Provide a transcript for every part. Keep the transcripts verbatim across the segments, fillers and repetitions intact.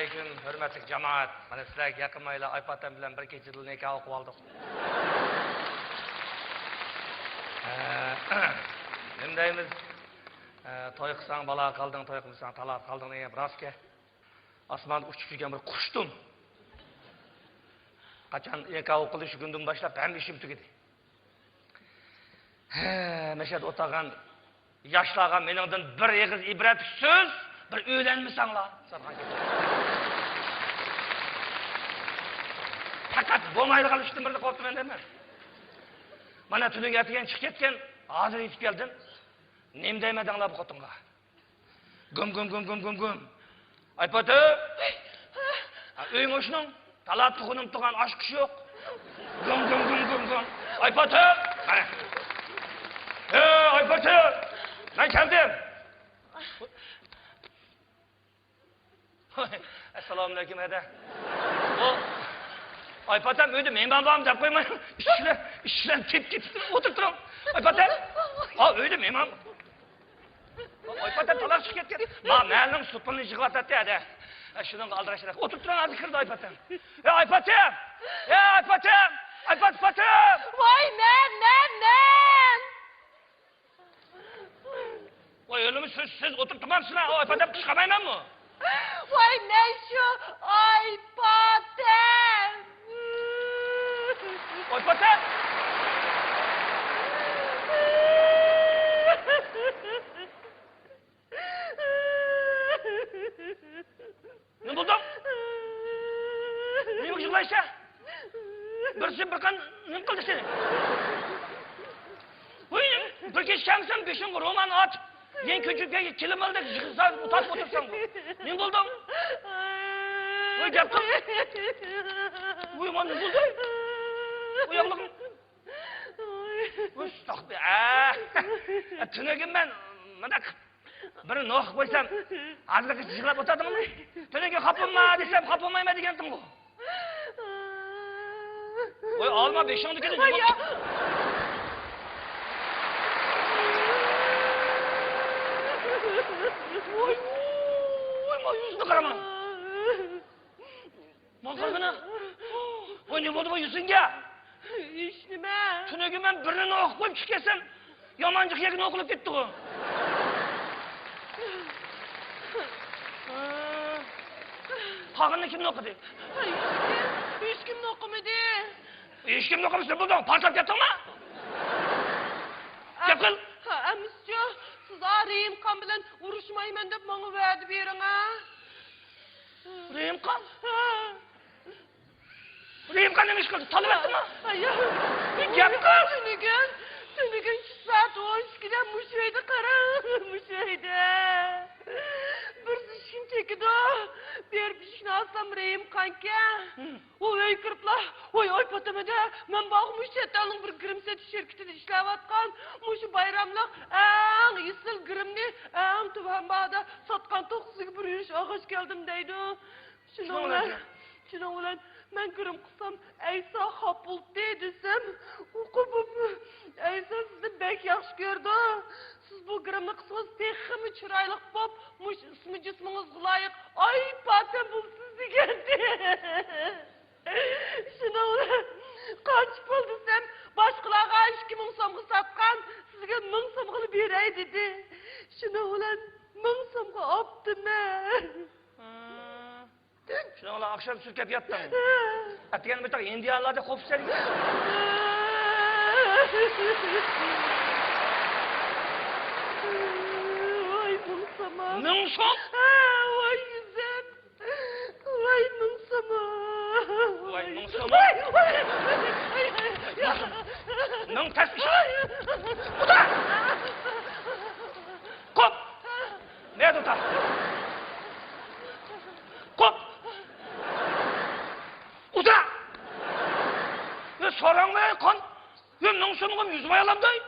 ئەلەيكۇم، ھۆرمەتلىك جامائەت. مانا سىلەرگە يېقىنمايلا ئايپاتەم بىلەن بىر كېچىدىلا نىكاھ ئوقۇۋالدۇق. ئە، نېمە دەيمىز؟ ئە، توي قىلساڭ بالا قالدىڭ، توي قىلمىساڭ تالا قالدىڭ دېگەن گەپ راستكەن. ئاسماندا ئۇچۇپ يۈرگەن بىر قۇشتۇم. قاچان نىكاھ ئوقۇلدى، شۇ كۈندىن باشلاپ ھەممە ئىشىم تۈگىدى. ھە، مەشەدە ئولتۇرغان ياشلارغا مېنىڭدىن بىر ئېغىز ئىبرەتلىك سۆز، بىر ئۆيلەنمىسەڭلار، سورىغان گېپىم. پەقەت بولمايدىغان ئىشتىن بىرنى قوپتۇم ئەمدى مەن. مانا تۈنۈگۈن ئەتىگەن چىقىپ كەتكەن، ھازىر يېتىپ كەلدىم. نېمە دەيمەن دەڭلار بۇ خوتۇنغا؟ گۇم، گۇم، گۇم، گۇم، گۇم، گۇم. ئايپاتەم! ھە، ئۆيۈڭ ئوشنۇڭ؟ تالا تۇخۇنۇم تۇغان ئاشقۇش يوق. گۇم، گۇم، گۇم، گۇم، گۇم. ئايپاتەم! قارا. ھە، ئايپاتەم! مەن كەلدىم. ئەسسالامۇئەلەيكۇم، ھەدە. بۇ ئايپاتەم ئۆيدە مېھمان بارمۇ دەپ قويماي، ئىشىكلەر، ئىشىكلەرنى تېپىپ كېتىپ ئولتۇرۇپ تۇرۇڭ. ئايپاتەم! ئا، ئۆيدە مېھمان. ئايپاتەم تالاق چىقىپ كەتكەن. ما، مەھەللىنىڭ سوپۇنىنى يىغىۋاتاتتى ھەدە. ئە، شۇنىڭغا ئالدىراش. ئولتۇرۇپ تۇرۇڭ، ھازىر كىرىدۇ ئايپاتەم. ئەي ئايپاتەم! ئەي ئايپاتەم! ئايپاتەم! ۋاي، مەن، مەن، مەن! ۋاي، ئۆلىمۇ سىز، سىز ئولتۇرۇپ تۇرمامسىلەر؟ ئايپاتەم قىچقارمايمەنمۇ؟ ۋاي، مەن شۇ ئايپاتەم! ئايپاتەم! نېمە بولدۇڭ؟ نېمىگە يىغلايسەن؟ بىرسى بىر قان نېمە قىلدى سېنى؟ ۋۇي، بىر كېچە كەمسەن بېشىڭغا رومال ئاتىپ، يەنە كۆچۈپ كەلگەن كىلىم ئالدەك يىغلىسا تارتىپ ئولتۇرساڭغۇ. نېمە بولدۇڭ؟ ۋۇي، گەپ قىل. ۋۇي، مانا نېمە بولدى؟ ئۇياقلىقىم. ئۇستاق بى، ئە. تۈنۈگۈن مەن مۇنداق بىر نوخ قويسام، ھازىرغىچە يىغلاپ ئولتۇردۇڭمۇ؟ تۈنۈگۈن خاپا بولما دېسەم، خاپا بولمايمەن دېگەنتىڭغۇ. ۋاي، ئالما بېشىڭدىكىنى ۋاي، يۇمۇپ. ۋاي، ۋاي، مانا يۈزىنى قارا مانا. ماڭا قارىغىنا. ۋاي، نېمە بولدى بۇ يۈزۈڭگە؟ ھېچنېمە. تۈنۈگۈن مەن بىرنى نوخ قويۇپ چىقىپ كەتسەم، يامان جىق يەرگە نوخ قىلىپ كەتتىغۇ. قالغىنىنى كىم نوخ قىلدى؟ ھېچكىم، ھېچكىم نوخ قىلمىدى. ھېچكىم نوخ قىلمىسا نېمە بولدۇڭ؟ پارتلاپ كەتتىڭمۇ؟ گەپ قىل. ھە، ئەمىسىچۇ، سىز ئا رېھىمخان بىلەن ئۇرۇشمايمەن دەپ ماڭا ۋەدە بېرىڭە. رېھىمخان؟ ھە. رېھىمخان نېمە ئىش قىلدى؟ تالىۋەتتىمۇ؟ ھە، يا. بىر گەپ قىل. تۈنۈگۈن، تۈنۈگۈن چۈش سائەت ئون ئىككىدە مۇشۇ ئۆيدە قاراڭ، مۇشۇ ئۆيدە. بىرسى ئىشىكنى چېكىدۇ. بېرىپ ئىشىكنى ئاچسام رېھىمخانكەن. ھىم. ئۇ ئۆيگە كىرىپلا، ۋاي، ئايپاتەم ھەدە، مەن بارغۇ مۇشۇ چەت ئەلنىڭ بىر گىرىم سېتىش شىركىتىدە ئىشلەۋاتقان، مۇشۇ بايراملىق ئەڭ ئېسىل گىرىمنى ئەڭ تۆۋەن باھادا ساتقان توختىسىگە بىر يۈرۈش ئالغاچ كەلدىم دەيدۇ. شۇنىڭ بىلەن، شۇنىڭ بىلەن مەن گىرىم قىلسام ئەيسا خاپا بولدى دېسەم، ئۇ قوپۇپ، ئەيسا سىزنى بەك ياخشى كۆرىدۇ. سىز بۇ گىرىمنى قىلسىڭىز تېخىمۇ چىرايلىق بولۇپ، مۇشۇ ئىسمى جىسمىڭىزغا لايىق ئايپاتەم بولىسىز دېگەنتى. شۇنىڭ بىلەن قانچە پۇل دېسەم، باشقىلارغا ئىككى مىڭ سومغا ساتقان، سىزگە مىڭ سومغىلا بېرەي دېدى. شۇنىڭ بىلەن مىڭ سومغا ئاپتىمەن. شۇنىڭ بىلەن ئاخشام سۈركەپ ياتتىڭ. ئەتىگەن بىر تاق ھىندىيانلاردەك قوپۇپ سەن. ۋاي مىڭ سوم. مىڭ سوم؟ ھە، ۋاي يۈزۈم. ۋاي مىڭ سوم. ۋاي مىڭ سوم. ۋاي، ۋاي، ۋاي، ۋاي. مىڭ تەس ئىش. ئۇدا! قوپ! نەدە ئۇدا؟ قوپ! ئۇدا! يا ساراڭ قان! يا مىڭ سومغا يۈز ماي ئالامداي؟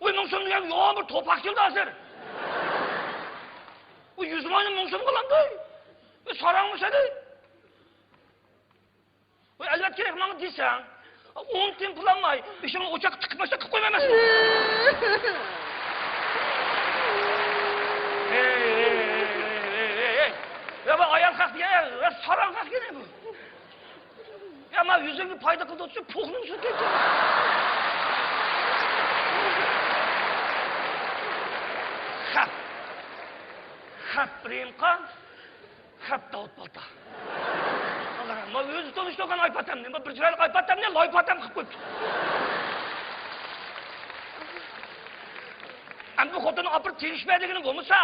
ۋاي، مىڭ سوم دېگەن يوغان بىر توپاق كېلىدۇ ھازىر. ۋاي، يۈز ماينى مىڭ سومغا ئالامدۇ؟ ۋاي، ساراڭمۇ سېنى؟ ۋاي، ئەلۋەتتە كېرەك ماڭا دېسەڭ. ئون تىيىن پۇل ئالماي، بېشىڭنى ئوچاققا تىقىپ باشلاپ قىلىپ قويمايمەن سېنى. ھەي، ھەي، ھەي. يا، بۇ ئايال خەق دېگەن، يا، يا، ساراڭ خەق دېگەن بۇ. يا، ما يۈزۈمنى پايدا قىلدى ئوتسا، پوخنىڭ سۆكەيتتى. خەپ. خەپ رېيىمقان. خەپ داۋۇت بالتا. ما ئۆزى تونۇشتۇرغان ئايپاتەمنى، ما بىر چىرايلىق ئايپاتەمنى لايپاتەم قىلىپ قويۇپتۇ. ئەمدى بۇ خوتۇننى ئاپىرىپ تېگىشمەيدىغىنى بولمىسا.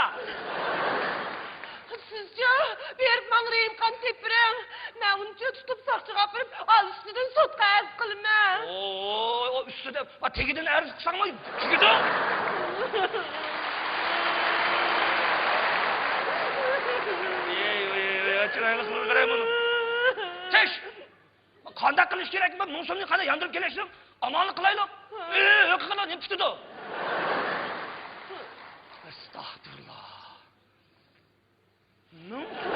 سىزچۇ، بېرىپ ماڭا رېيىمقان تېپىپ بېرىڭ. مەن ئۇنى تۇتۇپ ساقچىغا ئاپىرىپ، ئالدى ئۈستىدىن سوتقا ئەرز قىلىمەن. ئوي، ئۇ ئۈستىدە، تېگىدىن ئەرز قىلساڭمۇ تېگىدۇ. ۋاي، ۋاي، ۋاي، چىرايلىق قىلغىرە بۇنى. چىش! قانداق قىلىش كېرەك؟ بۇ مىڭ سومنى قانداق ياندۇرۇپ كېلىشنىڭ ئامالىنى قىلايلۇق. ئى، ھۆكۈم قىلىدۇ، نېمە پۈتىدۇ؟ ئەستەغپۇرۇللا. مىڭ سوم.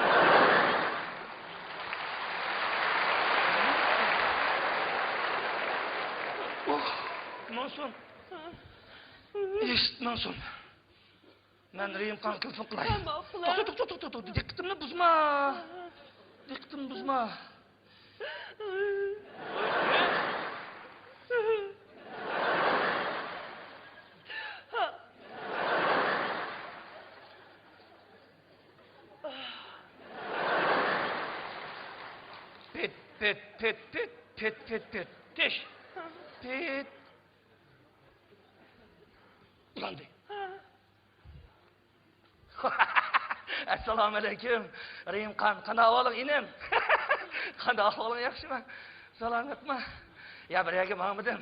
ئوھ، مىڭ سوم. ئىشت، مىڭ سوم. مەن رېيىمقانغا تېلېفون قىلاي. توختا، توختا، توختا، توختا. دىققىتىمنى بۇزما. دىققىتىمنى بۇزما. پېت، پېت، پېت، پېت، پېت، پېت، پېت. تىش. پېت. ئۇلاندى. ئەسسالامۇئەلەيكۇم، رېيىمقان، قانداق ئەھۋالىڭ ئىنىم؟ قانداق ئەھۋالىڭ، ياخشىمۇ؟ سالامەتمۇ؟ يا، بىر يەرگە ماڭمىدىم.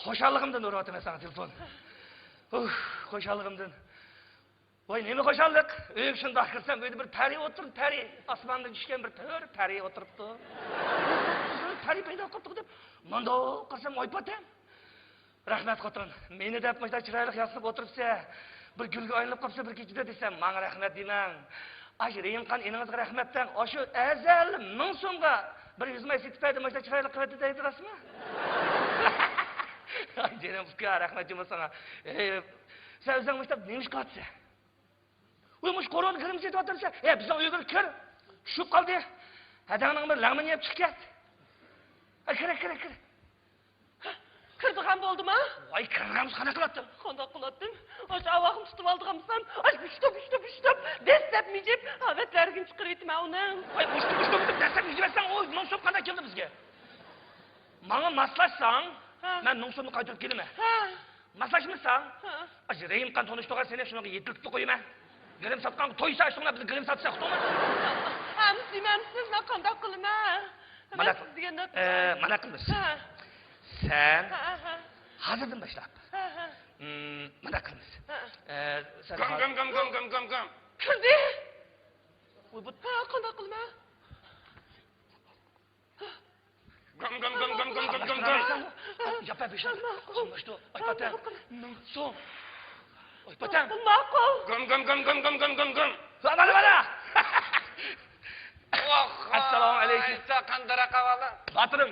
خۇشاللىقىمدىن ئۇرۇۋاتىمەن ساڭا تېلېفون. ئۇھ، خۇشاللىقىمدىن. ۋاي، نېمە خۇشاللىق! ئۆيگە شۇنداق كىرسەم، ئۆيدە بىر پەرى ئولتۇرۇپتۇ، پەرى! ئاسماندىن چۈشكەن بىر تۆۋەر پەرى ئولتۇرۇپتۇ. پەرى پەيدا قىپتۇ دەپ، مۇنداق قارىسام، ئايپاتەم. رەھمەت خوتۇن، مېنى دەپ مۇشۇنداق چىرايلىق ياسىنىپ ئولتۇرۇپسە، بىر گۈلگە ئايلىنىپ قاپسە بىر كېچىدە دېسەم، ماڭا رەھمەت دېمەڭ. ئاشۇ رېيىمقان ئىنىڭىزغا رەھمەت دەڭ. ئاشۇ ئەزەل مىڭ سومغا بىر يۈز ماي سېتىپ بەردى، مۇشۇنداق چىرايلىق قىلىۋەتتى دەيدۇ، راستمۇ؟ جېنىم ئۇكا، رەھمەت جۇمۇ ساڭا. ئېي، سەن ئۆزۈڭ مۇشۇنداق نېمە ئىش قىلىۋاتىسەن؟ ۋاي، مۇشۇ كورونا گىرىمنى سېتىۋاتامسەن؟ ھە، بىزنىڭ ئۆيگە كىر. چۈشۈپ قالدى. ھەدەڭنىڭ بىر لەڭمىنى يەپ چىقىپ كەت. ھە، كىر، كىر، كىر. كىرىدىغان بولدىما؟ ۋاي، كىرىدىغان بولسا قانداق قىلاتتىڭ؟ قانداق قىلاتتىم؟ ئاشۇ ئاۋاقنى تۇتۇپ ئالىدىغان بولسام، ئاشۇ بۇشتۇپ، بۇشتۇپ، بۇشتۇپ، دەسسەپ مىجىپ، ھاۋەتلەرگىنى چىقىرىۋېتىمەن ئۇنىڭ. ۋاي، بۇشتۇپ، بۇشتۇپ، دەسسەپ مىجىۋەتسەڭ، ئۇ مىڭ سوم قانداق كېلىدۇ بىزگە؟ ماڭا ماسلاشساڭ، ھە. مەن مىڭ سومنى قايتۇرۇپ كېلىمەن. ھە. ماسلاشمىساڭ، ھە. ئاشۇ رېيىمقان تونۇشتۇرغان سېنى شۇنىڭغا يېتىلىپ قويىمەن. گىرىم ساتقانغا تويسا، شۇڭا بىز گىرىم ساتساق، توغرىمۇ؟ ھە، سىز دېمەمسىز، مەن قانداق قىلىمەن؟ مانا، مەن سىز دېگەندە، ئە، مانا قىلىمىز. ھە. سەن ھە، ھە. ھازىردىن باشلاپ. ھە، ھە. مم، مانا قىلىمىز. ھە. ئە، سەن گام، ھازىر گام، گام، گام، گام، گام، گام. كىردى. ۋاي، بۇ ھە، قانداق قىلىمەن؟ گام، گام، گام، گام، گام، گام، گام، گام. ياپا بېشىڭ. ماقۇل. سوملاشتۇ. ئايپاتەم. ماقۇل. مىڭ سوم. ئايپاتەم. ماقۇل. گام، گام، گام، گام. ۋا، مانا، مانا. ئوخ، ئەسسالامۇ ئەلەيكۇم. ئىسا قانداق ئەھۋالىڭ؟ باتۇرۇم.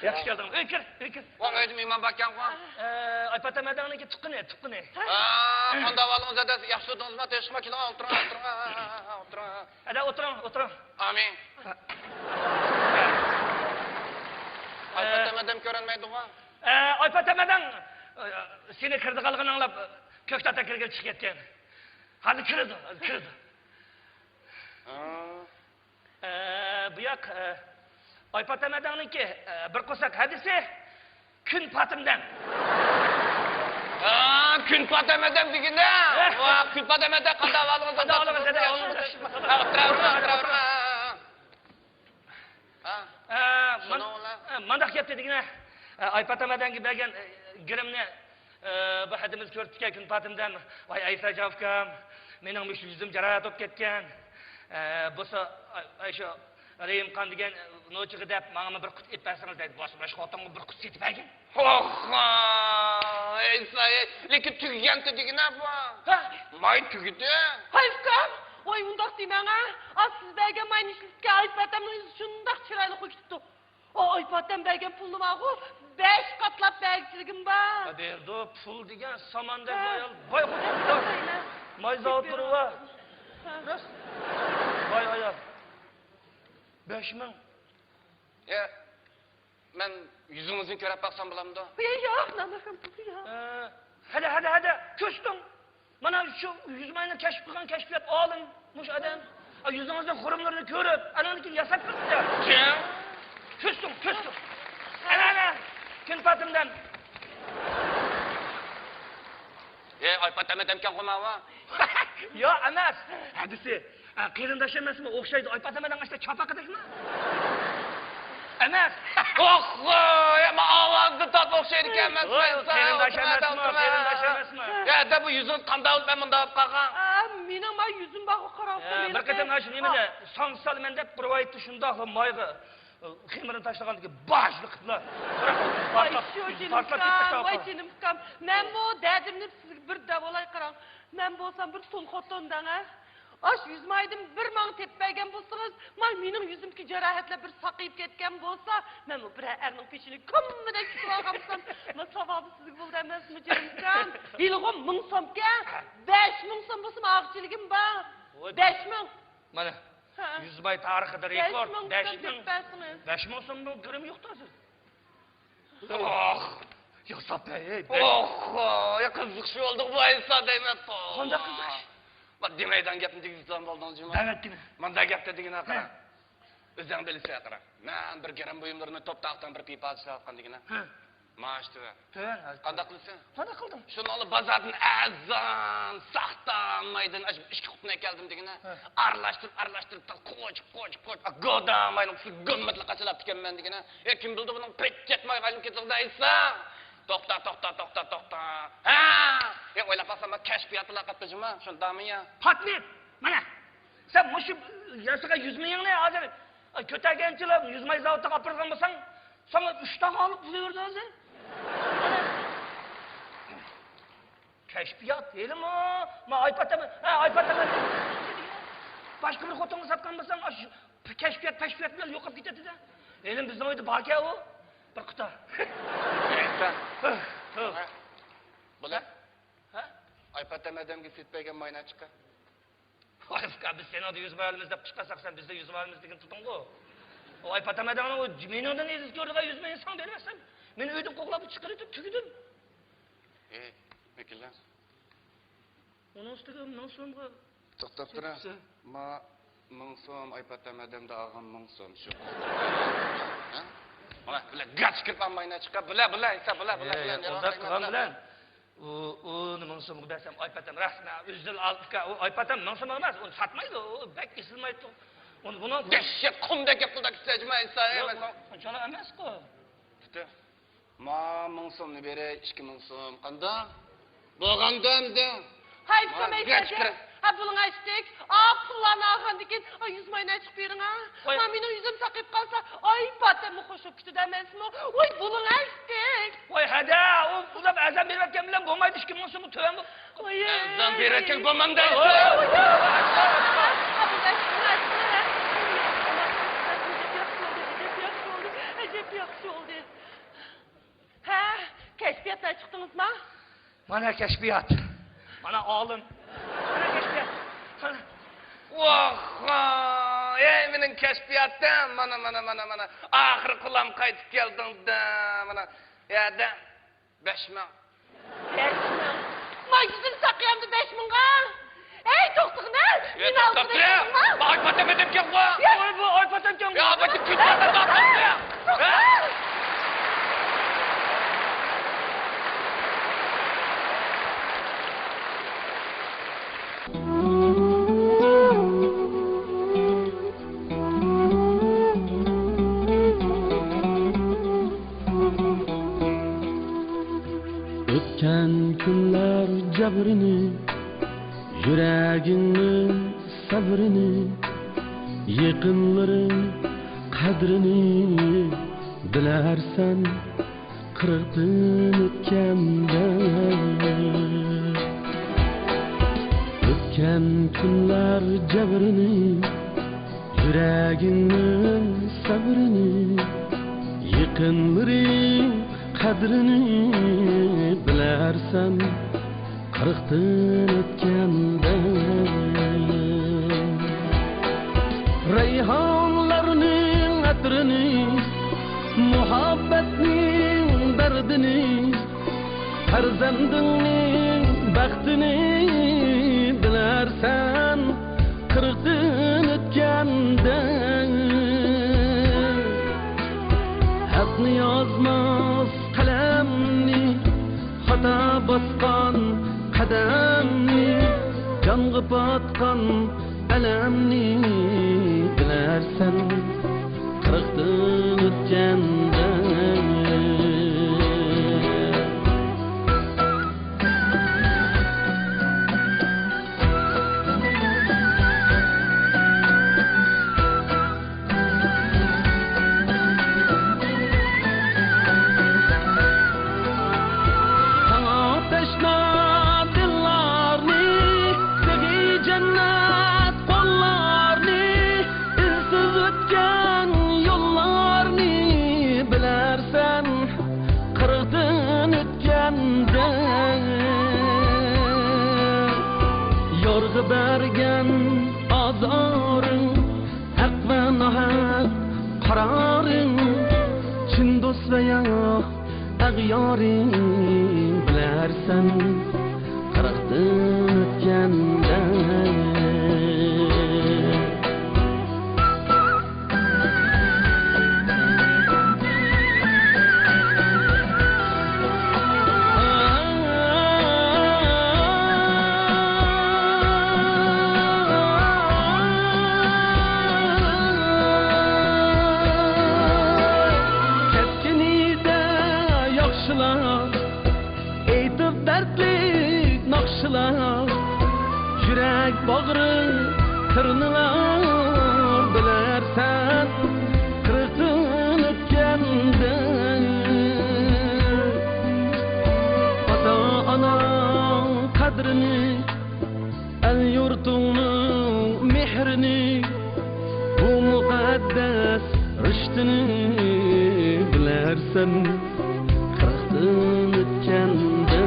ياخشى كەلدىڭ. ئۆيگە كىر، ئۆيگە كىر. ۋاڭ، ئۆيدە مېھمان باركەنغۇ. ئە، ئايپاتەم ھەدەڭنىڭكى تۇغقىنى، تۇغقىنى. ھە، قانداق ئەھۋالىڭىز ھەدە؟ ياخشى تۇردىڭىزمۇ؟ تىنچلىقمۇ؟ كېلىڭ، ئولتۇرۇڭ، ئولتۇرۇڭ، ئولتۇرۇڭ. ھەدە ئولتۇرۇڭ، ئولتۇرۇڭ. ئامىن. ئايپاتەم ھەدەم كۆرۈنمەيدىغۇ. ئە، ئايپاتەم ھەدەڭ، ئە، سېنى كىرىدىغانلىقىنى ئاڭلاپ، كۆكتات ئەكىرگىلى چىقىپ كەتكەن. ھازىر كىرىدۇ، ھازىر كىرىدۇ. ھا. ئە، بۇ ياق، ئە، ئايپاتەم ھەدەڭنىڭكى، ئە، بىر قورساق ھەدىسى، كۈن پاتىمدەم. ھا، كۈن پاتەم ھەدەم دېگىنە. ۋا، كۈن پاتەم ھەدەم، قانداق ئەھۋالىڭىز؟ قانداق ئەھۋالىڭىز؟ ھە، ئولتۇراۋېرىڭ، ئولتۇراۋېرىڭ. ھا. ئە، مان-، شۇنىڭ بىلەن ئە، مانداق گەپتە دېگىنە، ئە، ئايپاتەم ھەدەڭگە بەرگەن، ئە، گىرىمنى، ئە، بۇ ھەدىمىز كۆرۈپتىكەن، كۈن پاتىمدەم. ۋاي، ئەيسا جان ئۇكام، مېنىڭ مۇشۇ يۈزۈم جاراھەت بولۇپ كەتكەن. ئە، بولسا، ئاي، ئاي، شۇ رېيىمقان دېگەن نوچىغا دەپ، ماڭىمۇ بىر قۇت ئېلىپ بەرسىڭىز دەيدۇ. بولسا، مانا شۇ خوتۇنغا بىر قۇت سېتىپ بەرگىن. ئوخ، ئەيسا، لېكىن تۈگىگەنتى دېگىنە بۇ. ھە؟ ماي تۈگىدى. ھاي ئۇكام، ۋاي ئۇنداق دېمەڭ ھە. ئا، سىز بەرگەن ماينى ئىشلىتىپ ئايپاتەمنىڭ يۈزى شۇنداق چىرايلىق بولۇپ كېتىپتۇ. ئا، ئايپاتەم بەرگەن پۇلنى ماڭا بەش قاتلاپ بەرگۈچىلىكىم بار. بەردى، پۇل دېگەن ساماندەك ھە. ئايال. باي خوتۇن. ماي زاۋۇتلىرى بار. ھە. راست. ۋاي، ۋاي، ۋاي. بەش مىڭ. ئە، مەن يۈزىڭىزنى كۆرۈپ باقسام بولامدۇ؟ يا، ياق، نامەھرەم قىز، ياق. ئە، ھەدە، ھەدە، ھەدە، كۆستۈڭ. مانا شۇ يۈز ماينى كەشىپ قىلغان كەشپىيات ئالىم، مۇشۇ ئادەم. ئا، يۈزىڭىزنىڭ خۇرۇملىرىنى كۆرۈپ، ئانىڭدىن كېيىن ياساپ بېرىپتۇ. كۆستۈڭ، كۆستۈڭ. ئەنە، ئەنە، كۈن پاتىمدىن. ئەي، ئايپاتەم ئادەمكەنغۇ ماۋۇ؟ ياق، ئەمەس. ھەدىسى. ئە، قېرىنداش ئەمەسمۇ؟ ئوخشايدۇ. ئايپاتەم ئادەم ئاشتا چاپىقىدەكمۇ؟ ئەمەس. ئوخ، يا، ما ئاۋازنى تاپ ئوخشايدىكەن ئەمەسمۇ؟ قېرىنداش ئەمەسمۇ؟ قېرىنداش ئەمەسمۇ؟ يا، دە بۇ يۈزىڭىز قانداق بولۇپ مەن مۇنداق بولۇپ قالغان؟ ئا، مېنىڭ ما يۈزۈم بارغۇ قاراۋاتقان ئە، بىر قېتىم ئاشۇ نېمىدە، ساڭزا سالىمەن دەپ قۇرۇۋايتتى شۇنداقلا مايغا. خېمىرنى تاشلىغاندىكى باجلىق قىپلا. ۋاي، شۇ جېنىم ئۇكام، ۋاي، جېنىم ئۇكام. مەنمۇ دەردىمنى سىزگە بىر دەۋالاي قاراڭ. مەن بولسام بىر تۇل خوتۇن دەڭ، ھە. ئاش يۈز مايدىن بىر ماڭ تېپىپ بەرگەن بولسىڭىز، ماي مېنىڭ يۈزۈمدىكى جاراھەتلەر بىر ساقىيىپ كەتكەن بولسا، مەنمۇ بىرەر ئەرنىڭ پېشىنى كۈممىدەك تۇتۇپ ئالغان بولسام، ما ساۋابى سىزگە بولدى ئەمەسمۇ، جېنىم ئۇكام؟ ھېلىغۇ مىڭ سومكەن، بەش مىڭ سوم بولسىمۇ ئاغىچىلىكىم بار. ۋاي. بەش مىڭ. مانا، ھە. يۈز ماي تارىخىدا رېكورد، بەش مىڭ سوم بەش مىڭ. بەش مىڭ سومدىن كۆرۈم يوق ھازىر. ئوھ، ياساپ بەر، ئەي، بەر. ئوھ، يا قىزىقىش بولدى بۇ ئەيسا دەيمەن. قانداق قىزىقىش؟ ما دېمەيدىغان گەپنى دېگۈزۈپ بولدۇڭ جۇما. دەۋەتكىنە. مۇنداق گەپتە دېگىنە قارا. ھە. ئۆزۈڭ بىلىسەن قارا. مەن بىر گىرىم بۇيۇملىرىنى توپتاقتىن بىر پىپا سېتىۋاتقان دېگىنە. ھە. مائاش تۆۋەن. تۆۋەن ھازىر. قانداق قىلىسەن؟ قانداق قىلدىڭ؟ شۇنىڭلا بازاردىن ئەرزان، ساختا مايدىن ئاشۇ ئىككى قۇتىنى ئەكەلدىم دېگىنە. ھە. ئارىلاشتۇرۇپ، ئارىلاشتۇرۇپ، تا قوچۇپ، قوچۇپ، قوچۇپ، ئا، گودا ماينىڭ ئۈستىگە گۈممىتلا قاچىلاپ تىكەنمەن دېگىنە. ئە، كىم بىلدى بۇنىڭ پېچەت مايغا ئايلىنىپ كېتىدىغىنى ئەيسا؟ توختا، توختا، توختا، توختا. ھە! ئە، ئويلاپ باقسام، ما كەشپىياتلا قاتنىشىما؟ شۇنداقمۇ يا؟ پاتنىپ! مانا! سەن مۇشۇ ياسىغان يۈز مىڭىڭنى ھازىر كۆتەرگەنچىلا يۈز ماي زاۋۇتىغا ئاپىرىدىغان بولساڭ، ساڭا ئۈچ تاغا ئالىپ بېرىدۇ ھازىر. كەشپىيات، ھېلىمۇ، ما ئايپاتەم، ھە، ئايپاتەم. باشقا بىر خوتۇنغا ساتقان بولساڭ، ئاشۇ كەشپىيات، پەشپىيات بىلەن يوقاپ كېتەتتى-دە. ھېلىمۇ بىزنىڭ ئۆيدە باركەن ئۇ. بىر قۇتا. ئەيسا. ھە، ھە. بۇلار؟ ھە؟ ئايپاتەم ئادەمگە سېتىپ بەرگەن ماينى چىقار. ۋاي ئۇكا، بىز سېنىڭدىن يۈز ماي ئالىمىز دەپ قىچقارساق، سەن بىزدىن يۈز ماي ئالىمىز دېگىنى تۇتتۇڭغۇ. ئايپاتەم ئادەمنىڭ ئۇ مېنىڭدىن ئېزىز كۆرىدىغان يۈز ماينى ساڭا بېرىۋەتسەم، مېنى ئۆيدىن قوغلاپ چىقىرىۋېتىپ تۈگىدىم. ئى، ۋەكىللەر. ئۇنىڭ ئۈستىگە مىڭ سومغا توختاپ تۇرۇڭ. ما مىڭ سوم، ئايپاتەم ئادەمدە ئالغان مىڭ سوم شۇ. ھە؟ مانا بىلە گاچ كىرىپ ئالماينا چىقا، بىلە، بىلە، ئېيتسا، بىلە، بىلە، ئە، بىلە، ئۇنداق قىلغان بىلەن. ئۇ، ئۇنى مىڭ سومغا بەرسەم، ئايپاتەم راست، مەن ئۆزىدىن ئالدىكەن، ئۇ ئايپاتەم مىڭ سوم ئالماس، ئۇنى ساتمايدۇ، ئۇ بەك ئېسىلمايدۇ. ئۇنى، بۇنىڭ دەھشەت قۇمدەك گەپ قىلدى، كىچىك ئەجمە ئېيتسا، يوق، ئەمەس. ئۇنچىلا ئەمەسقۇ. تۇتۇ. ما مىڭ سومنى بېرەي، ئىككى مىڭ سوم، قانداق؟ بولغاندا ئەمدى. ھەي، ما سۆمەي گەچ سەجە. كىرە. ھە، بۇلۇڭ ئەشتىك. ئا، پۇللارنى ئالغاندىن كېيىن، ئا، يۈز ماينى ئېچىق بېرىڭ، ھە. قوي. ما مېنىڭ يۈزۈم ساقىيىپ قالسا، ئايپاتەممۇ خوش بولۇپ كېتىدۇ ئەمەسمۇ؟ ۋاي، بۇلۇڭ ئەشتىك. ۋاي، ھەدە، ئۇ ئۇزاپ ئەرزان بېرىۋەتكەن بىلەن بولمايدۇ، ئىككى مىڭ سوممۇ تۆۋەن بولۇپ. ۋاي، ئەرزان بېرىۋەتكەن بولمامدا. ۋاي، ۋاي، ۋاي. ئەجەب ياخشى بولدى، ئەجەب ياخشى بولدى. ھە، كەشپىياتلار چىقتىڭىزما؟ مانا كەشپىيات. مانا ئالىم. مانا كەشپىيات. مانا. ۋاھ، ۋاھ. ئەي، مېنىڭ كەشپىياتىم. مانا، مانا، مانا، مانا. ئاخىرى قۇلام قايتىپ كەلدىڭدە. مانا. يەدە. بەش مىڭ. بەش مىڭ. ما يۈزۈم ساقىيامدۇ بەش مىڭغا؟ ھەي، توختىغىنە! يا، مېنى توختاپ ئالدىرا تۇرە! كەلدىڭما؟ ئايپاتەم ئادەمكەنغۇ! يا! ۋاي، بۇ ئايپاتەمكەنغۇ! يا، بۇ كۈچ توختاپ تۇرە! ھە؟ ئۆتكەن كۈنلەر جەبرىنى، يۈرەكىڭنىڭ سەۋرىنى، يېقىنلىرىڭ قەدرىنى بىلەرسەن قىرىقتىن ئۆتكەندە. ئۆتكەن كۈنلەر جەبرىنى، يۈرەكىڭنىڭ سەۋرىنى، يېقىنلىرىڭ قەدرىنى بىلەرسەن قىرىقتىن ئۆتكەندە. يارنىڭ ئەترىنى، مۇھەببەتنىڭ دەردىنى، پەرزەندىڭنىڭ بەختىنى بىلەرسەن قىرىقتىن ئۆتكەندە. ھەقنى يازماس قەلەمنى، خاتا باسقان قەدەمنى، جانغا پاتقان ئەلەمنى بىلەرسەن قىرىقتىن ئۆتكەندە. ساڭا تەشنا دىللارنى، تېخى جەننەت قوللارنى، ئىزسىز ئۆتكەن يوللارنى بىلەرسەن قىرىقتىن ئۆتكەندە. يارغا بەرگەن ئازارىڭ، ھەق ۋە ناھەق قارارىڭ، چىن دوست ۋە يا ئەغيارىڭ بىلەرسەن قىرىقتىن ئۆتكەندە. كەتكىنىدە ياخشىلار، ئېيتىپ دەردلىك ناخشىلار، يۈرەك باغرى تىرنىلار بىلەرسەن قىرىقتىن ئۆتكەندە. ئاتا-ئاناڭ قەدرىنى، ئەل-يۇرتۇڭنىڭ مېھرىنى، بۇ مۇقەددەس رىشتىنى بىلەرسەن قىرىقتىن ئۆتكەندە.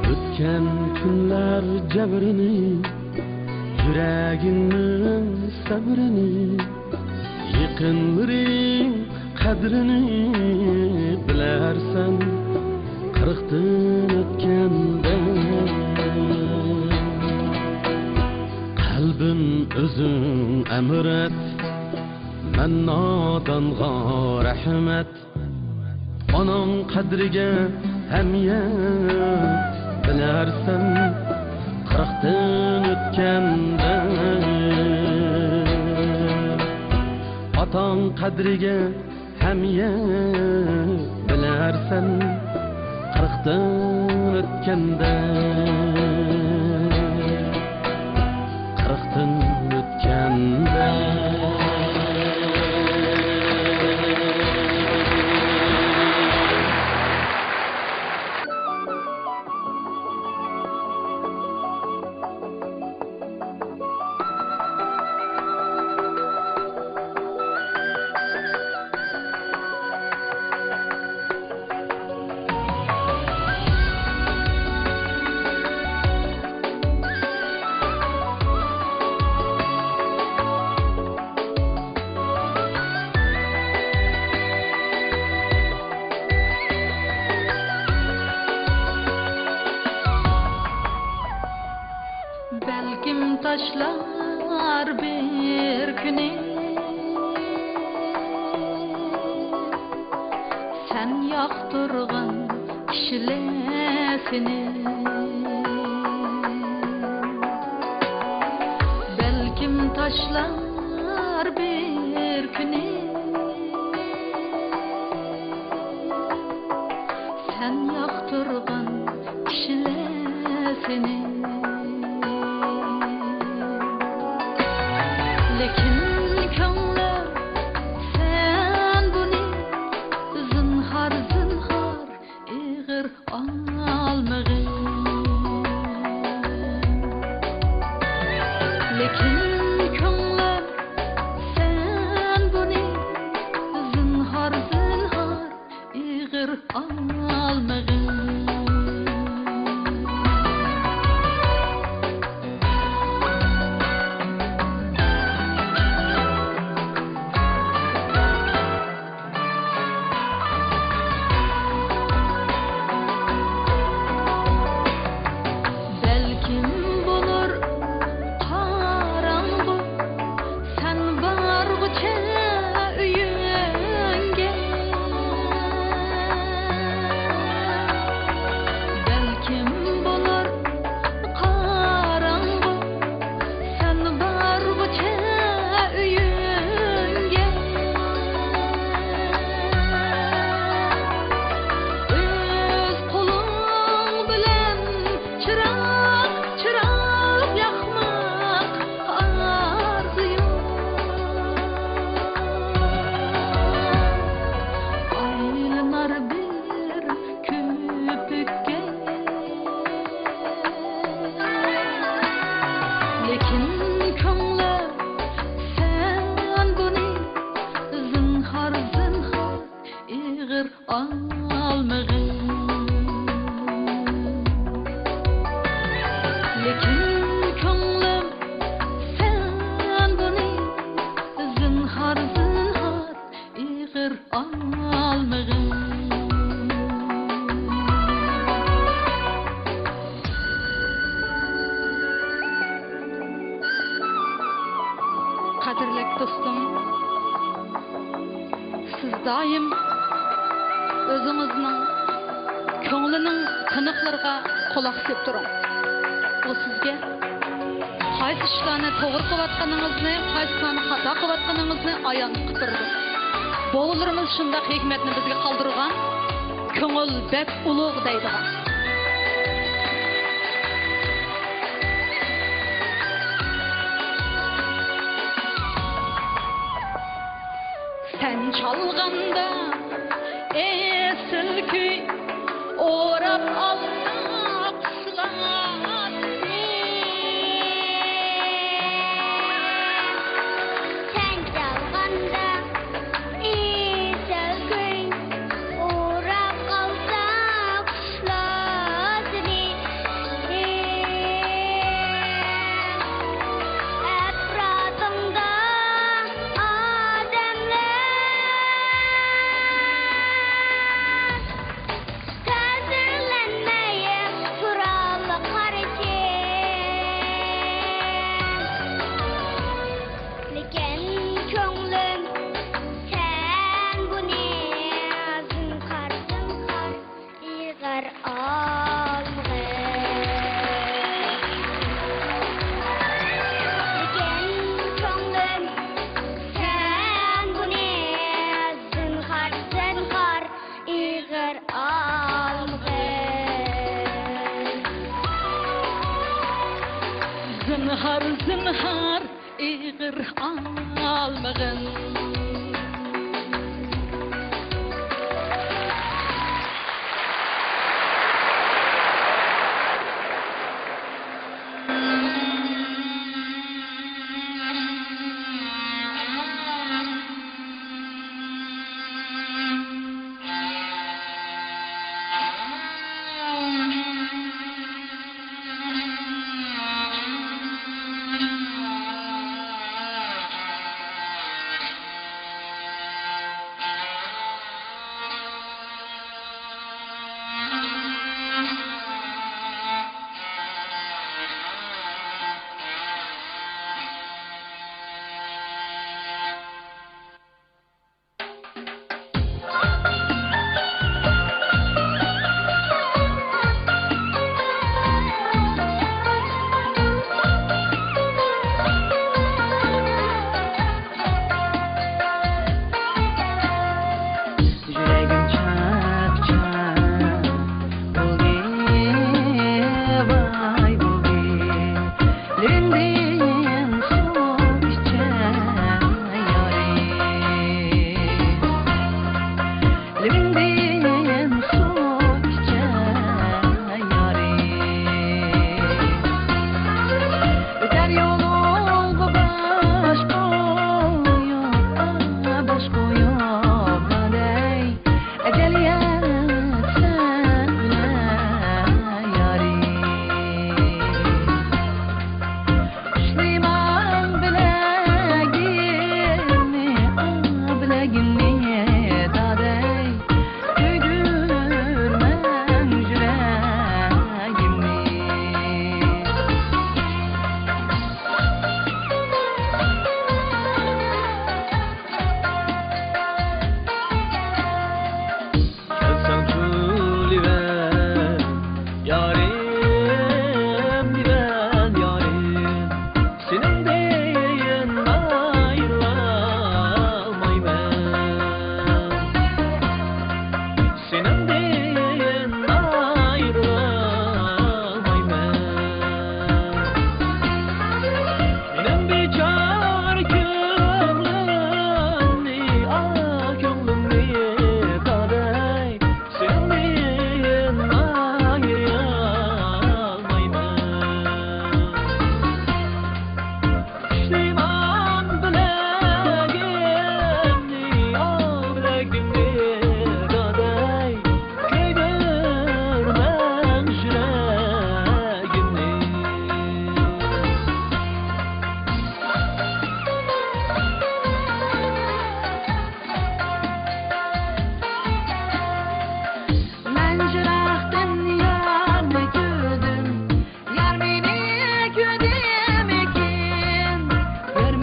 ئۆتكەن كۈنلەر جەۋرىنى، يۈرەكىڭنىڭ سەۋرىنى، يېقىنلىرىڭ قەدرىنى بىلەرسەن قىرىقتىن ئۆتكەندە. قەلبىم ئۆزۈڭ ئەمىر ئەت، مەن نادانغا رەھمەت. ئاناڭ قەدرىگە ھەميەت بىلەرسەن قىرىقتىن ئۆتكەندە. ئاتاڭ قەدرىگە ھەميەت بىلەرسەن قىرىقتىن ئۆتكەندە. قىرىقتىن ئۆتكەندە. بەلكىم تاشلار بىر كۈنى سەن ياقتۇرغان كىشىلەر سېنى. بەلكىم تاشلار بىر كۈنى سەن ياقتۇرغان كىشىلەر سېنى. لېكىن كۆڭلۈم، سەن بۇنى زىنھار، زىنھار ئېغىر ئالمىغىن. لېكىن كۆڭلۈم، سەن بۇنى زىنھار، زىنھار ئېغىر ئالمىغىن. قەدىرلىك دوستۇم، سىز دائىم ئۆزىڭىزنىڭ كۆڭلىنىڭ تىنىقلىرىغا قۇلاق سېلىپ تۇرۇڭ. ئۇ سىزگە قايسى ئىشلارنى توغرا قىلىۋاتقىنىڭىزنى، قايسى ئىشلارنى خاتا قىلىۋاتقىنىڭىزنى ئايان قىلىپ بېرىدۇ. بوۋىلىرىمىز شۇنداق ھېكمەتنى بىزگە قالدۇرغان، كۆڭۈل بەك ئۇلۇغ دەيدىغان. سەن چالغاندا ئېسىل كۈي، ئوراپ ئالدى قۇشلارنى. سەن چالغاندا ئېسىل كۈي، ئوراپ ئالدى قۇشلارنى. ئەتراپىڭدا ئادەملەر قەدىرلەنمەي تۇرالىقاركەن. لېكىن كۆڭلۈم سەن بۇنى زىنھار، زىنھار ئېغىر ئالمىغىن. لېكىن كۆڭلۈم سەن بۇنى زىنھار، زىنھار ئېغىر ئالمىغىن. زىنھار، زىنھار ئېغىر ئالمىغىن.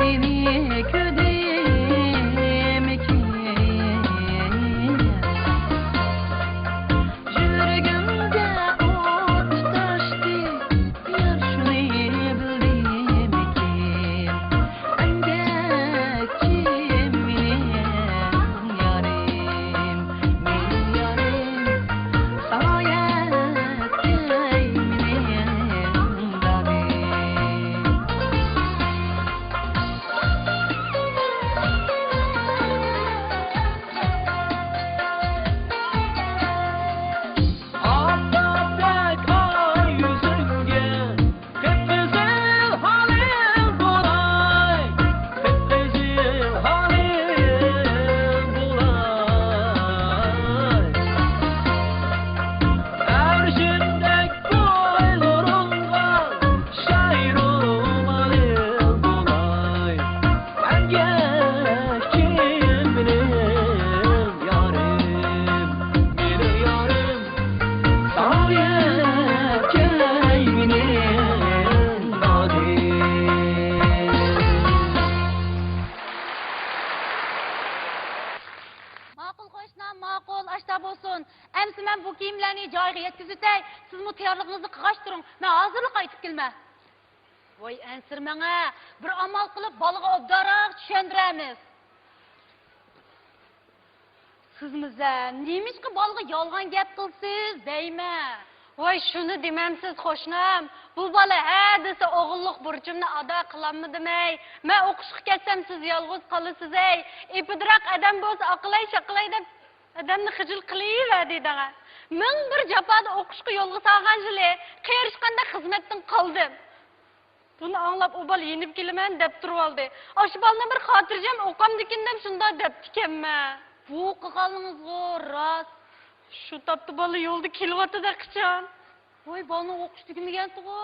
سېنى كۆردۈمكىن، يۈرىكىمدە ئوت تۇتاشتى، يار، شۇنى بىلدىمكىن، ئەمدى كىم مېنىڭ يارىم؟ مېنىڭ يارىم، ساڭا يەتكەي مېنىڭ دادىم. ئاپتاپتەك ئاي يۈزۈڭگە، قىپقىزىل ھالىم بولاي، قىپقىزىل ھالىم بولاي. ئەرشىمدەك بويلىرىڭغا شايرۇمالىم بولاي. ئەمگەكچى مېنىڭ يارىم، مېنىڭ يارىم، ساڭا يەتكەي مېنىڭ دادىم. ماقۇل قوشنام، ماقۇل، ئاشتا بولسۇن. ئەمسە مەن بۇ كىيىملەرنى جايىغا يەتكۈزۈۋېتەي، سىزمۇ تەييارلىقىڭىزنى قىلغاچ تۇرۇڭ، مەن ھازىرلا قايتىپ كېلىمەن. ۋاي ئەنسىرىمەڭە، بىر ئامال قىلىپ بالىغا ئوبدانراق چۈشەندۈرەرمىز. سىزمۇ زە، نېمىشقا بالىغا يالغان گەپ قىلىسىز دەيمەن. ۋاي شۇنى دېمەمسىز قوشنام، بۇ بالا ھە دېسە ئوغۇللۇق بۇرچۇمنى ئادا قىلالمىدىم ھەي. مەن ئوقۇشقا كەتسەم سىز يالغۇز قالىسىز ھەي. ئېپىدراق ئادەم بولسا ئاقىلاي شاقىلاي دەپ ئادەمنى خىجىل قىلىۋەردى دەڭە. مىڭ بىر جاپادا ئوقۇشقا يولغا سالغان شىلى، قېرىشقاندەك خىزمەتتىن قالدىم. بۇنى ئاڭلاپ ئۇ بالا يېنىپ كېلىمەن دەپ تۇرۇۋالدى. ئاشۇ بالىنى بىر خاتىرجەم ئوقامدىكىن دەپ شۇنداق دەپتىكەنمەن. بۇ قىلغانلىقىڭىزغۇ راست. شۇ تاپتا بالا يولدا كېلىۋاتىدۇ قاچان. ۋاي، بالىنىڭ ئوقۇشى تۈگىمىگەنتىغۇ؟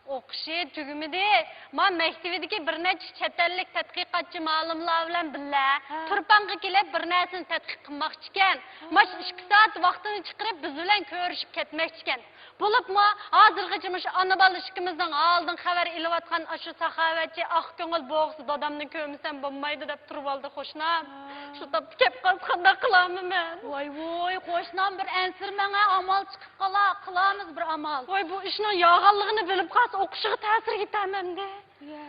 ئوقۇشى تۈگىمىدى. ما مەكتىۋىدىكى بىر نەچچە چەت ئەللىك تەتقىقاتچى مۇئەللىملار بىلەن بىللە ھە. تۇرپانغا كېلىپ بىر نەرسىنى تەتقىق قىلماقچىكەن. ھە. ماش ئىككى سائەت ۋاقتىنى چىقىرىپ بىز بىلەن كۆرۈشۈپ كەتمەكچىكەن. بولۇپمۇ ھازىرغىچە مۇشۇ ئانا بالا ئىككىمىزنىڭ ھالىدىن خەۋەر ئېلىۋاتقان ئاشۇ ساخاۋەتچى ئاق كۆڭۈل بوغىسى دادامنى كۆرمىسەم بولمايدۇ دەپ تۇرۇۋالدى قوشنام. ھە. شۇ تاپتا كەپ قالسا قانداق قىلارمەن مەن؟ ۋاي ۋوي، قوشنام بىر ئەنسىرىمەڭ ھە، ئامال چىقىپ قالا، قىلارمىز بىر ئامال. ۋاي بۇ ئىشنىڭ يالغانلىقىنى بىلىپ قالسا ئوقۇشىغا تەسىر يېتەرمەندى. يە،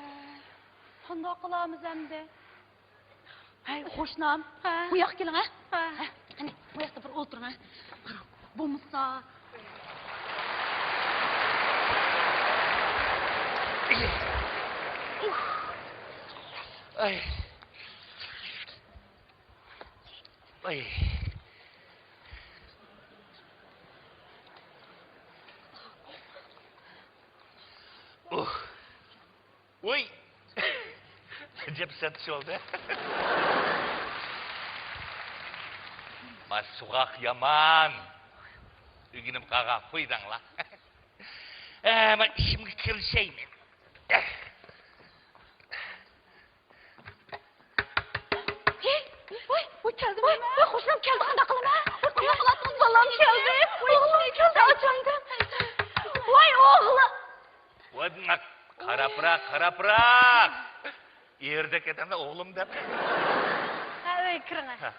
قانداق قىلارمىز ئەمدى؟ ھەي قوشنام، ھە. بۇ ياققا كېلىڭ ھە. ھە. ھە، قېنى بۇ ياقتا بىر ئولتۇرۇڭ ھە. قاراڭ، بولمىسا. ئاي. ئاي. ئۇھ. ۋوي! ئەجەب سەت چۈشۈۋالدى. ما سوغۇق يامان. ئۆگىنىپ قالغان خۇيداڭلار. ئە، مەن ئىشىمگە كىرىشەي مەن. ھېي، ۋاي، ۋاي، كەلدى ۋاي، ۋاي، قوشنام كەلدى، قانداق قىلىمەن؟ ۋاي، قانداق قىلاتتىڭىز؟ بالام كەلدى. ۋاي، ئوغلۇم كەلدى، ئاجايىدىم. ۋاي، ئوغلۇم. ۋاي، قاراپراق، قاراپراق. ئېرىدەك ئادەمدە ئوغلۇم دەپ. ھە، ئۆيگە كىرىڭە. ھە.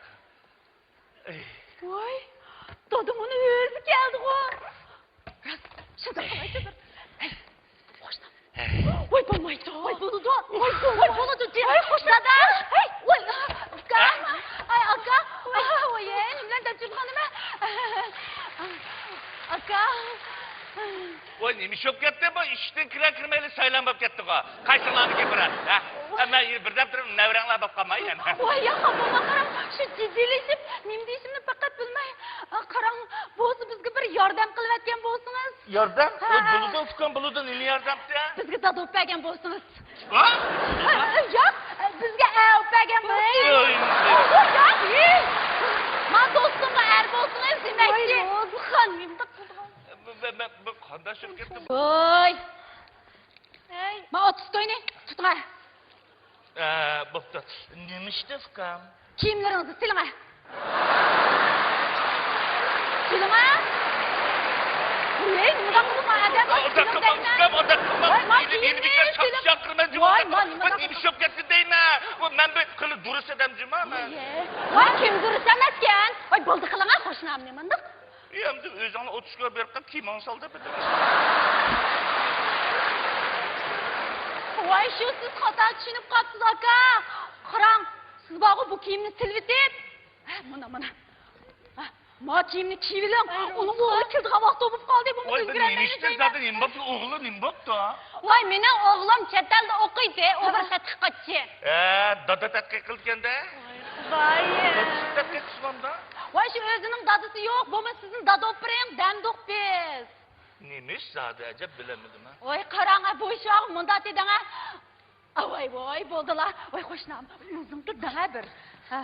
ۋاي، دادام ئۇنى ئۆزى كەلدىغۇ. راست، شۇنداق قىلايچۇ بىر. ھەي، قوشنام. ۋاي، بولمايدۇ. ۋاي، بولىدۇ. ۋاي، بولىدۇ. ۋاي، بولىدۇ، جېنىم. ۋاي، قوشنام. دادا. ھەي، ۋاي، ئاكا. ھەي، ئاكا. ۋاي، ۋاي، نېمىلەرنى دەپ جۈرگەنمەن. ئاكا. ۋاي، نېمە ئىش بولۇپ كەتتى؟ بۇ ئىشىكتىن كىرەر كىرمەيلا سايلام بولۇپ كەتتىغۇ. قايسىڭلارنىڭكى بىرەر، ھە؟ مەن بىردەم تۇرۇپ نەۋرەڭلار بولۇپ قالماي يەنە. ۋاي، ياق، بولما، قاراڭ، شۇ جىددىيلىشىپ، نېمە دېيىشىمنى پەقەت بىلمەي. قاراڭ، بولسا بىزگە بىر ياردەم قىلىۋەتكەن بولسىڭىز. ياردەم؟ ھە. ۋاي، بولىدۇ، ئۇكام، بولىدۇ، نېمە ياردەمتى؟ بىزگە دادا ئوپ بەرگەن بولسىڭىز. ھە؟ ياق، بىزگە ئەر ئوپ بەرگەن بولسىڭىز. ۋاي. ياق، ياق. ما دوستۇمغا ئەر بولسىڭىز دېمەكچى. ۋاي، روزىخان، نېمە قىلغان؟ بۇ، بۇ، بۇ، بۇ قانداق چۈشۈپ كەتتى؟ ۋاي. ھەي. ما ئوتتۇز توينى تۇتۇڭا. ئە، بوپتۇ. نېمە ئىشتا، ئۇكام؟ كىيىملىرىڭىزنى سېلىڭا. سېلىڭا. بۇ ھەي، نېمە قىلدىڭ ئادەم؟ ئۇنداق قىلماڭ، ئۇنداق قىلماڭ. ۋاي، ما كىيىمنى ئېلىپ كەتسە دەيمەن. ۋاي، ما نېمە قىلدىڭ؟ نېمە ئىش بولۇپ كەتتى دەيمەن. ۋاي، مەن بىر خېلى دۇرۇس ئادەم جۇما مەن. ۋاي، كىم دۇرۇس ئەمەسكەن؟ ۋاي، بولدى قىلىڭ، قوشنام نېمانداق؟ ئەمدى ئۆزۈڭنى ئوتتۇزغا بېرىپ قېلىپ كىيىمىڭنى سال دەپ. ۋاي، شۇ سىز خاتا چۈشىنىپ قاپسىز، ئاكا. قاراڭ، سىز بارغۇ بۇ كىيىمنى سېلىۋېتىپ. ھە، مانا، مانا. ھە، ما كىيىمنى كىيىۋېلىڭ. ئۇنىڭ ئوغلى كېلىدىغان ۋاقتى بولۇپ قالدى. بۇ ۋاي، بىر نېمە ئىشتە زادى نېمە بوپتۇ؟ ئوغلى نېمە بوپتۇ؟ ۋاي، مېنىڭ ئوغلۇم چەت ئەلدە ئوقۇيتتى. ئۇ بىر تەتقىقاتچى. ھە، دادا تەتقىق قىلىدىكەن-دە. ۋاي، خۇدايىم. دادىسى تەتقىق قىلسىمامدا؟ ۋاي، شۇ ئۆزىنىڭ دادىسى يوق، بولمىسا سىزنى دادا ئوپېرىڭ دەمدۇق بىز. نېمە ئىش زادى ئەجەب بىلەلمىدىم ھە. ۋاي، قاراڭ ھە، بۇ ئىش ياغ مۇنداق دېدىڭ ھە. ئاۋاي، ۋاي، بولدىلا. ۋاي، قوشنام، ئۆزۈڭ تۇر دەڭە بىر. ھە.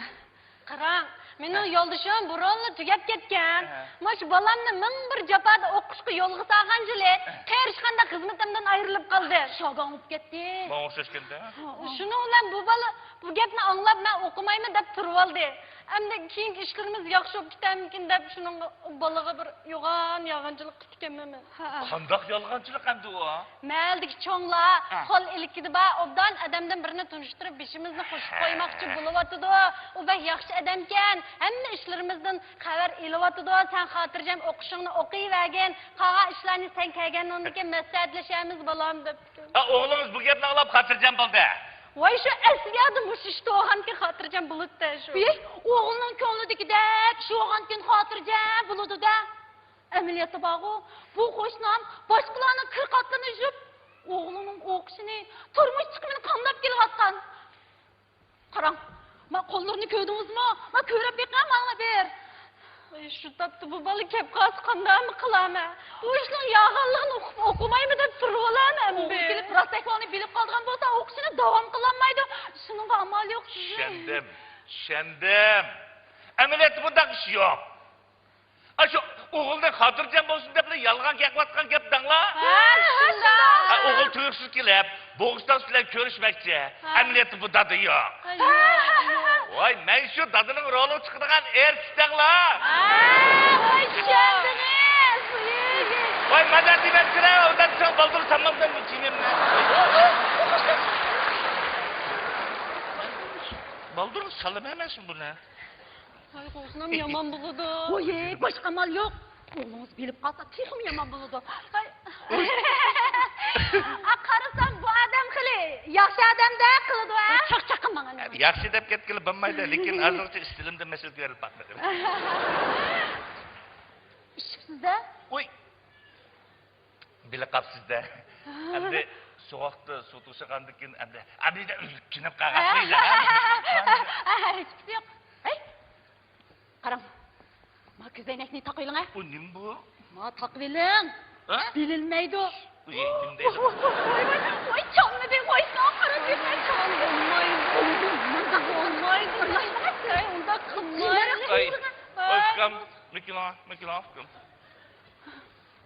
قاراڭ، مېنىڭ ھە. يولدىشىم بۇرۇنلا تۈگەپ كەتكەن. ھە. مۇشۇ بالامنى مىڭ بىر جاپادا ئوقۇشقا يولغا سالغان جىلى، ھە. قېرىشقاندا خىزمىتىمدىن ئايرىلىپ قالدى. شاگاڭ بولۇپ كەتتى. ماڭا ئوخشاشكەن-دە. شۇنىڭ بىلەن بۇ بالا بۇ گەپنى ئاڭلاپ، مەن ئوقۇمايمەن دەپ تۇرۇۋالدى. ئەمدى كېيىنكى ئىشلىرىمىز ياخشى بولۇپ كېتەرمىكىن دەپ، شۇنىڭغا، بالىغا بىر يوغان يالغانچىلىق قىپتىكەنمەن مەن. قانداق يالغانچىلىق ئەمدى ئۇ؟ مەھەللىدىكى چوڭلار، ھە. قول ئىلكىدە بار ئوبدان ئادەمدىن بىرىنى تونۇشتۇرۇپ، بېشىمىزنى قوشۇپ ھە. قويماقچى بولۇۋاتىدۇ. ئۇ بەك ياخشى ئادەمكەن، ھەممە ئىشلىرىمىزدىن خەۋەر ئېلىۋاتىدۇ. سەن خاتىرجەم ئوقۇشۇڭنى ئوقۇيۋەرگىن، قالغان ئىشلارنى سەن كەلگەندىن كېيىن مەسلىھەتلىشەرمىز، بالام، دەپتۇ. ھە، ئوغلىڭىز بۇ گەپنى ئاڭلاپ خاتىرجەم بولدى. ۋاي، شۇ ئەسلىيەدە مۇشۇ ئىشتا بولغانكى خاتىرجەم بولىدۇ-دە شۇ. ۋىي، ئوغلىنىڭ كۆڭلىدىكىدەك ئىش بولغانكىن خاتىرجەم بولىدۇ-دە. ئەمەلىيەتتە بارغۇ، بۇ قوشنام باشقىلارنىڭ كىر قاتلىرىنى يۇيۇپ، ئوغلىنىڭ ئوقۇشىنى، تۇرمۇش چىقىمىنى قامداپ كېلىۋاتقان. قاراڭ، ما قوللىرىنى كۆردىڭىزمۇ؟ ما كۆرۈپ بېقىڭ ماڭا بىر. ئاي، شۇ تاپتا بۇ بالا كەپ قالسا قانداقمۇ قىلامەن؟ بۇ ئىشنىڭ يالغانلىقىنى ئۇقۇپ ئوقۇمايمۇ دەپ تۇرۇۋالامەن ئوغلى بىر. كېلىپ راست ئەھۋالنى بىلىپ قالىدىغان بولسا، ئوقۇشىنى داۋام قىلالمايدۇ. شۇنىڭغا ئامال يوق. چۈشەندىم، چۈشەندىم. ئەمەلىيەتتە بۇنداق ئىش يوق. ئاشۇ ئوغۇلنى خاتىرجەم بولسۇن دەپلا يالغان گەپ قىلىۋاتقان گەپ دەڭلا. ھە، شۇنداق. ئوغۇل تۇيۇقسىز كېلىپ، بوغۇشتاس بىلەن كۆرۈشمەكچى. ھە. ئەمەلىيەتتە بۇ دادا يوق. ھە، يوق، يوق. ۋاي، مەن شۇ دادىنىڭ رولىغا چىقىدىغان ئارتىس دەڭلا. ھە، ۋاي، چۈشەندىڭىز. ۋاي، مانا دېمەكچىلەر، ئۇنداق دېسەڭ بالدۇر سالمامدىم كىيىمىمنى. بالدۇر سالىمەن مەن شۇ بۇنى. ۋاي، قوشنام يامان بولىدۇ. ۋوي، باشقا ئامال يوق. ئوغلىڭىز بىلىپ قالسا تېخىمۇ يامان بولىدۇ. ۋاي. ئا، قارىسام بۇ ئادەم خېلى ياخشى ئادەمدەك قىلىدۇ ھە. چاقچاق قىلماڭ ئەنە. ياخشى دەپ كەتكىلى بولمايدۇ، لېكىن ھازىرغىچە ئىستىلىمدىن مەسىلە كۆرۈلۈپ باقمىدىم. ئىششىقسىز-دە. ۋوي. بىلىپ قاپسىز-دە. ئەمدى سوغۇقتا سۇ توشۇغاندىن كېيىن ئەمدى، ئەمدى ئۆزى چېنىپ قالغان. ھېچقىسى يوق. ھەي، قاراڭ. ما كۆزەينەكنى تاقىۋېلىڭ ھە. ئۇ نېمە بۇ؟ ما تاقىۋېلىڭ. ھە؟ بىلىنمەيدۇ. ئۇ نېمە دەيدۇ؟ ۋاي، ۋاي، ۋاي، چالمىدى، ۋاي، ساڭا قارا دېمەي، چالمىدى. بولمايدۇ، بولمايدۇ، بولمايدۇ. ئۇنداق قىلمايلى. ئاي، ئاي، ئۇكام، مېكىلا، مېكىلا، ئۇكام.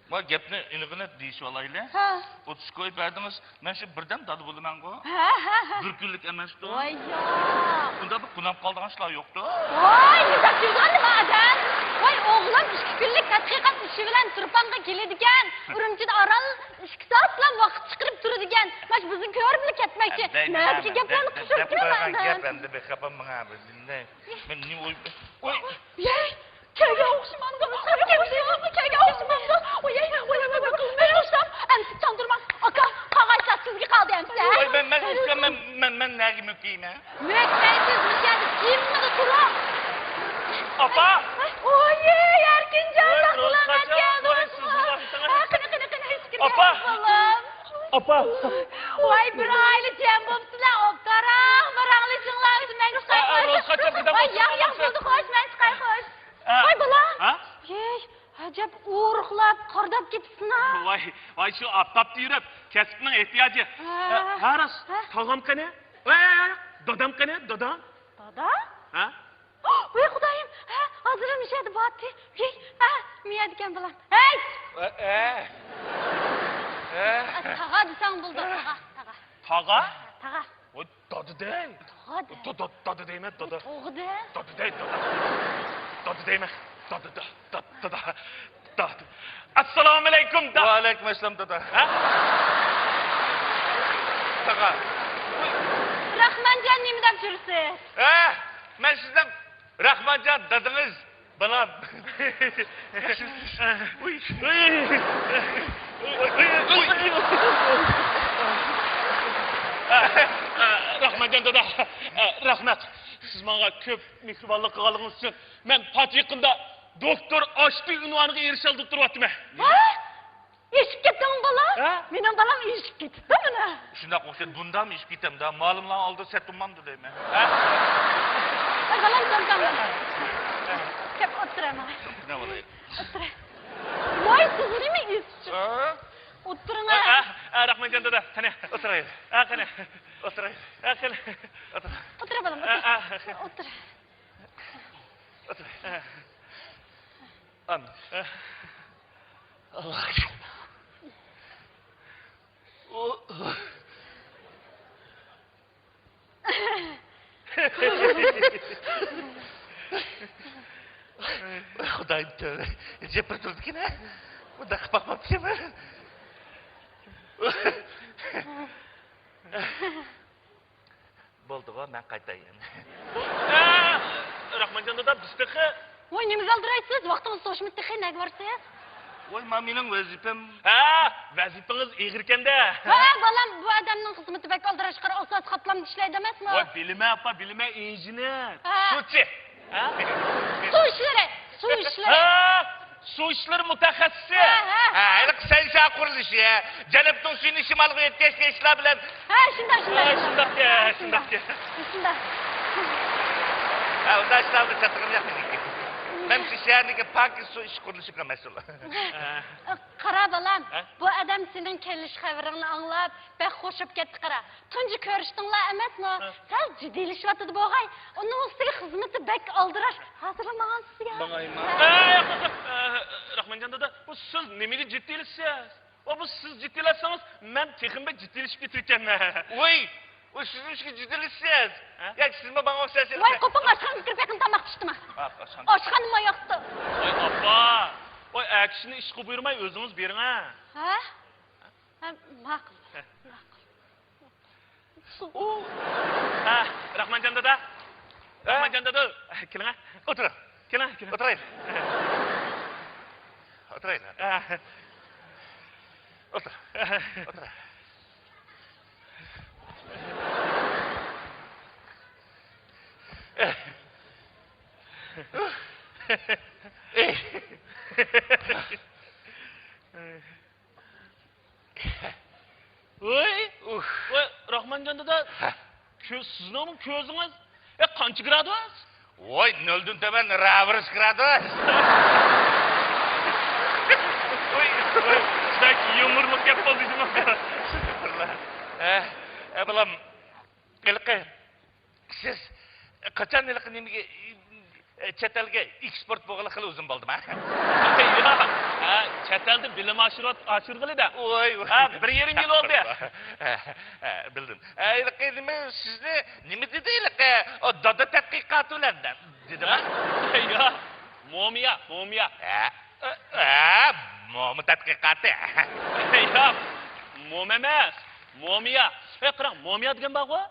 ما گەپنى ئېنىقىنى دېيىشىۋالايلى. ھە. ئوتتۇز كوي بەردىڭىز، مەن شۇ بىردەم دادا بولىمەنغۇ. ھە، ھە، ھە. بىر كۈنلۈك ئەمەستۇ. ۋاي ياق. ئۇنداق بىر قوناپ قالىدىغان ئىشلار يوقتۇ. ۋاي، مۇنداق دېيدىغان نېمە ئادەم؟ ۋاي، ئوغلۇم ئىككى كۈنلۈك تەتقىقات ئىشى بىلەن تۇرپانغا كېلىدىكەن. ئۈرۈمچىدە ئاران ئىككى سائەتلەپ ۋاقىت چىقىرىپ تۇرىدىكەن. ماش بىزنى كۆرۈپلا كەتمەكچى. نەدىكى گەپلەرنى قىلىپ كەتكەن ئادەم. گەپ ئەمدى بىر خاپا ماڭا بىزنى. مەن نېمە ئوي-، ئوي. يەي، كەلگەن ئوخشىمامدۇ؟ كەلگەن ئوخشىمامدۇ؟ كەلگەن ئوخشىمامدۇ؟ ئويەي، ئويەي، ئويەي، ئويەي، ئوخشام. ئەمسە چاندۇرماڭ. ئاكا، قالغان ئىشلار سىزگە قالدى ئەمسە. ۋاي، مەن، مەن ئۇكام، مەن، مەن، مەن نەگە مۆكۈيمەن؟ مۆكمەيسىز، مۇشۇ يەردە جىممىدە تۇرۇڭ. ئاپا! ئويەي، ئەركىنجان، ساق سالامەت كەلدىڭىزمۇ؟ ھە، قېنى، قېنى، قېنى، ئىچكىرى كىرىڭ، بالام. ئاپا! ئاپا! ۋاي، بىر ئائىلە جەم بوپسىلەر، ئوبدانراق ماراڭلىشىڭلار، مەن چىقاي، خوش. ۋاي، ياق، ياق، بولدى، خوش، مەن چىقاي، خوش. ۋاي، بالام. ھە؟ ھېي، ئەجەب ئورۇقلاپ، قارىداپ كېتىپسىنا. ۋاي، ۋاي، شۇ ئاپتاپتا يۈرۈپ، كەسىپنىڭ ئېھتىياجى. ھە. ھە، راست. ھە؟ تاغام قېنى؟ ۋاي، دادام قېنى؟ دادا؟ دادا؟ ھە؟ ۋاي خۇدايىم، ھە، ھازىر مۇشۇ يەردە بارتى. ھېي، ھە، مۇ يەردىكەن بالام. ھەي! ئە، ئە. ئە. تاغا دېسەڭ بولىدۇ، تاغا، تاغا. تاغا؟ تاغا. ۋاي، دادا دەي. تاغا دە. دادا، دادا دەيمەن، دادا. تاغا دە. دادا دەي، دادا. دادا دەيمەن. دادا، دادا، دادا، دادا. دادا. ئەسسالامۇئەلەيكۇم، دا. ۋەئەلەيكۇم ئەسسالام، دادا. ھە؟ تاغا. راخمانجان، نېمە دەپ يۈرسىز؟ ھە؟ مەن سىزنىڭ راخمانجان دادىڭىز، بالام. ياخشىمۇسىز؟ ئۇي. ئۇي. راخمانجان دادا، رەھمەت. سىز ماڭا كۆپ مېھرىبانلىق قىلغانلىقىڭىز ئۈچۈن. مەن پات يېقىندا دوكتور ئاشتى ئۇنۋانىغا ئېرىشەلدى دەپ تۇرۇۋاتىمەن. ھە؟ ئېشىپ كەتتىڭمۇ، بالا؟ ھە؟ مېنىڭ بالام ئېشىپ كېتىپتۇ مانا. شۇنداق ئوخشايدۇ. بۇنداقمۇ ئېشىپ كېتەمدۇ؟ مالىملارنىڭ ئالدىدا سەت تۇرمامدۇ دەيمەن. ھە؟ ئاي، بالام، جان، جان، بالام. كەپ ئولتۇر ماڭا. نېمە بولدى؟ ئولتۇر. ۋاي، سىز نېمە ئېشىپ؟ ھە؟ ئولتۇرۇڭ. ھە، ھە، رەھمەتجان دادا، قېنى. ئولتۇرايلى. ھە، قېنى. ئولتۇرايلى. ھە، قېنى. ئولتۇر. ئولتۇر، بالام، ھە، ئولتۇر. ھە. ئولتۇر. ئولتۇر. ھە. ئامىن. ھە. ئاللاھ. ۋاي خۇدايىم، تۆۋە. جىپىر تۇرىدىكەن ھە. بۇنداق قىلىپ باقماپتىكەنمەن. بولدىغۇ، مەن قايتاي يەنە. ئە، راخمانجان دادا، بىز تېخى. ۋاي، نېمە ئالدىرايسىز؟ ۋاقتىڭىز توشمىدى تېخى، نەگە بارىسىز؟ ۋاي، مانا مېنىڭ ۋەزىپەم. ھە، ۋەزىپىڭىز ئېغىركەن-دە. ۋە، بالام، بۇ ئادەمنىڭ خىزمىتى بەك ئالدىراش، قارا، ئاساسىي قاتلامدا ئىشلەيدۇ ئەمەسمۇ؟ ۋاي، بىلىمەن، ئاپا، بىلىمەن، ئىنژېنېر. ھە. سۇچى. ھە؟ سۇ ئىشلىرى، سۇ ئىشلىرى. ھە، سۇ ئىشلىرى مۇتەخەسسىسى. ھە، ھە. ھە، ھېلىقى سەنشيا قۇرۇلۇشى، ھە. جەنۇبنىڭ سۈيىنى شىمالغا يۆتكەشكەن ئىشلار بىلەن. ھە، شۇنداق، شۇنداق، ھە، شۇنداق. شۇنداق، ھە، شۇنداق. شۇنداق. ھە، ئۇنداق ئىشلاردا چاتىقىم يوق مېنىڭكى. مەن شۇ شەھەرنىڭكى پاكىز سۇ ئىشقۇرۇلۇشىغا مەسئۇل. ھە. قارا، بالام، ھە؟ بۇ ئادەم سېنىڭ كېلىش خەۋىرىڭنى ئاڭلاپ، بەك خوش بولۇپ كەتتى، قارا. تۇنجى كۆرۈشتۈڭلار ئەمەسمۇ؟ ھە. سەل جىددىيلىشىۋاتىدۇ بولغاي. ئۇنىڭ ئۈستىگە خىزمىتى بەك ئالدىراش. ھازىرلا ماڭامسىز يا؟ ماڭايما؟ ھە. ئە، ياق، ياق، ياق. ئە، راخمانجان دادا، بۇ سىز نېمىگە جىددىيلىشىسىز؟ ئۇ، بۇ سىز جىددىيلاشسىڭىز، مەن تېخىمۇ بەك جىددىيلىشىپ كېتىۋېتىمەن. ۋوي، ئۇ سىز نېمىشقا جىددىيلىشىسىز؟ ھە؟ ياكى سىزمۇ ماڭا ئوخشاش ۋاي، قوپۇڭ، ئاشخانىغا كىرىپ بېقىڭ، تاماق پىشتىما. ئا، ئاشخانا. ئاشخانىمۇ يوقتۇ. ۋاي، ئاپا. ۋاي، ئەر كىشىنى ئىشقا بۇيرۇماي ئۆزىڭىز بېرىڭە. ھە؟ ھە، ماقۇل. ھە. ماقۇل. ئۇ. ھە، راخمانجان دادا. ھە؟ راخمانجان دادا. كېلىڭە. ئولتۇرۇڭ. كېلىڭە، كېلىڭە. ئولتۇرايلى. ئولتۇرايلى. ھە. ئولتۇر. ئولتۇر. ۋوي، ۋوي، راخمانجان دادا، ھە. كۆز، سىزنىڭمۇ كۆزىڭىز، ئە، قانچە گرادۇس؟ ۋوي، نۆلدىن تۆۋەن رەۋىرىس گرادۇس. ۋوي، ۋوي، بەك يۇمۇرلۇق گەپ بولدى جۇمۇ. ھە، ئە، بالام، ھېلىقى سىز قاچان ھېلىقى نېمىگە، ئە، چەت ئەلگە ئېكسپورت بولغىلى خېلى ئۇزۇن بولدىما؟ ياق، ھە، چەت ئەلدە بىلىم ئاشۇرۇۋات-، ئاشۇرغىلى-دە. ۋوي، ۋوي. ھە، بىر يېرىم يىل بولدى. ھە، ھە، بىلدىم. ھە، ھېلىقى نېمە، سىزنى نېمە دېدى ھېلىقى؟ ئۇ دادا تەتقىقاتى بىلەن دېدىما؟ ياق، مومىيا، مومىيا. ھە، ھە، موما تەتقىقاتى. ياق، موما ئەمەس، مومىيا. ئەي، قاراڭ، مومىيا دېگەن بارغۇ؟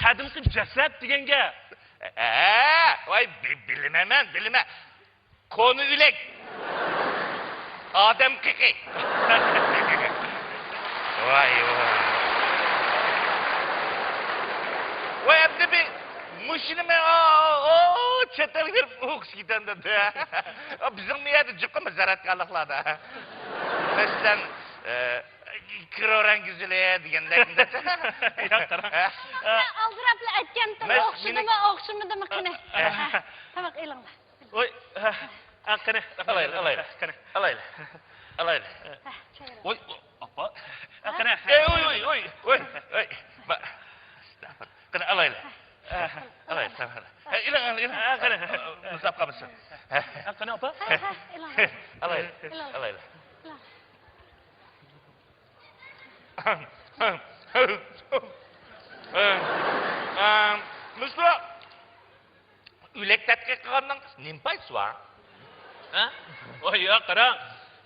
قەدىمكى جەسەت دېگەن گەپ. ھە، ۋاي، بى-، بىلىمەن مەن، بىلىمەن. كونا ئۆلۈك. ئادەم قېقى. ۋاي، ۋاي. ۋاي، ئەمدى بىر مۇشۇنى مەن، ئا، ئا، ئا، چەت ئەلگە بېرىپ ئوقۇش كېتەمدىم. بىزنىڭ بۇ يەردە جۇقىمۇ زەرەتكارلىقلاردا. مەسىلەن، ئە، كرورەڭ گۈزىلى دېگەندەك. ياق، قاراڭ. ھە؟ ئالدىراپلا ئەتكەنتىم، مەس-، ئوخشىدىمۇ، مېنىڭ ئوخشىمىدىمۇ، قېنى؟ ھە. ھە، تاماق ئېلىڭلار. ۋوي، ھە، ھە، قېنى. ئالايلى، ئالايلى. قېنى. ئالايلى. ئالايلى. ھە، چاي ئېلىڭ. ۋوي، ئاپا. ھە، قېنى. ئەي، ۋوي، ۋوي، ۋوي، ۋوي، ۋوي. ما-، ئەستەغپۇرۇللا. قېنى، ئالايلى. ھە، ھە. ئالايلى، ئەستەغپۇرۇللا. ھە، ئېلىڭ، ئېلىڭ، ئېلىڭ. ھە، قېنى. مۇزلاپ قالمىسۇن. ھە. ھە، قېنى، ئاپا. ھە، ھە، ئېلىڭ. ئالايلى، ئېلىڭ. ئالايلى. ئېلىڭ. مۇشۇ ئۆلۈك تەتقىق قىلغاننىڭ نېمە پايدىسى بار؟ ھە؟ ۋاي ياق، قاراڭ.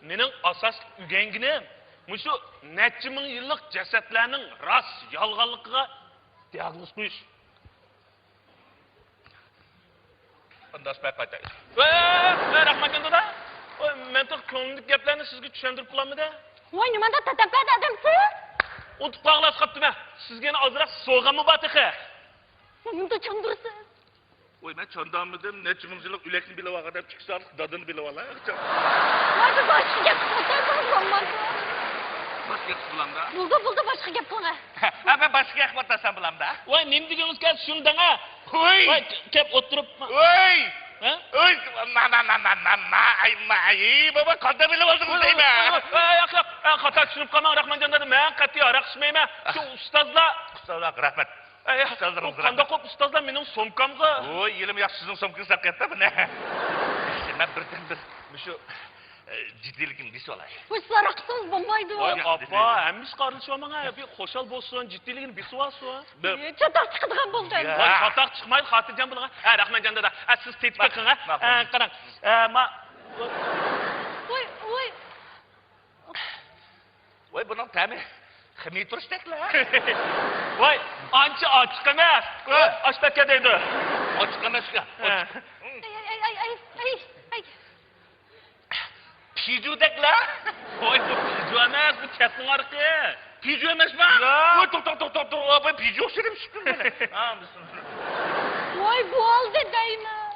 مېنىڭ ئاساسلىق ئۆگەنگىنىم مۇشۇ نەچچە مىڭ يىللىق جەسەتلەرنىڭ راست يالغانلىقىغا دىئاگنوز قويۇش. ئۇنداش بەك قايتاي. ۋە، ۋە، رەھمەتكەن دادا. ۋە، مەن تېخى كۆڭلۈمدىكى گەپلەرنى سىزگە چۈشەندۈرۈپ قىلالمىدىم. ۋاي، نېمانداق تەتەپكەن ئادەمسىز؟ ئۇنتۇپ قالغىلى قاپتىمەن. سىزگە يەنە ئازراق سوۋغاممۇ بار تېخى. نېمىدە چاندۇرىسىز؟ ۋاي، مەن چاندالمىدىم. نەچچە مىڭ يىللىق ئۆلەكنى بىلىۋالغان ئادەم ئىككى سائەتلىك دادىنى بىلىۋالاي. ۋاي، باشقا گەپ قىلسىڭىز بولمامدۇ؟ باشقا گەپ قىلامدا. بولدى، بولدى، باشقا گەپ قىلىڭ. ھە، مەن باشقا گەپ قىلسام بولامدا. ۋاي، نېمە دېگىنىڭىز كەلسە شۇنى دەڭە. ھوي! ۋاي، كەپ ئولتۇرۇپ. ھوي! ھە؟ ھوي! ما، ما، ما، ما، ما، ما، ئاي، ما، ئاي، بابا، قانداق بىلىپ ئالدىڭىز دەيمەن. ۋاي، ۋاي، ياق، ياق، ھە، خاتا چۈشىنىپ قالماڭ، راخمانجان دادا، مەن قەتئىي ھاراق ئىچمەيمەن. شۇ ئۇستازلار. ئۇستازلارغا رەھمەت. ئەي، ئۇستازلىرىمىز ئۇ قانداق بولۇپ ئۇستازلار مېنىڭ سومكامغا؟ ۋوي، ھېلىمۇ ياخشى سىزنىڭ سومكىڭىزنى ساقلاپ كەتتى بۇنى. ياخشى، مەن بىردىنبىر مۇشۇ، ئە، جىددىيلىكىمنى بېسىۋالاي. ۋوي، سىز ھاراق ئىچسىڭىز بولمايدۇ. ۋاي، ئاپا، ھەممە ئىشقا ئارىلىشىۋالماڭ، ھە، بىر خۇشال بولسۇن، جىددىيلىكىنى بېسىۋالسۇن. بىر چاتاق چىقىدىغان بولدى ئەمدى. ۋاي، چاتاق چىقمايدۇ، خاتىرجەم بولۇڭ. ھە، راخمانجان دادا، ھە، سىز تېتىپ بېقىڭ، ھە. ماقۇل. ھە، قاراڭ. ھە، ما-، ۋوي، ۋوي. ۋاي، بۇنىڭ تەمى خمىر تۇرۇشتەكلا. ۋاي، ئانچە ئاچچىق ئەمەس. ۋاي، ئاشتەكە دەيدۇ. ئاچچىق ئەمەسكەن. ھە. ئاچچىق. ئەي، ئەي، ئەي، ئەي، ئەي، ئەي، ئەي. پىجۇدەكلا. ۋاي، بۇ پىجۇ ئەمەس، بۇ كەسنىڭ ھارىقى. پىجۇ ئەمەسما؟ ياق. ۋاي، توختاڭ، توختاڭ، توختاڭ. ۋاي، پىجۇ ئوخشىدىم، شۈكۈر. ھا، بىسمىللا. ۋاي، بولدى دەيمەن.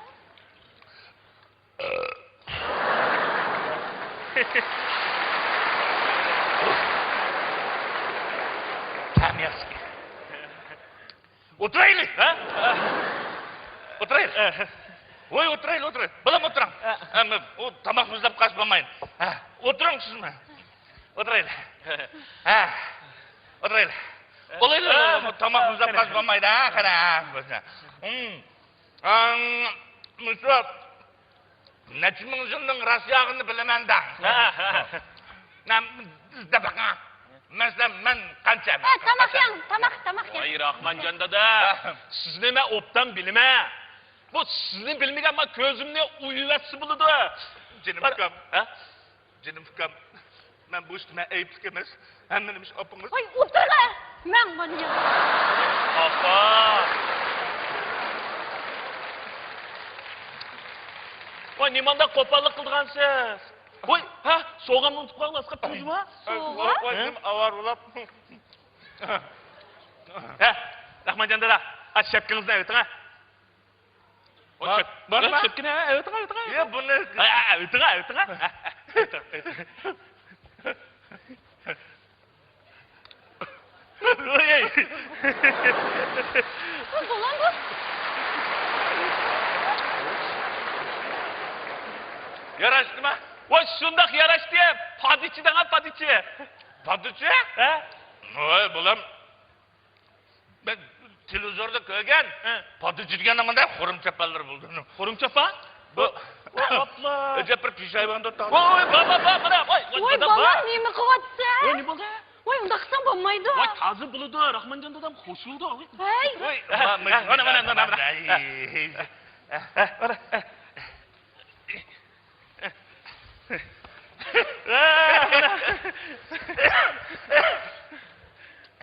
تەم ياخشى. ئولتۇرايلى، ھە؟ ئولتۇرايلى. ھە. ۋوي، ئولتۇرايلى، ئولتۇرايلى. بالام، ئولتۇرۇڭ. ھە. ھە، مەن ئۇ تاماق مۇزلاپ قالسا بولمايدۇ. ھە، ئولتۇرۇڭ سىزمۇ. ئولتۇرايلى. ھە. ئولتۇرايلى. ھە. بولايلى، ھە. تاماق مۇزلاپ قالسا بولمايدۇ، ھە، قارا، ھە. ھىم. ئاڭ، مۇشۇ نەچچە مىڭ يىلنىڭ راست ياغىنى بىلىمەن دەڭ. ھە، ھە. مەن دەپ بېقىڭ. مەسىلەن، مەن قانچە؟ ھە، تاماق يەڭ، تاماق، تاماق يەڭ. ۋاي، راخمانجان دادا، ھە. سىزنى مەن ئوبدان بىلىمەن. بۇ سىزنى بىلمىگەن مانا كۆزۈمنى ئويۇۋەتسە بولىدۇ. جېنىم ئۇكام. ھە؟ جېنىم ئۇكام، مەن بۇ ئىشتا مەن ئەيىبلىك ئەمەس، ھەممىنى مۇشۇ ئاپىڭىز. ۋاي، ئولتۇرغا! مەن مانا يەردە. ئاپا! ۋاي، نېمانداق قوپاللىق قىلىدىغانسىز؟ ۋاي، ھە، سوۋغامنى ئۇنتۇپ قالغان ئاسقاپ تۇردىما؟ سوۋغا؟ ۋاي، ھە؟ نېمە ئاۋارە بولاپ. ھە، راخمانجان دادا، ئاشۇ شەپكىڭىزنى ئەۋېتىڭ، ھە. بار، بارما؟ شەپكىنى، ھە، ئەۋېتىڭ، ئەۋېتىڭ، ئەۋېتىڭ. يا، بۇنى. ھە، ھە، ئەۋېتىڭ، ئەۋېتىڭ، ھە. ئەۋېتىڭ، ئەۋېتىڭ. ئۆي. بۇ بولامدۇ؟ ياراشتىما؟ ۋاي، شۇنداق ياراشتى. پادىچى دەڭا، پادىچى. پادىچى؟ ھە؟ ۋاي، بالام. مەن تېلېۋىزوردا كۆرگەن، ھە. پادىچى دېگەن مۇنداق خۇرۇم چاپانلىرى بولىدۇ. خۇرۇم چاپان؟ بۇ، ۋاي، ئاپلا. ئەجەب بىر پېشايۋاندا تاڭ. ۋاي، ۋاي، بار، بار، بار، بار. ۋاي، ۋاي، ۋاي، دادا، بالام، بار. نېمە قىلىۋاتىسەن؟ ۋاي، نېمە بولدى؟ ۋاي، ئۇنداق قىلساڭ بولمايدۇ. ۋاي، تازا بولىدۇ، راخمانجان دادام خوش بولىدۇ. ۋاي. ۋاي، ھە، ھە، مانا، مانا، مانا، مانا. ھە، مانا، ھە.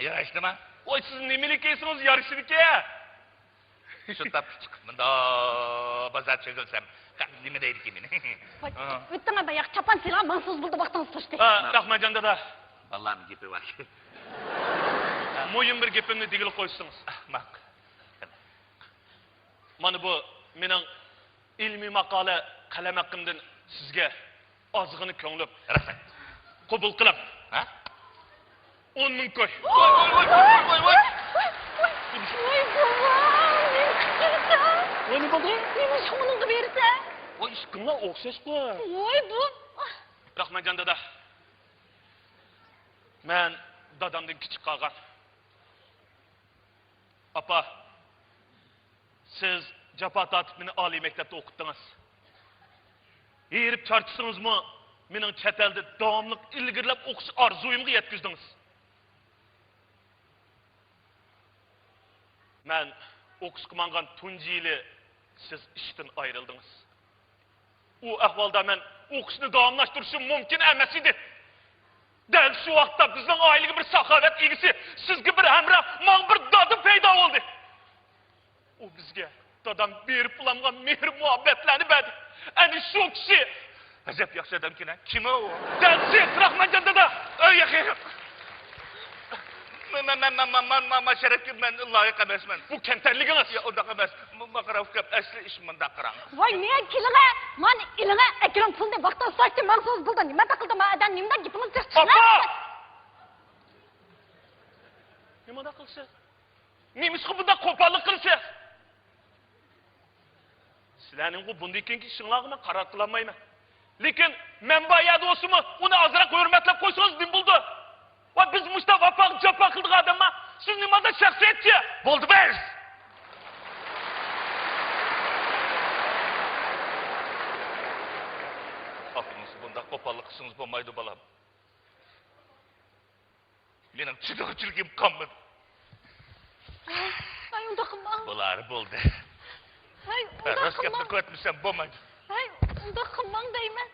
ياراشتىما؟ ۋاي، سىز نېمىلىك يەيسىڭىز يارىشىدىكەن. شۇنداق پىچىقىپ مۇنداق بازار چېگىلسەم، نېمە دەيدىكىن مېنى؟ ۋاي، ئا. ئۆتتۈڭە باياق چاپان سېلىغان ماڭسىڭىز بولدى، ۋاقتىڭىز توشتى. ھە، راخمانجان دادا. بالامنىڭ گېپى بار. مۇھىم بىر گېپىمنى دېگىلى قويسىڭىز. ماقۇل. مانا بۇ مېنىڭ ئىلمىي ماقالە قەلەم ھەققىمدىن سىزگە ئازغىنە كۆڭلۈم. رەھمەت. قوبۇل قىلىڭ. ھە؟ ئون مىڭ كوي. ۋاي، ۋاي، ۋاي. ۋاي، بوۋام، نېمە قىلىپ بېرىسەن؟ ۋاي، نېمە بولدى؟ نېمە ئىش ئۇنىڭغا بېرىسەن؟ ۋاي، ئىشقىڭلار ئوخشاشقۇ. ۋاي، بۇ. راخمانجان دادا، مەن دادامدىن كىچىك قالغان. ئاپا، سىز جاپا تارتىپ مېنى ئالىي مەكتەپتە ئوقۇتتىڭىز. ھېرىپ چارچىسىڭىزمۇ، مېنىڭ چەت ئەلدە داۋاملىق ئىلگىرىلەپ ئوقۇش ئارزۇيۇمغا يەتكۈزدىڭىز. مەن ئوقۇشقا ماڭغان تۇنجى يىلى سىز ئىشتىن ئايرىلدىڭىز. ئۇ ئەھۋالدا مەن ئوقۇشنى داۋاملاشتۇرۇشۇم مۇمكىن ئەمەس ئىدى. دەل شۇ ۋاقىتتا بىزنىڭ ئائىلىگە بىر ساخاۋەت ئىگىسى، سىزگە بىر ھەمراھ، ماڭا بىر دادا پەيدا بولدى. ئۇ بىزگە دادام بېرىپ بولالمىغان مېھىر-مۇھەببەتلەرنى بەردى. ئەنە شۇ كىشى. ئەجەب ياخشى ئادەمكەن ھە. كىم ئۇ؟ دەل سىز، راخمانجان دادا. ئەي ياخشى. مەن، مەن، مەن، مەن، مەن، مەن، مەن شەرەپكە مەن لايىق ئەمەسمەن. بۇ كەمتەرلىكىڭىز. يا، ئۇنداق ئەمەس. مۇ-، ماقاراف گەپ، ئەسلى ئىش مۇنداق قاراڭ. ۋاي، مېنىڭ كېلىڭە، مانا ئېلىڭە، ئەكرەم پۇلنى ۋاقتىدا ساچتى، ماڭسىڭىز بولدى. نېمە قىلدى ما ئادەم، نېمىدەپ گېپىڭىز جىق چىقىپ. ئاپا! نېمانداق قىلىسىز؟ نېمىشقا بۇنداق قوپاللىق قىلىسىز؟ سىلەرنىڭغۇ بۇندىن كېيىنكى ئىشىڭلارغا مەن قارار قىلالمايمەن. لېكىن مەن بار يەردە بولسىمۇ، ئۇنى ئازراق ھۆرمەتلەپ قويسىڭىز نېمە بولىدۇ؟ ۋە بىز مۇشتا ۋاپاغا جاپا قىلىدىغان ئادەمما؟ سىز نېمانداق شەخسىيەتچى؟ بولدى بەس! ئاپىڭىز بۇنداق قوپاللىق قىلسىڭىز بولمايدۇ، بالام. مېنىڭ چىدىغۇچىلىكىم قالمىدى. ھەي، ئۇنداق قىلماڭ. بولار، بولدى. ھەي، ئۇنداق راست گەپنى قىلماڭ. قىلىۋەتمىسەم بولمايدۇ. ھەي، ئۇنداق قىلماڭ دەيمەن.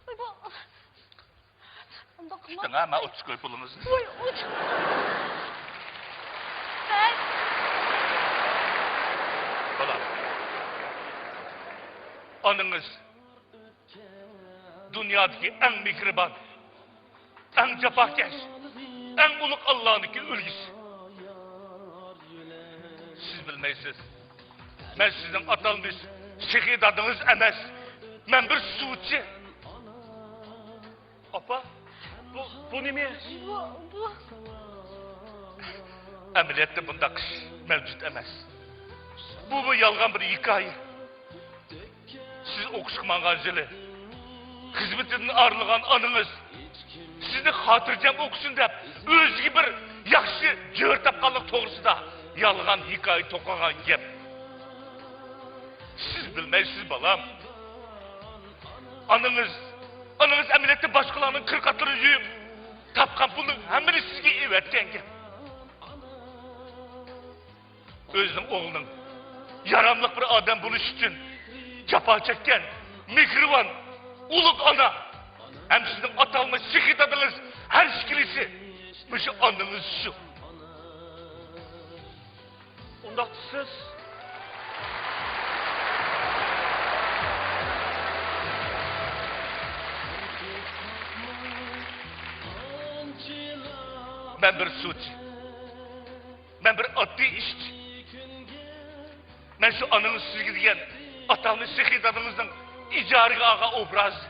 ۋاي، بۇ، ئۇنداق قىلماڭ. تۇتۇڭ ھە، مانا ئوتتۇز كوي پۇلىڭىزنى. ۋاي، ئۇنداق. ھەي. بالام. ئانىڭىز دۇنيادىكى ئەڭ مېھرىبان، ئەڭ جاپاكەش، ئەڭ ئۇلۇغ ئاللانىڭكى ئۈلگىسى. سىز بىلمەيسىز. مەن سىزنىڭ ئاتالمىش سېخىي دادىڭىز ئەمەس. مەن بىر سۇچى. ئاپا، بۇ، بۇ نېمە؟ بۇ، بۇ. ئەمەلىيەتتە بۇنداق ئىش مەۋجۇت ئەمەس. بۇ، بۇ يالغان بىر ھېكايە. سىز ئوقۇشقا ماڭغان يىلى خىزمىتىدىن ئايرىلغان ئانىڭىز سىزنى خاتىرجەم ئوقۇسۇن دەپ، ئۆزىگە بىر ياخشى جۆرە تاپقانلىق توغرىسىدا يالغان ھېكايە توقۇغان گەپ. سىز بىلمەيسىز، بالام. ئانىڭىز، ئانىڭىز ئەمەلىيەتتە باشقىلارنىڭ كىر-قاتلىرىنى يۇيۇپ، تاپقان پۇلنىڭ ھەممىنى سىزگە ئېۋەتكەن گەپ. ئۆزىنىڭ ئوغلىنىڭ ياراملىق بىر ئادەم بولۇشى ئۈچۈن جاپا چەككەن، مېھرىبان، ئۇلۇغ ئانا ھەم سىزنىڭ ئاتالمىش سېخىي دادىڭىز ھەر ئىككىلىسى مۇشۇ ئانىڭىز شۇ. ئۇنداق دېسىز. مەن بىر سۇچى. مەن بىر ئاددىي ئىشچى. مەن شۇ ئانىڭىز سىزگە دېگەن ئاتالمىش سېخىي دادىڭىزنىڭ ئىجارىگە ئالغان ئوبرازى.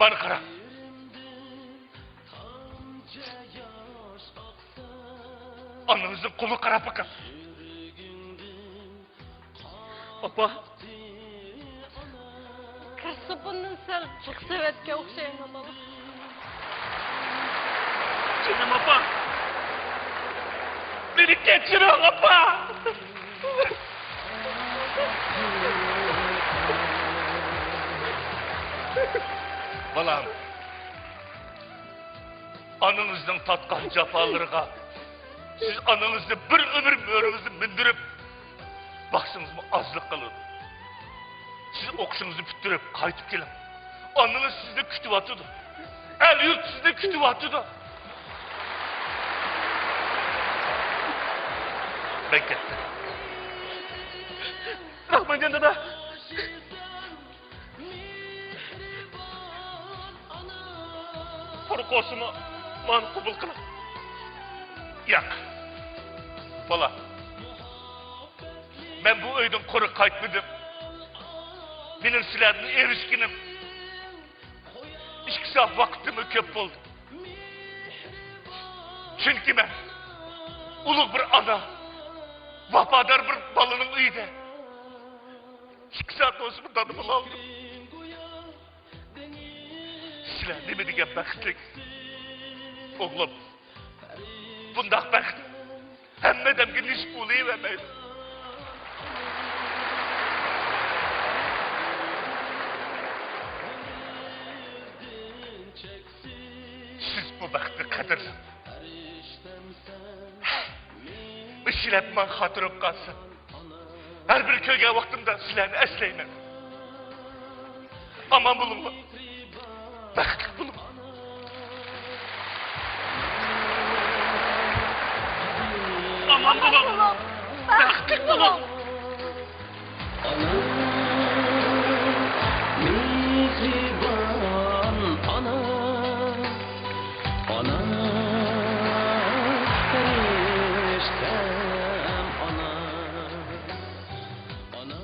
مانا قاراڭ. ئانىڭىزنىڭ قولىغا قاراپ بېقىڭ. ئاپا. كىر سوپۇننى سەل جىق سېۋەتكە ئوخشايمەن، بالا. جېنىم ئاپا. مېنى كەچۈرۈڭ، ئاپا. بالام. ئانىڭىزنىڭ تارتقان جاپالىرىغا سىز ئانىڭىزنى بىر ئۆمۈر مۈرىڭىزنى مىندۈرۈپ باقسىڭىزمۇ ئازلىق قىلىدۇ. سىز ئوقۇشىڭىزنى پۈتتۈرۈپ قايتىپ كېلىڭ. ئانىڭىز سىزنى كۈتۈۋاتىدۇ. ئەل-يۇرت سىزنى كۈتۈۋاتىدۇ. مەن كەتتىم. راخمانجان دادا. قۇرۇق بولسىمۇ، مانا قوبۇل قىلىڭ. ياق. بالا، مەن بۇ ئۆيدىن قۇرۇق قايتمىدىم. مېنىڭ سىلەردىن ئېرىشكىنىم ئىككى سائەت ۋاقىتتىنمۇ كۆپ بولدى. چۈنكى مەن ئۇلۇغ بىر ئانا، ۋاپادار بىر بالىنىڭ ئۆيىدە ئىككى سائەت بولسىمۇ دادا بولالمىدىم. سىلەر نېمە دېگەن بەختلىك، ئوغلۇم. بۇنداق بەخت ھەممە ئادەمگە نېسىپ بولۇۋەرمەيدۇ. سىز بۇ بەختنى قەدىرلەڭ. مۇشۇ ئەيلەپ ماڭا خاتىرە بولۇپ قالسۇن. ھەر بىر كۆرگەن ۋاقتىمدا سىلەرنى ئەسلەيمەن. ئامان بولۇڭلار. بەختلىك بولۇڭلار. ئامان بولۇڭ. بەختلىك بولۇڭ. ئانا، مېھرىبان ئانا، ئانا، پەرىشتەم ئانا، ئانا.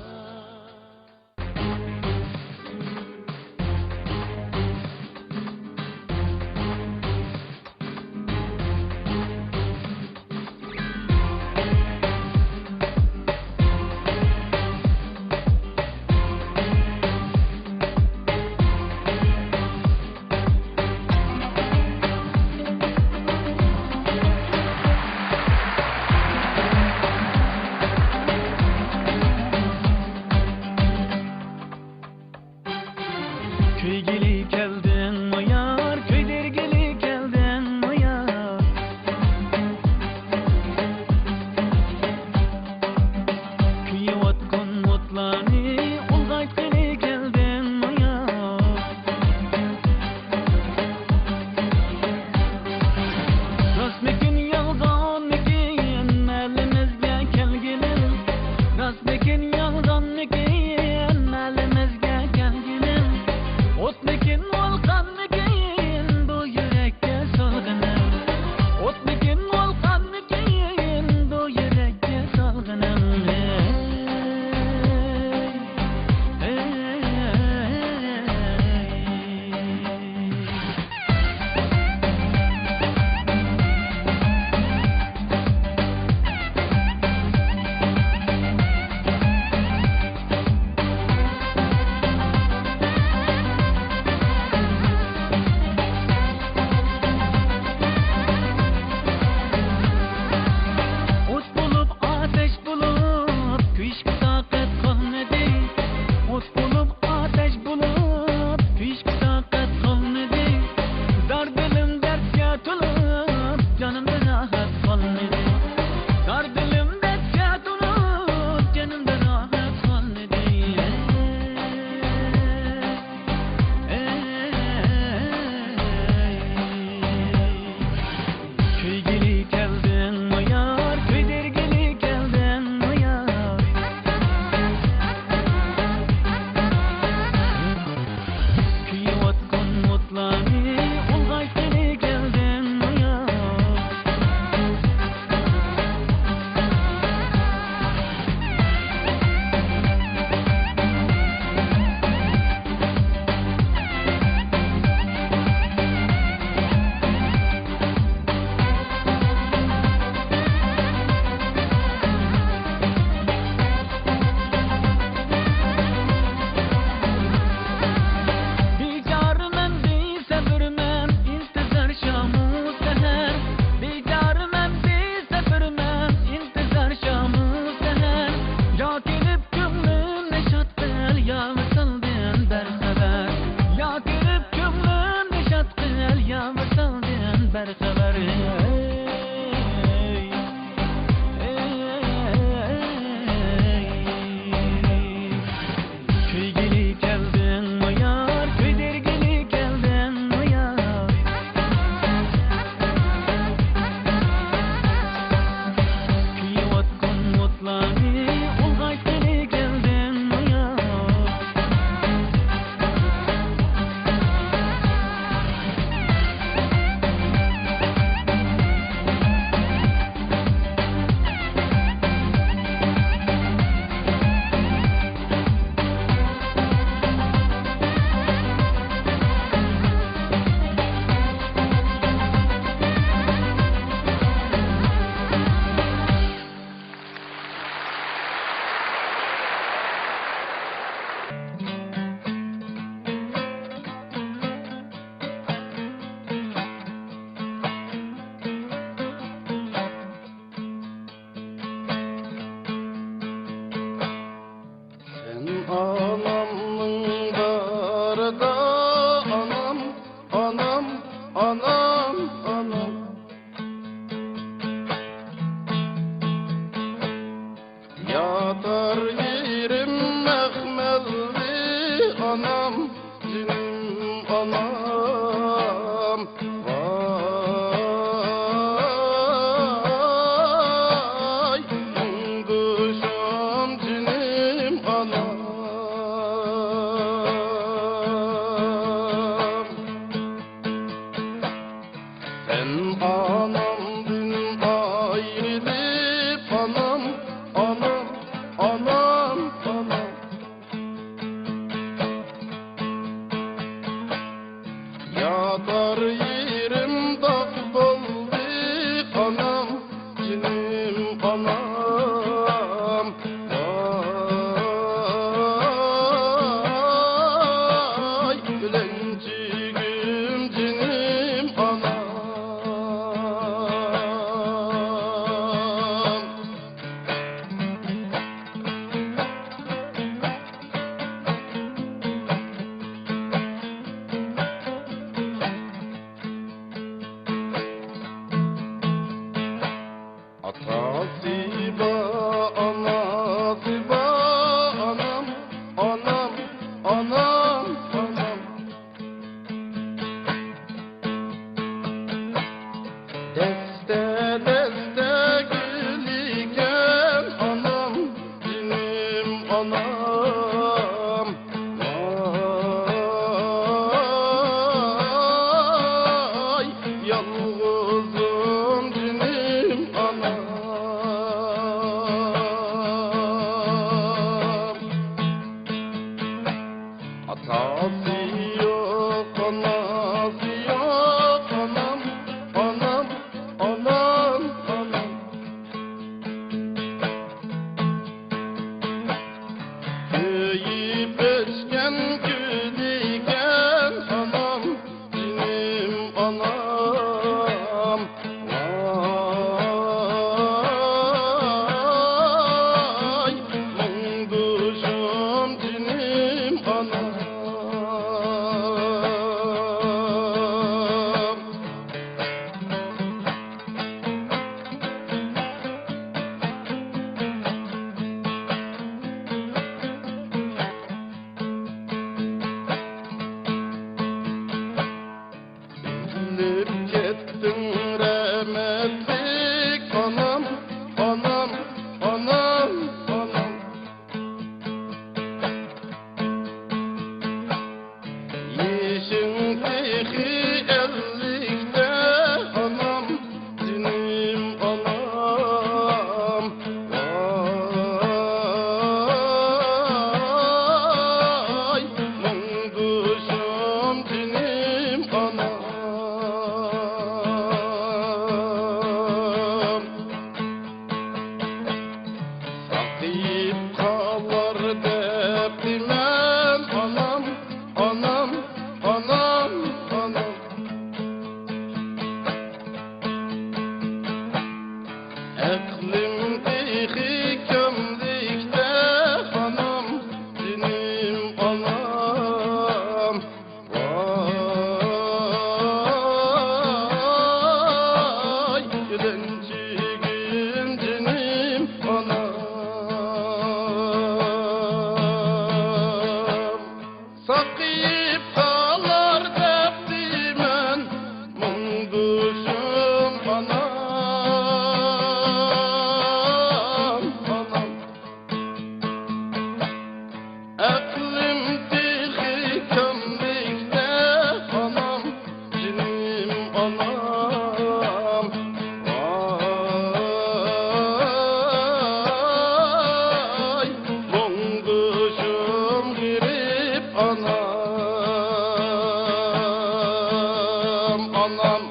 كۆيگىلى كەلدىڭمۇ يار، كۆيدۈرگىلى كەلدىڭمۇ يار؟ كۆيۈۋاتقان ئوتلارنى ئۇلغايتقىلى كەلدىڭمۇ يار؟ راستمىكىن، يالغانمىكىن، مەھەللىمىزگە كەلگىنىڭ؟ راستمىكىن، يالغانمىكىن، مەھەللىمىزگە كەلگىنىڭ؟ ئوتمىكىن، ۋولقانمىكىن، بۇ يۈرەككە سالغىنىڭ؟ ئوتمىكىن، ۋولقانمىكىن، بۇ يۈرەككە سالغىنىڭ؟ ئوت بولۇپ، ئاتەش بولۇپ، كۆيۈشكە تاقەت قالمىدى. ئوت بولۇپ، ئاتەش بولۇپ، كۆيۈشكە تاقەت قالمىدى. دار دىلىم دەردكە تولۇپ، جانىمدا راھەت قالمىدى. دار دىلىم دەردكە تولۇپ، جانىمدا راھەت قالمىدى. كۆيگىلى كەلدىڭمۇ يار، كۆيدۈرگىلى كەلدىڭمۇ يار؟ كۆيۈۋاتقان ئوتلارنى ئۇلغايتقىلى كەلدىڭمۇ يار؟ بىچارىمەن، بىسەۋرمەن، ئىنتىزار شامۇ سەھەر. بىچارىمەن، بىسەۋرمەن، ئىنتىزار شامۇ سەھەر. يا كېلىپ كۆڭلۈمنى شاد قىل، يا ۋىسالدىن بەر خەۋەر. يا كېلىپ كۆڭلۈمنى شاد قىل، يا ۋىسالدىن بەر خەۋەر. كۆيگىلى كەلدىڭمۇ يار، كۆيدۈرگىلى كەلدىڭمۇ يار؟ كۆيۈۋاتقان ئوتلارنى ئۇلغايتقىلى كەلدىڭمۇ يار؟ سەن ئانامنىڭ بارىدا، ئانام، ئانام، ئانام، ئانام. ئانامدىن ئايرىلىپ، ئانام، ئانام، ئانام، ئانام. ياتار يېرىم داغ بولدى، ئانام، جېنىم ئانام. ۋاي، ئۆلەنچۈگۈم، جېنىم ئانام. ئاتاسى بار، ئاناسى بار، ئانام، ئانام، ئانام، ئانام. دەستە-دەستە گۈلىكەن ئانام، جېنىم ئانام. ۋاي، يالغۇزۇم جېنىم ئانام. ئاتاسى يوق، ئاناسى يوق، ئانام، ئانام، ئانام، ئانام. كۆيۈپ ئۆسكەن گۈلىكەن ئانام، جېنىم ئانام. ۋاي، مۇڭدىشىم جېنىم ئانام. ئېزىلىپ كەتتىڭ رەھمەتلىك ئانام، ئانام، ئانام، ئانام. يېشىڭ تېخى ئەللىكتە ئانام، جېنىم ئانام. ۋاي، مۇڭدىشىم جېنىم ئانام. ساقىيىپ قالار دەپتىمەن ئانام، ئانام، ئانام، ئانام. ئەقلىم تېخى كەملىكتە ئانام، جېنىم ئانام. ۋاي، ئۆلەنچۈگۈم جېنىم ئانام. ساقىيىپ قالار دەپتىمەن، مۇڭدىشىم ئانام، ئانام. ئەقلىم تېخى كەملىكتە ئانام، جېنىم ئانام. ۋاي، مۇڭدىشىم غېرىب ئانام، ئانام.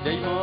دەيمۇ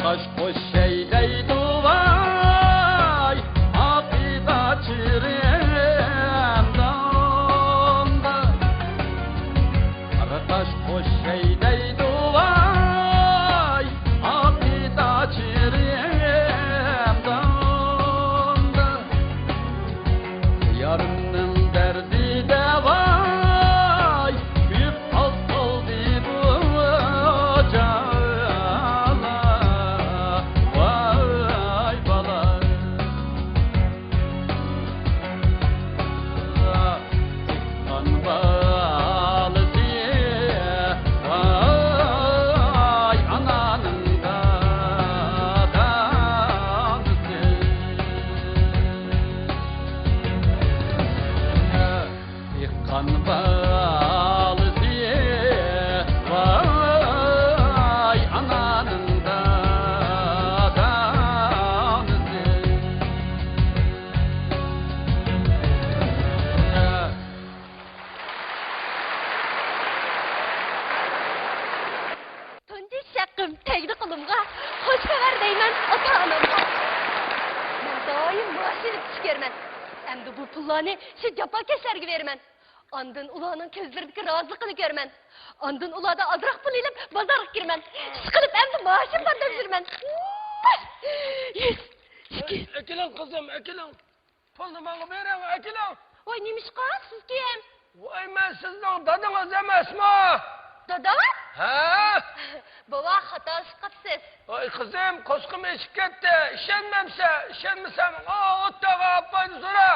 قاش قوش شەيدەيدۇ ۋاي، ئاقىدا چىرىمدامدا. قاش قوش شەيدەيدۇ ۋاي، ئاقىدا چىرىمدامدا. يارىمنىڭ دەردىدە ۋاي، كۆيۈپ قالدى بۇ جانلار، ۋاي بالا. دېھقان بالىسى، ۋاي ئانانىڭ دادامسى. دېھقان بالىسى، ۋاي ئانانىڭ دادامسى. تۇنجى شەققىم تەگدى قولۇمغا، خوش خەۋەر دەيمەن ئاتا-ئانامغا. مەن دائىم ماشىنا ئېلىپ چۈش كۆرىمەن. ئەمدى بۇ پۇللارنى شۇ جاپاكەشلەرگە بېرىمەن. ئاندىن ئۇلارنىڭ كۆزلىرىدىكى رازىلىقىنى كۆرىمەن. ئاندىن ئۇلاردىن ئازراق پۇل ئېلىپ، بازارغا كىرىمەن. ئىشقىلىپ ئەمدى ماشىنا بار دەپ يۈرىمەن. يۈز، ئىككى يۈز. ئەكېلىڭ قىزىم، ئەكېلىڭ. پۇلنى ماڭا بېرىڭ، ئەكېلىڭ. ۋاي، نېمىشقا؟ سىز كىم؟ ۋاي، مەن سىزنىڭ دادىڭىز ئەمەسمۇ؟ دادا؟ ھە؟ بوۋا، خاتالىشىپ قاپسىز. ۋاي قىزىم، قورسىقىم ئېچىپ كەتتى. ئىشەنمەمسە، ئىشەنمىسەم، ئا، ئوتتاغا ئاپاينى سورا.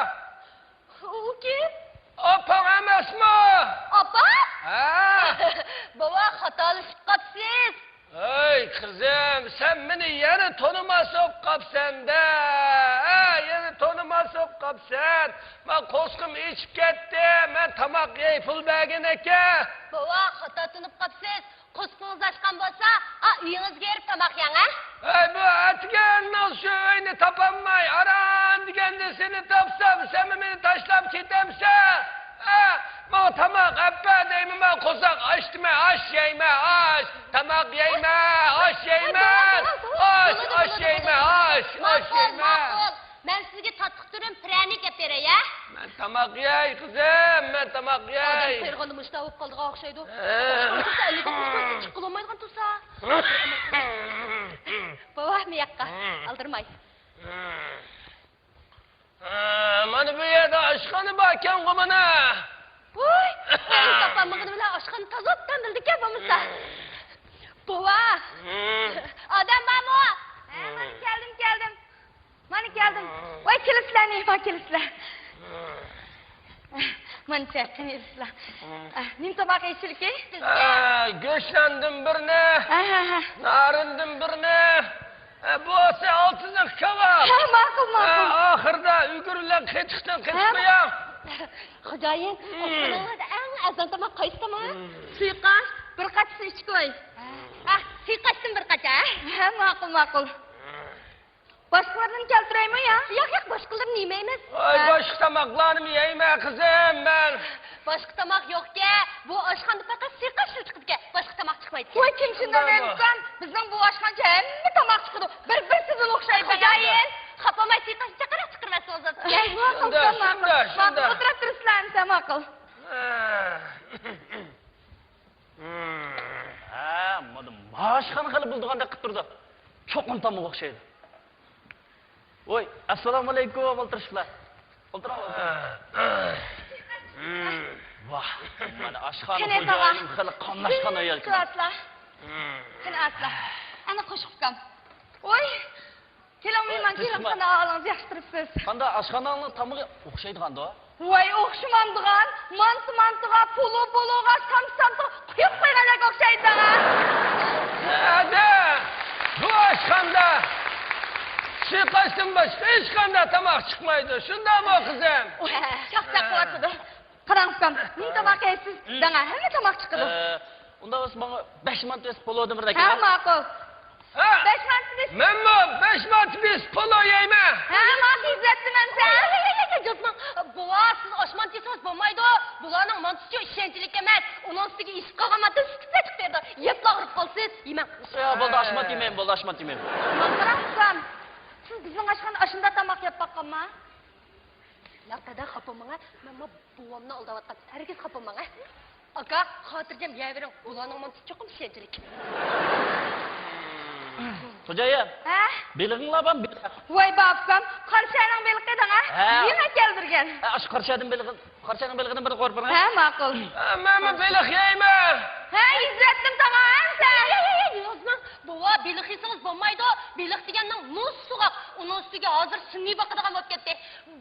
ئۇ كىم؟ ئاپاڭ ئەمەسمۇ؟ ئاپا؟ ھە. بوۋا، خاتالىشىپ قاپسىز. ھەي قىزىم، سەن مېنى يەنە تونۇماس بولۇپ قاپسەن-دە. ھە، يەنە تونۇماس بولۇپ قاپسەن. مانا قورسىقىم ئېچىپ كەتتى. مەن تاماق يەي پۇل بەرگىن ئەكەل. بوۋا، خاتا تونۇپ قاپسىز. قورسىقىڭىز ئاچقان بولسا، ئا، ئۆيىڭىزگە بېرىپ تاماق يەڭ، ھە؟ ھەي، بۇ ئەتىگەننىڭ شۇ ئۆينى تاپالماي، ئاران دېگەندە سېنى تاپسام، سەنمۇ مېنى تاشلاپ كېتەمسەن؟ ھە؟ ماڭا تاماق ئەپ بەر دەيمەن، مەن قورساق ئاچتىمەن، ئاش يەيمەن، ئاش. تاماق يەيمەن، ئاش يەيمەن، ئاش، ئاش يەيمەن، ئاش، ئاش يەيمەن. ماقۇل، ماقۇل. مەن سىزگە تاتلىق تۈرۈم پىرەنىك ئەپ بېرەي، ھە؟ مەن تاماق يەي، قىزىم، مەن تاماق يەي. ئادەم قېرىغاندا مۇشۇنداق بولۇپ قالىدىغان ئوخشايدۇ. ھە. ئەللىك قوشمىسا چىققىلى بولمايدىغان تۇرسا. بوۋا، مۇياققا. ئالدىرىماي. ھە، مانا بۇ يەردە ئاشخانا باركەنغۇ مانا. ۋوي، ئەي، تاپالمىغىنى بىلەن ئاشخانا تازا ئوبدان بىلدىكەن بولمىسا. بوۋا. ئادەم بارمۇ؟ ھە، مانا كەلدىم، كەلدىم. مانا كەلدىم. ۋاي، كېلىسىلەر، نېمە كېلىسىلەر؟ مانا چەككىنى ئېلىسىلەر. ئە، نېمە تاماق يېيىشلىكى؟ ئە، گۆشناندىن بىرنى، ئەھەھە. نارىندىن بىرنى، ئە، بولسا ئالتىنلىق كاۋاپ. ھە، ماقۇل، ماقۇل. ئە، ئاخىرىدا ئۈگرە بىلەن قېتىقتىن قېتىق قويۇڭ. خوجايىن، ئاشخانىڭلاردا ئەڭ ئەرزان تاماق قايسى تاماق؟ سۇيۇقئاش، بىر قاچىسى ئۈچ كوي. ئە، سۇيۇقئاشتىن بىر قاچا، ھە؟ ھە، ماقۇل، ماقۇل. باشقىلىرىنى كەلتۈرەيمۇ يا؟ ياق، ياق، باشقىلىرىنى يېمەيمىز. ۋاي، ھە. باشقا تاماقلارنىمۇ يەيمەن، قىزىم، مەن. باشقا تاماق يوقكەن. بۇ ئاشخانىدا پەقەت سۇيۇقئاشلا چىقىدىكەن. باشقا تاماق چىقمايدىكەن. ۋاي، كىم شۇنداق دەيدىكەن؟ بىزنىڭ بۇ ئاشخانىچە ھەممە تاماق چىقىدۇ. بىر-بىرسىدىن ئوخشايدۇ. خوجايىن، خاپا بولماي سۇيۇقئاشنى جىقراق چىقىرىۋەتسىڭىز بوپتىكەن. ماقۇل، شۇنداق، ماقۇل. شۇنداق، ماقۇل، شۇنداق. ئولتۇراپ تۇرۇسىلەر ئەمىسە، ماقۇل. ھە. ھە، مانا ئاشخانا خېلى بىلىدىغاندەك قىلىپ تۇرىدۇ. چوقۇم تامغا ئوخشايدۇ. ۋوي، ئەسسالامۇئەلەيكۇم، ئولتۇرۇشۇپلا. ئولتۇرۇڭ، ئولتۇرۇڭ. ۋاھ، مانا ئاشخانا خوجايىنى خېلى قاملاشقان ئايال ئىكەن. قېنى ئەسلا. قېنى ئەسلا. ئەنە قوشۇق ئۇكام. ۋوي. كېلىڭ، مېھمان، كېلىڭ، قانداق ئەھۋالىڭىز، ياخشى تۇرۇپسىز؟ قانداق، ئاشخاناڭنىڭ تامىقى ئوخشايدىغاندۇ؟ ۋاي، ئوخشىمامدىغان، مانتا مانتىغا، پولۇ پولۇغا، سامسا سامسىغا قۇيۇپ قويغاندەك ئوخشايدىغان. ھەدە، بۇ ئاشخانىدا سۇيۇقئاشتىن باشقا ھېچقانداق تاماق چىقمايدۇ، شۇنداقمۇ قىزىم؟ چاقچاق قىلىۋاتىدۇ. قاراڭ ئۇكام، نېمە تاماق يەيسىز؟ دەڭە، ھەممە تاماق چىقىدۇ. ئە، ئۇنداق بولسا ماڭا بەش مانتا بېسىپ پولۇدىن بىر ئەكىلىڭ. ھە، ماقۇل. ھە، بەش مانتا بېسىپ. مەنمۇ بەش مانتا بېسىپ پولۇ يەيمەن. ھە، ماقۇل، ئىززەتلىمەمسەن؟ جوزماڭ، بوۋا، سىز ئاشمانتا يېسىڭىز بولمايدۇ. بۇلارنىڭ مانتىسىچۇ ئىشەنچلىك ئەمەس. ئۇنىڭ ئۈستىگە ئېشىپ قالغان مانتا سۈپۈتسە چىقىپ بېرىدۇ. يەپلا ئاغرىپ قالىسىز. يېمەڭ. يا، بولدى، ئاشمانتا يېمەيمەن، بولدى، ئاشمانتا يېمەيمەن. ماڭقىراڭ ئۇكام، سىز بىزنىڭ ئاشخانىدا ئاشۇنداق تاماق يەپ باققانما؟ ياق، دادا، خاپا بولماڭ ھە. مەنمۇ بوۋامنى ئالداۋاتقان. ھەرگىز خاپا بولماڭ ھە. ئاكا، خاتىرجەم يەۋېرىڭ، بۇلارنىڭ مانتىسى چوقۇم ئىشەنچلىك. خوجايىن. ھە؟ بېلىقىڭلار بارمۇ، بېلىق؟ ۋاي، بار ئۇكام، قاراشاينىڭ بېلىقى دەڭ ھە؟ ھە. يېڭى كەلدۈرگەن. ھە، ئاشۇ قاراشايدىن بېلىقى، قاراشاينىڭ بېلىقىدىن بىر قورۇپ بېرىڭ ھە. ھە، ماقۇل. ھە، مەنمۇ بېلىق يەيمەن. ھە، ئىززەتلىم تاغا ھەمسە. يوزماڭ، بوۋا، بېلىق يېسىڭىز بولمايدۇ. بېلىق دېگەننىڭ مۇز سوغۇق. ئۇنىڭ ئۈستىگە ھازىر سۈنئىي باقىدىغان بولۇپ كەتتى.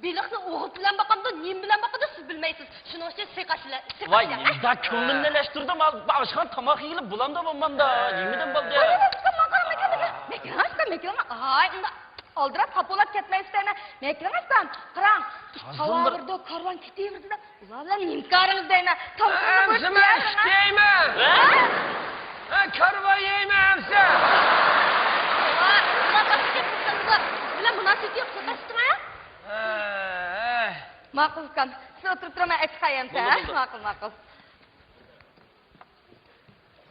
بېلىقنى ئوغۇت بىلەن باقامدۇ، نېمە بىلەن باقىدۇ، سىز بىلمەيسىز. شۇنىڭ ئۈچۈن سىقاش بىلەن، سىقاش ۋاي، بىلەن، ھە؟ نېمىدا كۆڭلۈمنى ئېلەشتۈردۈم، ھال باشقا تاماق يېگىلى بولامدا، بولمامدا، نېمىدىن بولدى؟ ماڭا قارا، مەكىلىڭە، مەكىلىڭە، مەكىلىڭە. ئاي، ئۇنداق ئالدىراپ، خاپا بولۇپ كەتمەيسىلەر. مەكىلىڭە، قاراڭ، ھاۋا بىردۇ، كارۋان كېتىۋېرىدۇ دەپ، ئۇلار بىلەن نېمە كارىڭىز دەيمەن؟ تامىقىڭىزنى بوشىتىۋېرىڭ. ئەمسە مەن ئىش دەيمەن. ھە؟ ھە، كارۋان يەيمەن ئەمسە. ئۇلار باشقا گەپ قىلسىڭىزلا، بىز بىلەن مۇناسىۋىتى يوق، سىرتقا چىقىڭ. ھە، ھە. ماقۇل ئۇكام، سىز ئولتۇرۇپ تۇرۇڭ، مەن ئېچىپ قوياي ئەمسە، ھە؟ بولدى، بولدى. ماقۇل، ماقۇل.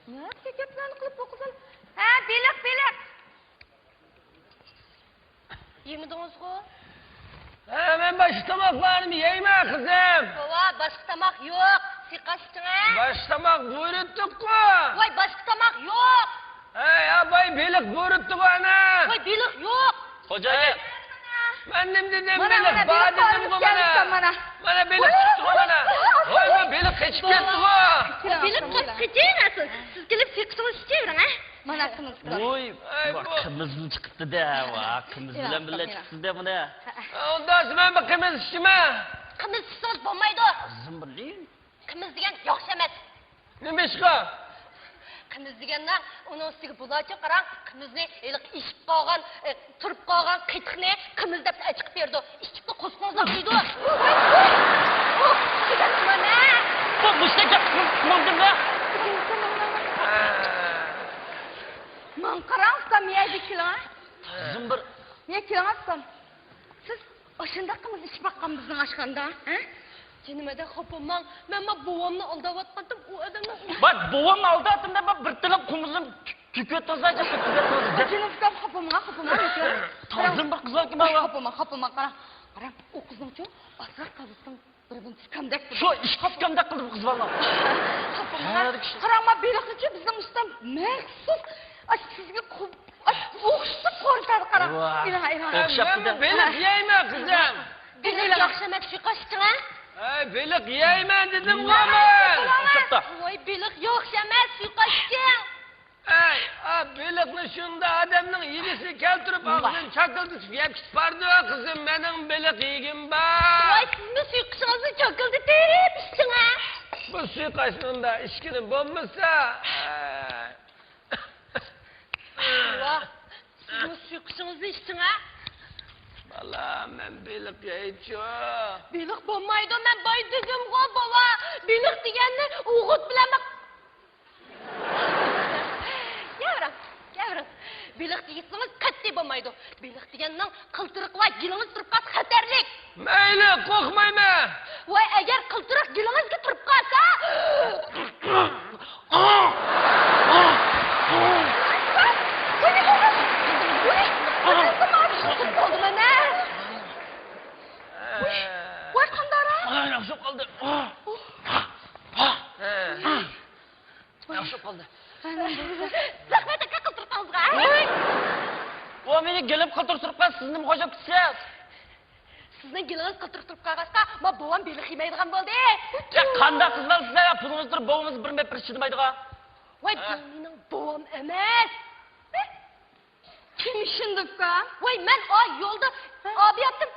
نەدىكى گەپلەرنى قىلىپ بۇ قىزىم؟ ھە، بېلىق، بېلىق. يېمىدىڭىزغۇ؟ ھە، مەن باشقا تاماقلارنى يەيمەن، قىزىم. بوۋا، باشقا تاماق يوق. سىقاش ئىچىڭە. باشقا تاماق بۇيرۇتتۇققۇ. ۋاي، باشقا تاماق يوق. ھەي، ئاباي، بېلىق بۇيرۇتتىغۇ ئانا. ۋاي، بېلىق يوق. خوجايىن. مەن نېمە دېدىم؟ مانا، بېلىق مانا، بار بېلىق دېدىمغۇ مانا. مانا. مانا بېلىق چىقتىغۇ مانا. ۋاي، بۇ بېلىق قېچىپ كەتتىغۇ. بېلىق قېچىپ كېتىڭ، سىز كېلىپ سىقىشىڭىز ئىچىۋېرىڭ ھە. مانا قىمىز. ۋوي، ئەي، بۇ قىمىزمۇ چىقىپتۇ-دە، ۋا، قىمىز بىلەن بىللە چىقسىدە بۇنى. ئۇنداق مەن بۇ قىمىز ئىچىمەن. قىمىز ئىچسىڭىز بولمايدۇ. قىزىم بىر. قىمىز دېگەن ياخشى ئەمەس. نېمىشقا؟ قىمىز دېگەننىڭ ئۇنىڭ ئۈستىگە بۇلارچۇ قاراڭ، قىمىزنى ھېلىقى ئېشىپ قالغان، ئە، تۇرۇپ قالغان قېتىقنى قىمىز دەپ ئەچىقىپ بېرىدۇ. ئىچىپلا قورسىقىڭىزنى ئاغرىيدۇ. مانا. بۇ مۇشۇنداق گەپ قىلماڭدىملا. ماڭا قاراڭ، ئۇكام، يەردە كېلىڭ. قىزىم بىر. يە، كېلىڭ، ئۇكام. سىز ئاشۇنداق قىمىز ئىچىپ باققان بىزنىڭ ئاشخانىدا، ھە؟ جېنىم ئەدە، خاپا بولماڭ. مەن ما بوۋامنى ئالداۋاتقانتىم، ئۇ ئادەمنىڭ ئۆزى. باق، بوۋامنى ئالداۋاتتىم دەپ، بىر تىلىم قىمىزنى تۆ-، تۆكۈۋەتتىڭىز، تۆكۈۋەتتىڭىز. جېنىم ئۇكام، خاپا بولماڭ، خاپا بولماڭ. تازىم بىر قىز ئەكەن، خاپا بولماڭ، خاپا بولماڭ، قاراڭ. قاراڭ، ئۇ قىزنىڭچۇ ئازراق تازىسىڭ. بىر بىر سىكامدەك قىلدى. شۇ ئىككى سىكامدەك قىلدى بۇ قىز بالىلار. قاراڭما، بېلىقنىچۇ بىزنىڭ ئۇستام مەخسۇس، ئاش، سىزگە قۇ-، ئاش، ئوخشىتىپ قورساقتا قاراڭ. ۋاھ. ئېلىڭ، ئېلىڭ. ئوخشاپتۇ-دە. مەنمۇ بېلىق يەيمەن، قىزىم. بېلىق ياخشى ئەمەس، سۇيىقاس ئىچىڭ ھە. ھەي، بېلىق يەيمەن دېدىمغۇ مەن. ئوخشاپتۇ. ۋاي، بېلىق ياخشى ئەمەس، سۇيىقاس ئىچىڭ. ئەي، ئا، بېلىقنى شۇنداق ئادەمنىڭ يېگۈسى كەلتۈرۈپ، ئاغزىنى چاكىلدىتىپ يەپ كېتىپ بارىدۇ، قىزىم، مېنىڭ بېلىق يېگۈم بار. ۋاي، سىزمۇ سۇيىقىشىڭىزنى چاكىلدىتىپ ئىچىڭە. بۇ سۇيىقاشنىڭدا ئىچكىنى بولمىسا. ئەي. ۋاھ، سىزمۇ سۇيىقىشىڭىزنى ئىچىڭە. بالام، مەن بېلىق يەيچۇ. بېلىق بولمايدۇ، مەن باي دېدىمغۇ، بوۋا. بېلىق دېگەننى ئوغۇت بىلەن باق. ياۋرام، ياۋرام. بېلىق دېسىڭىز قەتئىي بولمايدۇ. بېلىق دېگەننىڭ قىلتىرىقى بار، گېلىڭىز تۇرۇپ قالسا خەتەرلىك. مەيلى، قورقمايمەن. ۋاي، ئەگەر قىلتىرىق گېلىڭىزگە تۇرۇپ قالسا. ۋاي، قانداقراق؟ ياخشى قالدى. ياخشى قالدى. رەھمەت ئاكا، قىلتۇرۇقىڭىزغا. ۋوي! ئۇ مېنى گېلىم قىلتۇرۇق تۇرۇپ قالسا، سىز نېمە خوش بوپسىز؟ سىزنىڭ گېلىڭىز قىلتۇرۇق تۇرۇپ قالغاچقا، ما بوۋام بېلىق يېمەيدىغان بولدى. يا، قانداق قىزلار سىلەر، يا، پۇلىڭىزنى تۇرۇپ، بوۋىڭىزنى بىر مەپە چىدىمايدىغان. ۋاي، بۇ مېنىڭ بوۋام ئەمەس. كىم ئىشىندى ئۇكام؟ ۋاي، مەن ئا يولدا ئابىياتتىم.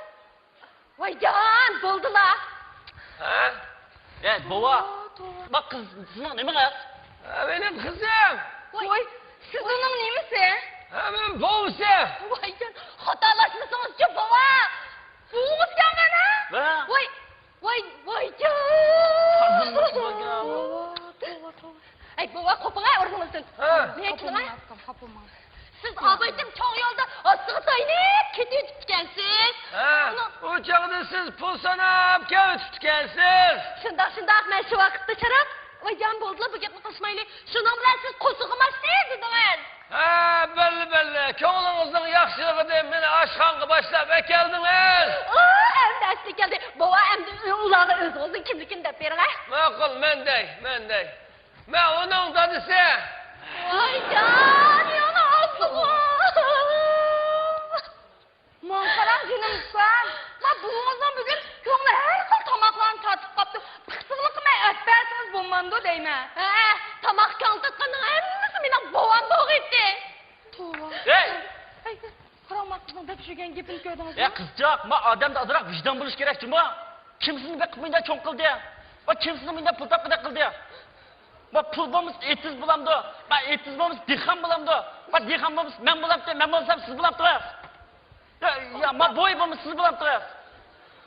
ۋاي جان، بولدىلا. ھە؟ ئەي، بوۋا. توۋا، توۋا. بۇ قىز سىزنىڭ نېمىڭىز؟ ھە، مېنىڭ قىزىم. ۋاي، سىز ئۇنىڭ نېمىسى؟ ھە، مەن بوۋىسى. ۋاي جان، خاتالاشمىسىڭىزچۇ، بوۋا. بوۋىڭىز يامان ھە؟ ھە. ۋاي، ۋاي، ۋاي جان. قىزىم، ۋاي جان. توۋا، توۋا، توۋا. ئەي، بوۋا، قوپۇڭ ھە ئورنىڭىزدىن. ھە. نېمە قىلىڭ ھە؟ قاپىماڭ، قاپىماڭ. سىز ئابايتىم چوڭ يولدا ئاستىغا تايىنىپ كېتىۋېتىپتىكەنسىز. ھە، ئۇ چاغدا سىز پۇل ساناپ كېلىۋېتىپتىكەنسىز. شۇنداق، شۇنداق، مەن شۇ ۋاقىتتا شاراپ، ۋايجان، بولدىلا، بۇ گەپنى قىلىشمايلى. شۇنىڭ بىلەن سىز قورسىقىم ئاچتى دېدىڭىز. ھە، بەللى، بەللى. كۆڭلىڭىزنىڭ ياخشىلىقىدىن مېنى ئاشخانىغا باشلاپ ئەكەلدىڭىز. ئۇ، ئەمدى ئەسلىگە كەلدى. بوۋا، ئەمدى ئۇلارغا ئۆزىڭىزنىڭ كىملىكىنى دەپ بېرىڭ، ھە؟ ماقۇل، مەن دەي، مەن دەي. مەن ئۇنىڭ دادىسى. ۋايجان، يەنە ئالدىغۇ. ماڭا قاراڭ، جېنىم ئۇكام. ما بوۋىڭىزنىڭ بۈگۈن كۆڭلى ھەر خىل تاماقلارنى تارتىپ قاپتۇ. پىخسىقلىققا مەن ئەپ بەرسىڭىز بولمامدۇ دەيمەن. ھە، تاماق كۆڭلى تارتقاننىڭ ھەممىسى مېنىڭ بوۋام بولغىيتتى. توۋا. ھەي! ھەي، قاراڭ، ما قىزنىڭ دەپ يۈرگەن گېپىنى كۆردىڭىزمۇ؟ يا قىزچاق، ما ئادەمدە ئازراق ۋىجدان بولۇش كېرەك جۇمۇ. كىم سىزنى بېقىپ مۇنداق چوڭ قىلدى؟ ۋە كىم سىزنى مۇنداق پۇل تاپقۇدەك قىلدى؟ ۋە پۇل بولمىسا ئېتىز بولامدۇ؟ ۋە ئېتىز بولمىسا دېھقان بولامدۇ؟ ۋە دېھقان بولمىسا مەن بولامتىم، مەن بولمىسام سىز بولامتىڭىز؟ يا، يا، ما بوي بولمىسا سىز بولامتىڭىز؟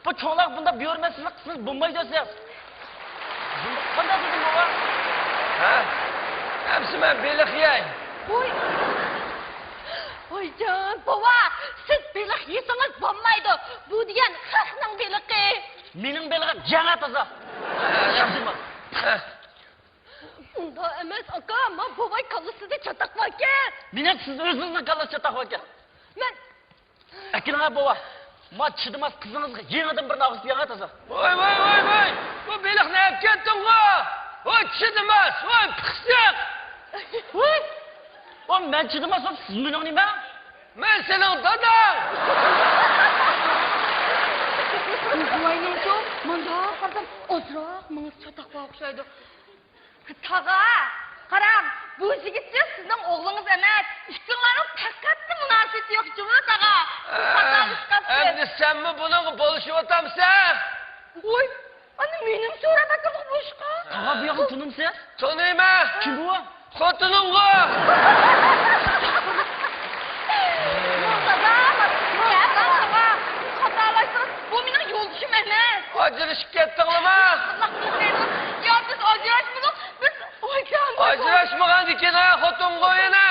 بۇ چوڭلار بۇنداق بۇيرۇماي سىز قىلسىڭىز بولمايدۇ سىز. قانداق دېدىم بوۋا؟ ھە؟ ئەمسە مەن بېلىق يەي. ۋوي. ۋايجان، بوۋا، سىز بېلىق يېسىڭىز بولمايدۇ. بۇ دېگەن خەقنىڭ بېلىقى. مېنىڭ بېلىقىم جەڭ تازا. ھە. ئۇنداق ئەمەس، ئاكا، ما بوۋاي كاللىسىدا چاتاق باركەن. مېنىڭ سىز ئۆزىڭىزنىڭ كاللىسىدا چاتاق باركەن. مەن ئەكېلىڭە بوۋا. ما چىدىماس قىزىڭىزغا يېڭىدىن بىر ناغرىس بېرىڭە تازا. ۋاي، ۋاي، ۋاي، ۋاي! بۇ بېلىقنى ئەپ كەتتىڭغۇ! ۋاي چىدىماس، ۋاي پىخسىق! ۋاي! ۋاي مەن چىدىماس بولۇپ سىز مېنىڭ نېمە؟ مەن سېنىڭ داداڭ! بۇ بوۋاينىڭچۇ مانداق قارىسام ئازراق مېڭىسى چاتاققا ئوخشايدۇ. تاغا، قاراڭ، بۇ يىگىتچۇ سىزنىڭ ئوغلىڭىز ئەمەس. ئىككىڭلارنىڭ پەقەتلا مۇناسىۋىتى يوق جۇمۇ، تاغا. سىز خاتالىشىپ قاپسىز. ئەمدى سەنمۇ بۇنىڭغا بولۇشۇۋاتامسەن؟ ۋوي، ئانا مېنىڭ سۆرەپ ئەكىردىغۇ بۇ ئىشقا. تاغا، بۇ ياقنى تونۇمسىز؟ تونۇيمەن. كىم بۇ؟ خوتۇنۇڭغۇ. دادا، گەپ قىلما. خاتالاشتىڭىز. بۇ مېنىڭ يولدىشىم ئەمەس. ئاجرىشىپ كەتتىڭلىما؟ يا، بىز ئاجراشمىدۇق. بىز ئاجراشمىغاندىكىن ھە، خوتۇنغۇ يەنە.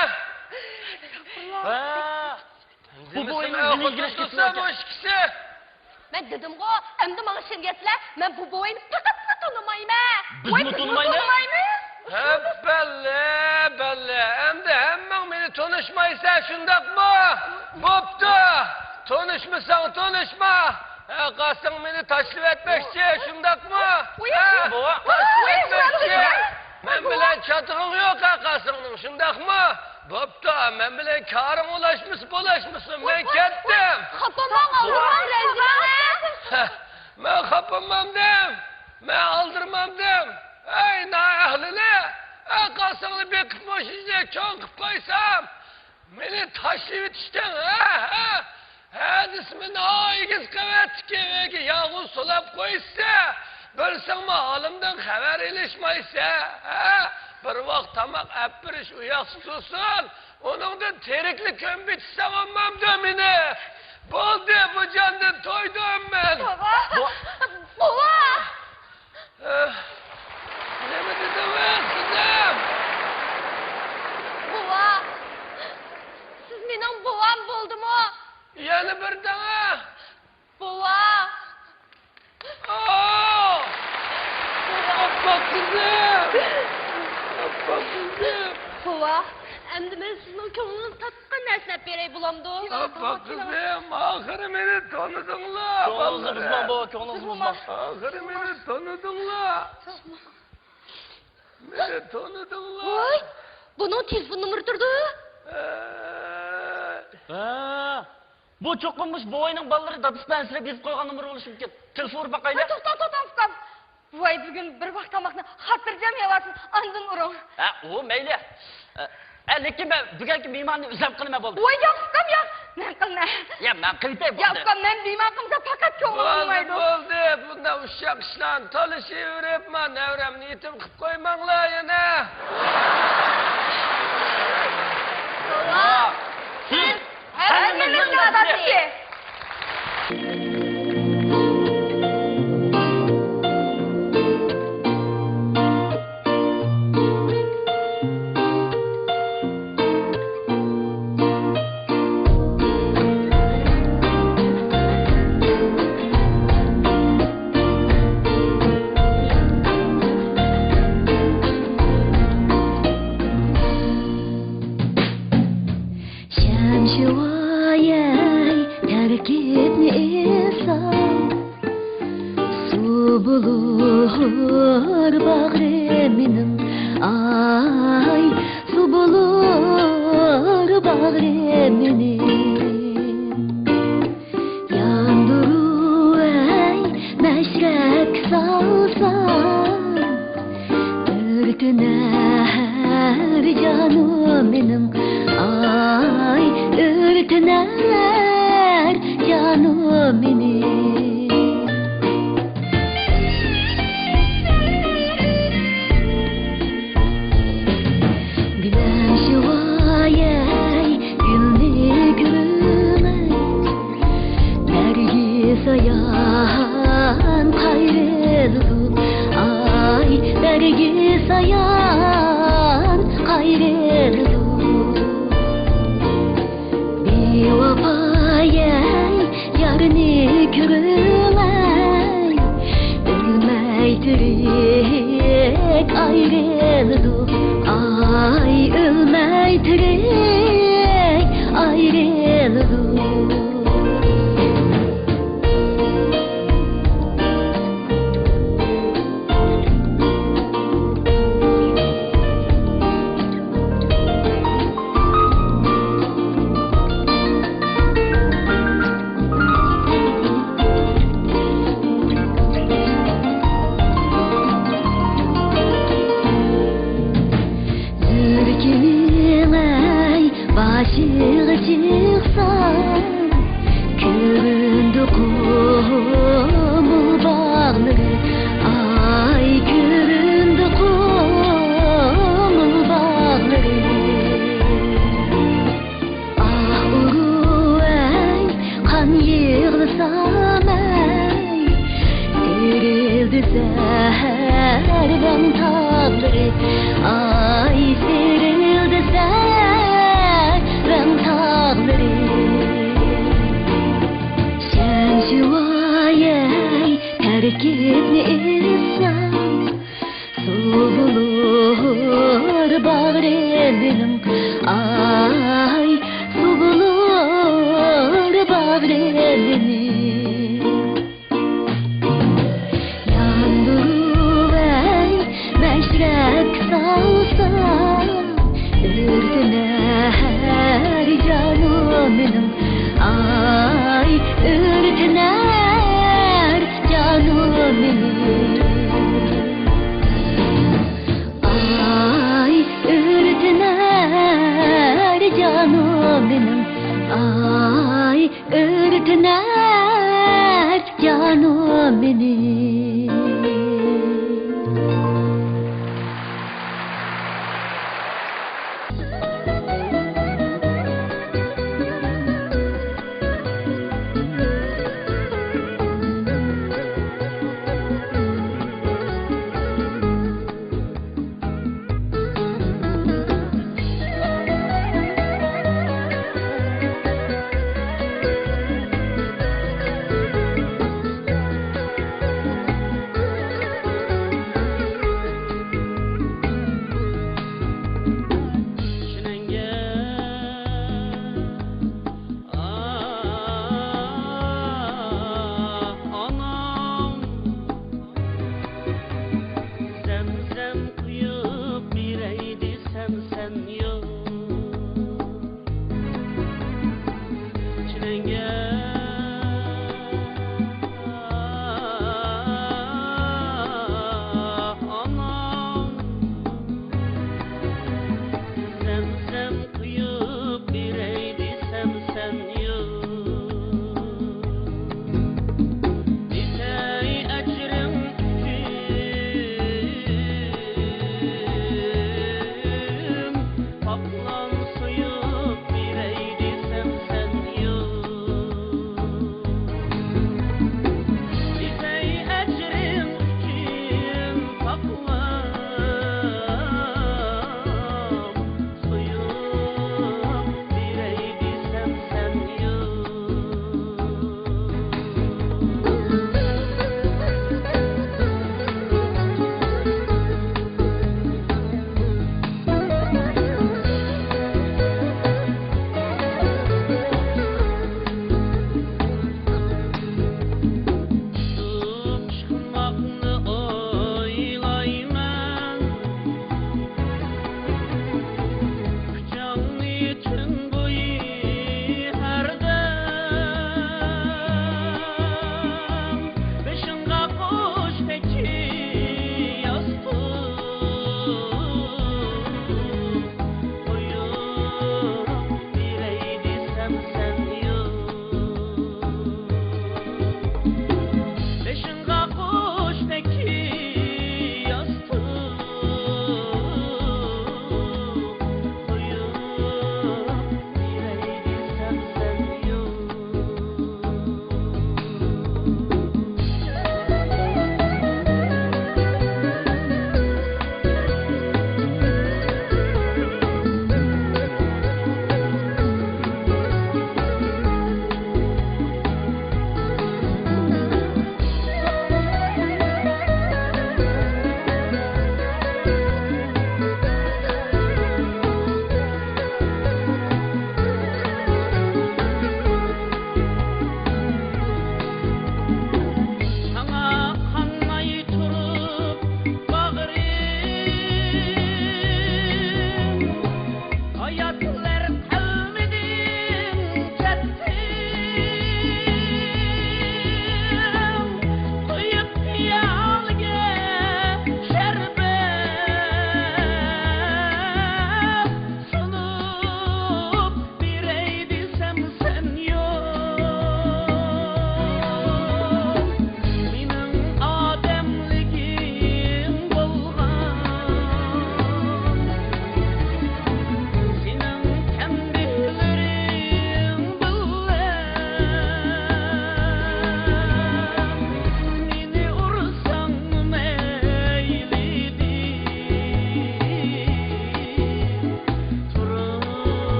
ھە. بۇ بوۋاينىڭ نېمە ئىگىلىكى بار ئىكەن؟ مەن دېدىمغۇ، ئەمدى ماڭا ئىشەنگەنسىلەر، مەن بۇ بوۋاينى پەقەتلا تونۇمايمەن. بىزمۇ تونۇمايمىز. ھە، بەللى، بەللى. ئەمدى ھەممىڭ مېنى تونۇشمايسەن، شۇنداقمۇ؟ بوپتۇ. تونۇشمىساڭ تونۇشما. ھە، قاسىڭ مېنى تاشلىۋەتمەكچى، شۇنداقمۇ؟ ھە، تاشلىۋەتمەكچى. مەن بىلەن چاتىقىڭ يوق ھە قاسىڭنىڭ، شۇنداقمۇ؟ بوپتۇ، مەن بىلەن كارىڭ ئۇلاشمىسا بولاشمىسۇن، مەن كەتتىم. خاپىماڭ، ئالدىرىماڭ، رەنجىمەڭ. مەن خاپىمامدىم، مەن ئالدىرىمامدىم. ئەي نائەھلىلى، ئەي قاسىڭنى بېقىپ مۇشۇنچە چوڭ قىلىپ قويسام، مېنى تاشلىۋېتىشتىن، ھە، ھە، ھە دېسىمۇ، ئېگىز قەۋەتتىكى ئۆيگە ياغۇز سولاپ قويسا، بىرسىڭمۇ ھالىمدىن خەۋەر ئېلىشمايسا، ھە، بىر ۋاق تاماق ئەپ بېرىش ئۇياقسىز تۇرسۇن، ئۇنىڭدىن تىرىكلا كۆمۈۋېتىشسەڭ بولمامدۇ مېنى؟ بولدى، بۇ جاندىن تويدۇم مەن. بوۋا! بوۋا! ئە، نېمە دېدىڭىز، قىزىم؟ بوۋا، سىز مېنىڭ بوۋام بولدىمۇ؟ يەنە بىر دەڭە. بوۋا. ئاھ! ئاپپاق قىزىم! ئاپپاق قىزىم! بوۋا، ئەمدى مەن سىزنىڭ كۆڭلىڭىزنى تارتقان نەرسىنى ئەپ بېرەي بولامدۇ؟ ئاپپاق قىزىم، ئاخىرى مېنى تونۇدۇڭلار، كۆڭلىڭىزنى بۇزماڭ، بوۋا، كۆڭلىڭىزنى بۇزماڭ. ئاخىرى مېنى تونۇدۇڭلار. مېنى تونۇدۇڭلار. ۋاي، بۇنىڭ تېلېفون نومۇرى تۇرىدۇ. ھە. ھە. بۇ چوقۇم مۇشۇ بوۋاينىڭ بالىلىرى دادىسى بىلەن ئەنسىرەپ يېزىپ قويغان نومۇر بولۇشى مۇمكىن. تېلېفون ئۇرۇپ باقايلى. توختاڭ، توختاڭ، توختاڭ. بوۋاي بۈگۈن بىر ۋاق تاماقنى خاتىرجەم يەۋالسۇن، ئاندىن ئۇرۇڭ. ھە، ئۇ مەيلى. ئە، ئە، لېكىن مەن بۈگۈنكى مېھماننى ئۆزۈم قىلىمەن بولدى. ۋاي ياق ئۇكام ياق، مەن قىلىمەن. يا، مەن قىلىتەي بولدى. ياق ئۇكام، مەن مېھمان قىلمىسام پەقەت كۆڭلۈم بولدى، بولمايدۇ. بولدى، بۇنداق ئۇششاق ئىشلارنى تالىشىۋېرىپ، ما نەۋرەمنى يېتىم قىلىپ قويماڭلار يەنە. توۋا. سىز ھەممىمىزنىڭ دادىسى. مېنى ياندۇرۇۋەي، مەشرەپكە سالسام، ئۆرتىنەر جانىم مېنىڭ، ئاي، ئۆرتىنەر جانىم مېنى. گۈلەم شۇۋايەي، گۈلنى كۆرمەي، نەرگىس ئايان قايرىلىدۇ، ئاي، نەرگىس ئايان قايرىلىدۇ. بىۋاپايەي، يارنى كۆرمەي، ئۆلمەي تىرىك ئايرىلىدۇ. ئاي، ئۆلمەي تىرىك ئايرىلىدۇ. زۈركىنىڭ ئەي باشىغا چىقسا، كۆرۈندى قۇمۇل باغلىرى، ئاي، كۆرۈندى قۇمۇل باغلىرى. ئاھ ئۇرۇۋەي، قان يىغلىسام ئەي، سېرىلدى سەرۋەڭ تاغلىرى، ئاي، سېرىلدى سەرۋەڭ تاغلىرى. شەمشىۋايەي، تەركىبنى ئېيتسام، سۇ بولۇر باغرى مېنىڭ، ئاي، سۇ بولۇر باغرى مېنىڭ. ياندۇرۇۋەي، مەشرەپكە سالسا، ئۆرتىنەر جانىم مېنىڭ، ئاي، ئۆرتىنەر جانىم مېنىڭ. ئاي، ئۆرتىنەر جانىم مېنىڭ، ئاي، ئۆرتىنەر جانىم مېنىڭ.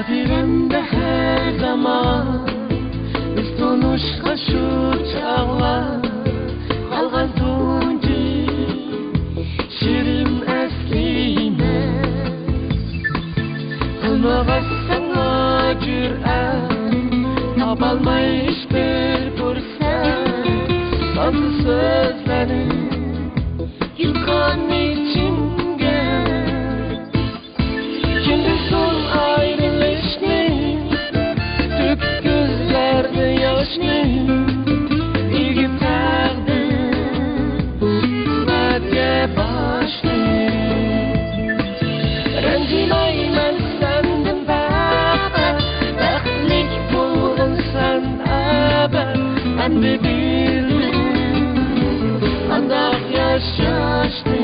خاتىرەمدە ھەر زامان بىز تونۇشقان شۇ چاغلار، قالغان تۇنجى شېرىن ئەسلىمە. قىلمىغان ساڭا جۈرئەت، تاپالماي ھېچبىر پۇرسەت، سانسىز سۆزلەرنى يۇتقان ئىچىمگە. كۈندۈزسۇن ئايرىلىشنى، تۆكۈپ كۆزلەردە ياشنى، ئىگە تەقدىر قىسمەتكە باشنى. رەنجىمەيمەن سەندىن پەقەت، بەختلىك بولغىن سەن ئەبەد. ئەمدى بىلدىم قانداق ياشاشنى.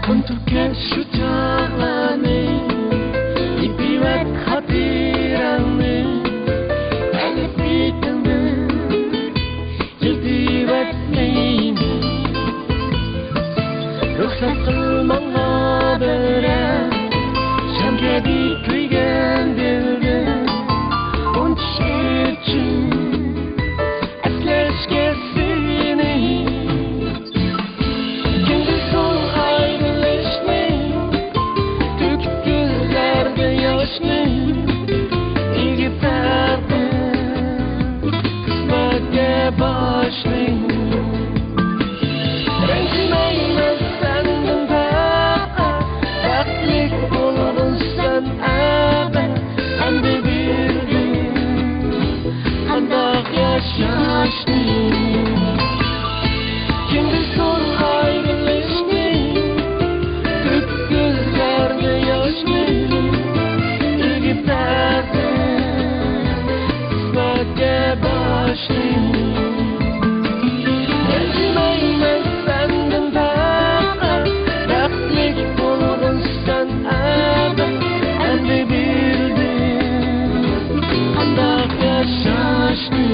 ئۇنتۇپ كەت شۇ چاغلارنى، ئېتىۋەت خاتىرەڭنى، ئەلپىتىڭدىن يىلتىۋەتمەيمەن. رۇخسەت قىل ماڭا بىرەر، شام كەبى كۆيگەن دىلدىن ئۇنتۇش ئۈچۈن. ئەسلەشكە سېنى، كۈندۈزسۇن ئايرىلىشنى، تۆكۈپ كۆزلەردە ياشنى، ئىگە تەقدىر قىسمەتكە باشنى. رەنجىمەيمەن سەندىن پەقەت، بەختلىك بولغىن سەن ئەبەد. ئەمدى بىلدىم قانداق ياشاشنى. كۈندۈزسۇن ئايرىلىشنى، تۆكۈپ كۆزلەردە ياشنى، ئىگە تەقدىر قىسمەتكە باشنى. رەنجىمەيمەن سەندىن پەقەت، بەختلىك بولغىن سەن ئەبەد. ئەمدى بىلدىم قانداق ياشاشنى.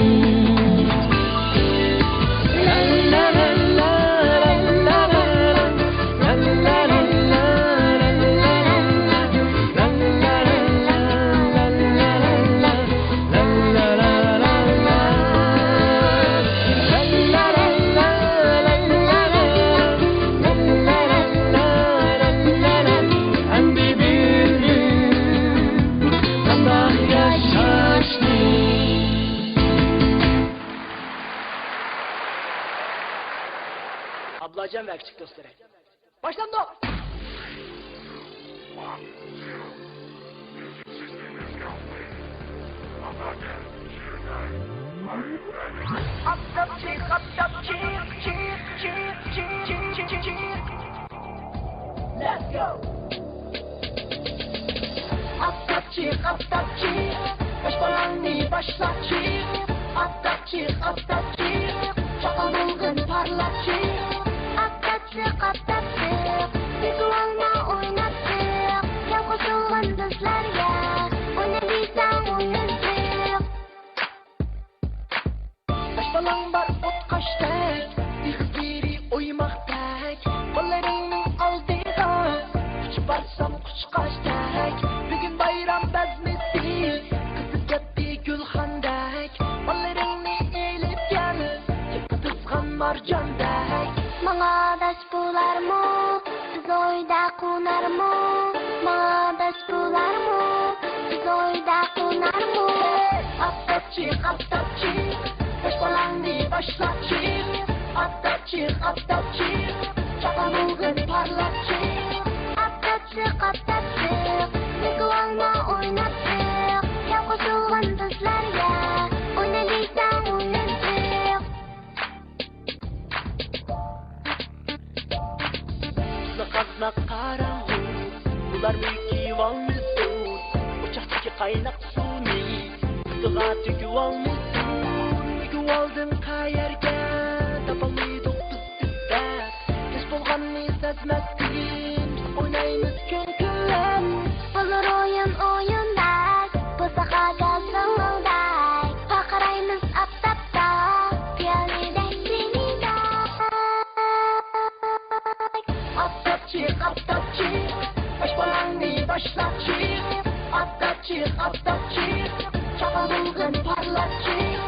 ئابلاجان ۋە كىچىك دوستلىرى. باشلاندۇق! ئاپتاپ چىق، ئاپتاپ چىق، چىق، چىق. Let's go! ئاپتاپ چىق، ئاپتاپ چىق، باش بالاڭنى باشلاپ چىق. ئاپتاپ چىق، ئاپتاپ چىق، چاققان بولغىن پارلاپ چىق. ئاپتاپ چىق، ئاپتاپ چىق، بىزىۋالما ئويناپ چىق. يالقۇن سولغان بىزلەرگە ئوينا دېسەڭ ئويۇنچۇق. باش بالاڭ بار ئوتقاشتەك، ئېغىزلىرى ئويماقتەك. بالىلىرىڭنىڭ ئالدىغا ئۇچۇپ بارسام قۇشقاچتەك. بۈگۈن بايرام بەزمىسى قىزىپ كەتتى گۈلخاندەك. بالىلىرىڭنى ئېلىپ كەل، يىپقا تىزغان مارجاندەك. ماڭا ئاداش بولارمۇ، بىز ئويدا قونارمۇ؟ ماڭا ئاداش بولارمۇ، بىز ئويدا قونارمۇ؟ ئاپتاپ چىق، ئاپتاپ چىق، باش بالاڭنى باشلاپ چىق. ئاپتاپ چىق، ئاپتاپ چىق، چاققان بولغىن پارلاپ چىق. ئاپتاپ چىق، ئاپتاپ چىق، بىزىۋالما ئويناپ چىق. يالقۇن سولغان بىزلەرگە ئوينا دېسەڭ ئويۇنچۇق. قىزنى قازناق قاراڭغۇ، بۇلارنى كىيىۋالمىسۇن. ئوچاقتىكى قايناق سۇنى پۇتىغا تۆكۈۋالمىسۇن. تۆكۈۋالدىڭ قەيەرگە، تاپالمىدۇق بىز ئىزدەپ. كەچ بولغاننى سەزمەستىن، بىز ئوينايمىز كۈن كۈنلەپ. بولۇر ئويۇن ئويۇندەك، بوساغا گازىڭدەك. پارقىرايمىز ئاپتاپتا، پىيالىدەك سېنىدەك. ئاپتاپچىق، ئاپتاپچىق، باش بالاڭنى باشلاپچىق. ئاپتاپچىق، ئاپتاپچىق، چاقا بولغىن پارلاپچىق.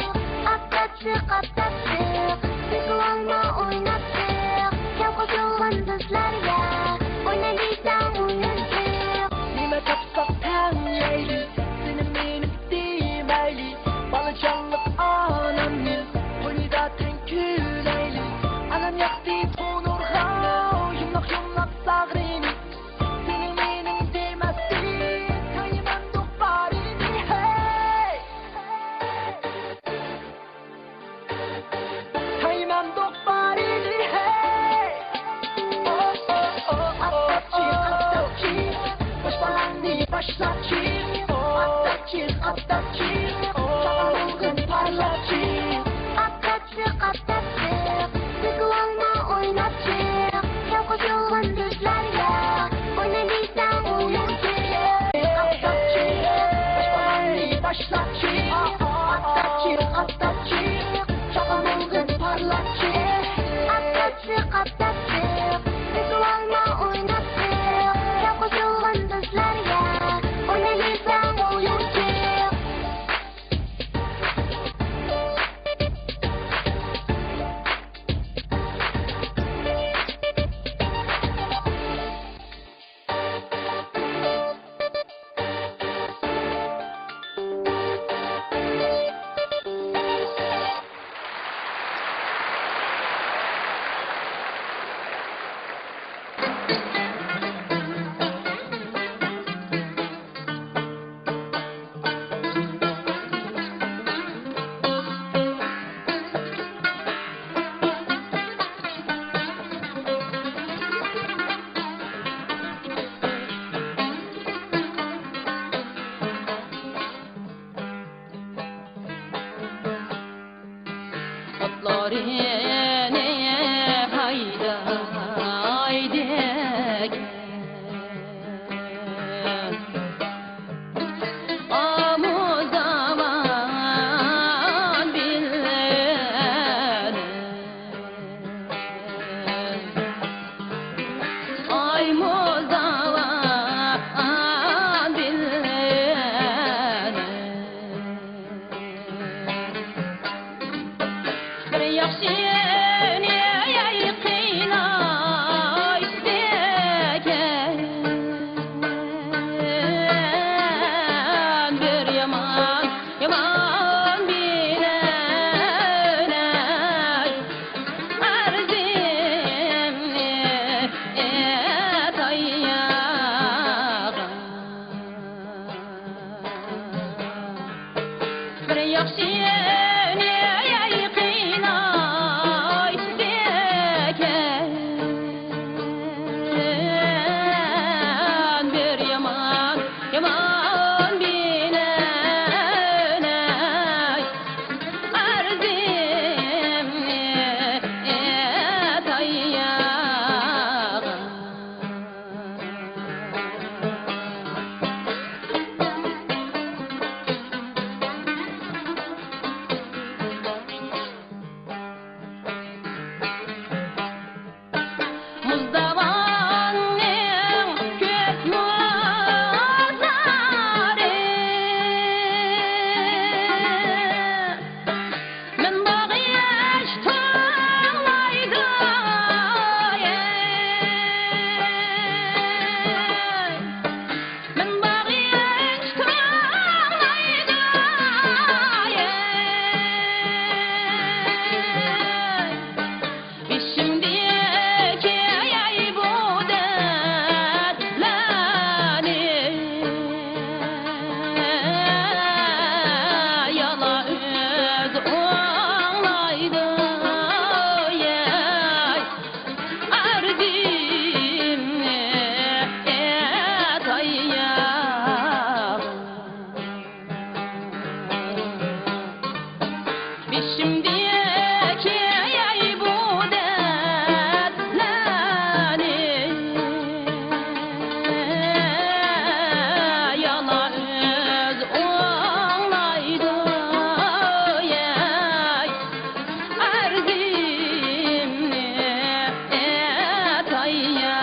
ئاپتاپچىق، ئاپتاپچىق، بېقىۋالما ئويناپچىق. كەل قوشۇلغىن بىزلەرگە، ئوينا دېسەڭ ئويۇنچۇق. نېمە تاپساق تەڭ يەيلى، سېنى مېنى دېمەيلى. بالىجانلىق ئانامنى قوينىدا تەڭ كۈلەيلى. ئانام ياقتى تونۇرغا، يۇمىلاق يۇمىلاق ساغرىنى. سېنىڭ مېنىڭ دېمەستىن، تايمامدۇق بارىنى، ھەي. تايمامدۇق بارىنى، ھەي. ئو، ئو، ئو، ئو، ئاپتاپچى، ئاپتاپچى، باش بالاڭنى باشلاپچى. ئاپتاپچى، ئاپتاپچى، چاقا بولغىن پارلاپچى. ئاپتاپچى، ئاپتاپچى، بېقىۋالما ئويناپچى. كەل قوشۇلغىن بىزلەرگە، ئوينا دېسەڭ ئويۇنچۇق. ئاپتاپچى، باش بالاڭنى باشلاپچى. ئاپتاپچى، ئاپتاپچى، چاقا بولغىن پارلاپچى. ئاپتاپچى، ئاپتاپچى، بېقىۋالما ئويناپچى. كەل قوشۇلغىن بىزلەرگە، ئوينا دېسەڭ ئويۇنچۇق. ئاتلارنى ھەيدەيدىكەن ئامۇزامان بىلەن. ئايمۇزامان بىلەن. بىر ياخشىنى قىلايلىكەن، بىر يامان، يامان بىلەن ئەرزىمنى ئېيتايلى. بىر ياخشىنى قىلايلىكەن، بىر يامان، يامان بىلەن ئەرزىمنى ئېيتايلى. ئىچىمدىكى ئەي بۇ دەردلەرنى يالغۇز ئاڭلايدۇ، ئەي، ئەرزىمنى ئېيتاي يا.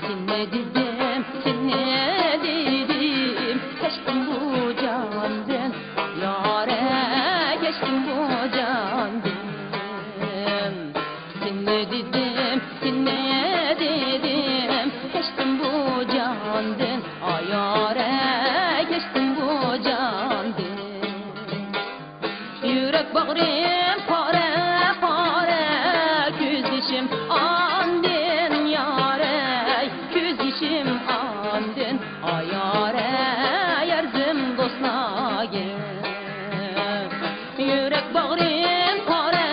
سېنى دېدىم، سېنى دېدىم، كەچتىم بۇ جاندىن، يارەي، كەچتىم بۇ جاندىن. سېنى دېدىم، سېنى دېدىم، كەچتىم بۇ جاندىن، ئاي يارەي، كەچتىم بۇ جاندىن. يۈرەك باغرىم پارە، پارە، كۆز يېشىم ئاندىن يارەي، كۆز يېشىم ئاندىن، ئاي يارەي، ئەرزىم دوستلارغا. يۈرەك باغرىم پارە،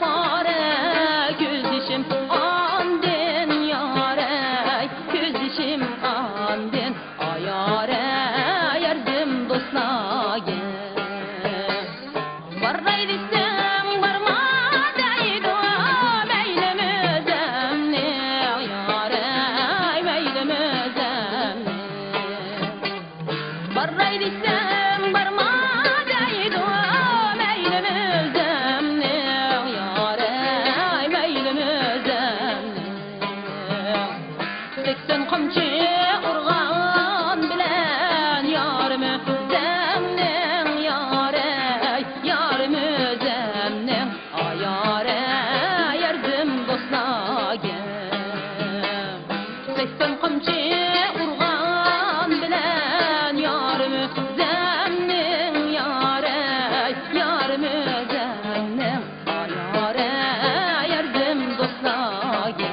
پارە، كۆز يېشىم ئاندىن يارەي، كۆز يېشىم ئاندىن. ئايارە ياردىم دوستلارغا. باراي دېسەڭ بارما دەيدۇ، مەيلىم ئۆزۈمنى، يارەي، مەيلىم ئۆزۈمنى. باراي دېسەڭ بارما دەيدۇ، مەيلىم ئۆزۈمنى، يارەي، مەيلىم ئۆزۈمنى. سەكسەن قامچى ئۇرغان بىلەن يارىم ئۆزۈمنىڭ، يارەي، يارىم ئۆزۈمنىڭ، ئايارە ياردىم دوستلارغا. سەكسەن قامچى ئۇرغان بىلەن يارىم ئۆزۈمنىڭ، يارەي، يارىم ئۆزۈمنىڭ. ئايارە ياردىم دوستلارغا.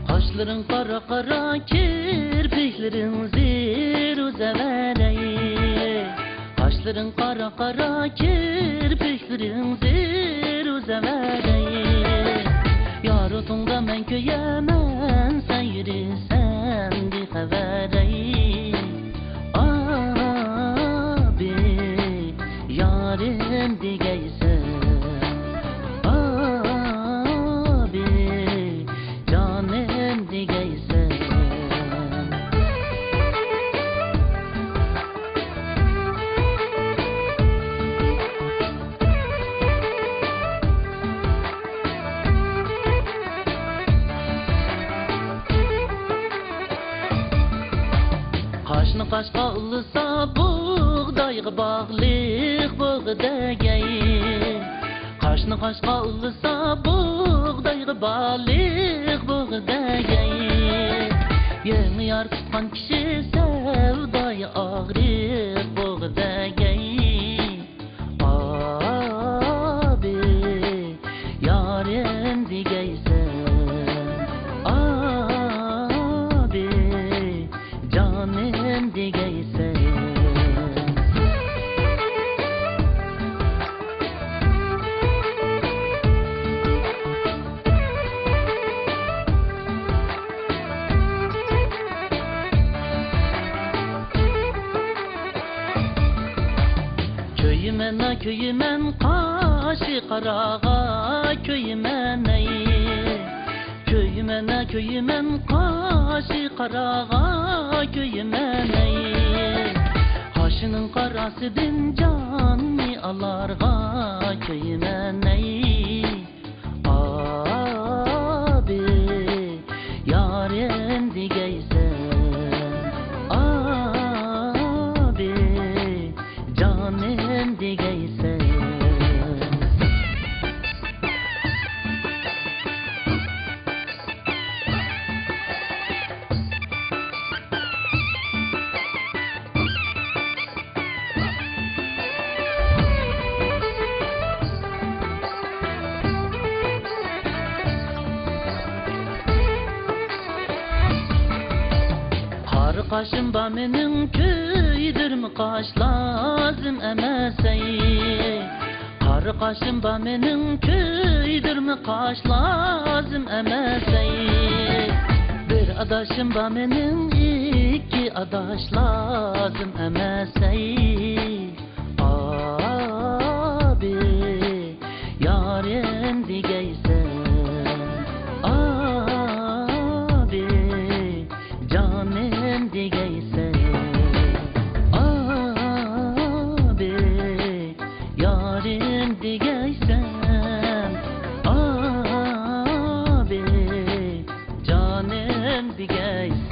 قاشلىرىڭ قارا قارا، كىرپىكلىرىڭ زېرۇ زەۋەرەي. قاشلىرىڭ قارا قارا، كىرپىكلىرىڭ زېرۇ زەۋەرەي. يارۇتۇڭدا مەن كۆيەمەن، سەن يۈرىسەن بىخەۋەرەي. ئابىي، يارىم دېگەيسەن، ئابىي، جانىم دېگەيسەن. قاشنى قاشقا ئۇلىسا، بۇغدايغا باغلىق بۇغدەگەي. قاشنى قاشقا ئۇلىسا، بۇغدايغا باغلىق بۇغدەگەي. يېڭى يار تۇتقان كىشى سەۋدايا ئاغرىق بۇغدەگەي. ئابىي، يارىم دېگەيسەن، ئابىي، جانىم دېگەيسەن. كۆيىمەن، كۆيىمەن، قاشى قاراغا كۆيىمەن، ئەي. كۆيىمەن، كۆيىمەن، قاشى قاراغا كۆيىمەن، ئەي. قاشىنىڭ قاراسىدىن جاننى ئالارغا كۆيىمەن، ئەي. ئابىي، يارىم دېگەيسەن، ئابىي، جانىم دېگەيسەن. قاشىم بار مېنىڭ، كۆيدۈرمە قاش لازىم ئەمەس ئەي. قارا قاشىم بار مېنىڭ، كۆيدۈرمە قاش لازىم ئەمەس ئەي. بىر ئاداشىم بار مېنىڭ، ئىككى ئاداش لازىم ئەمەس ئەي. ئابىي، يارىم دېگەيسەن، ئابىي، جانىم دېگەيسەن، ئابىي، يارىم دېگەيسەن، ئابىي، جانىم دېگەيسەن.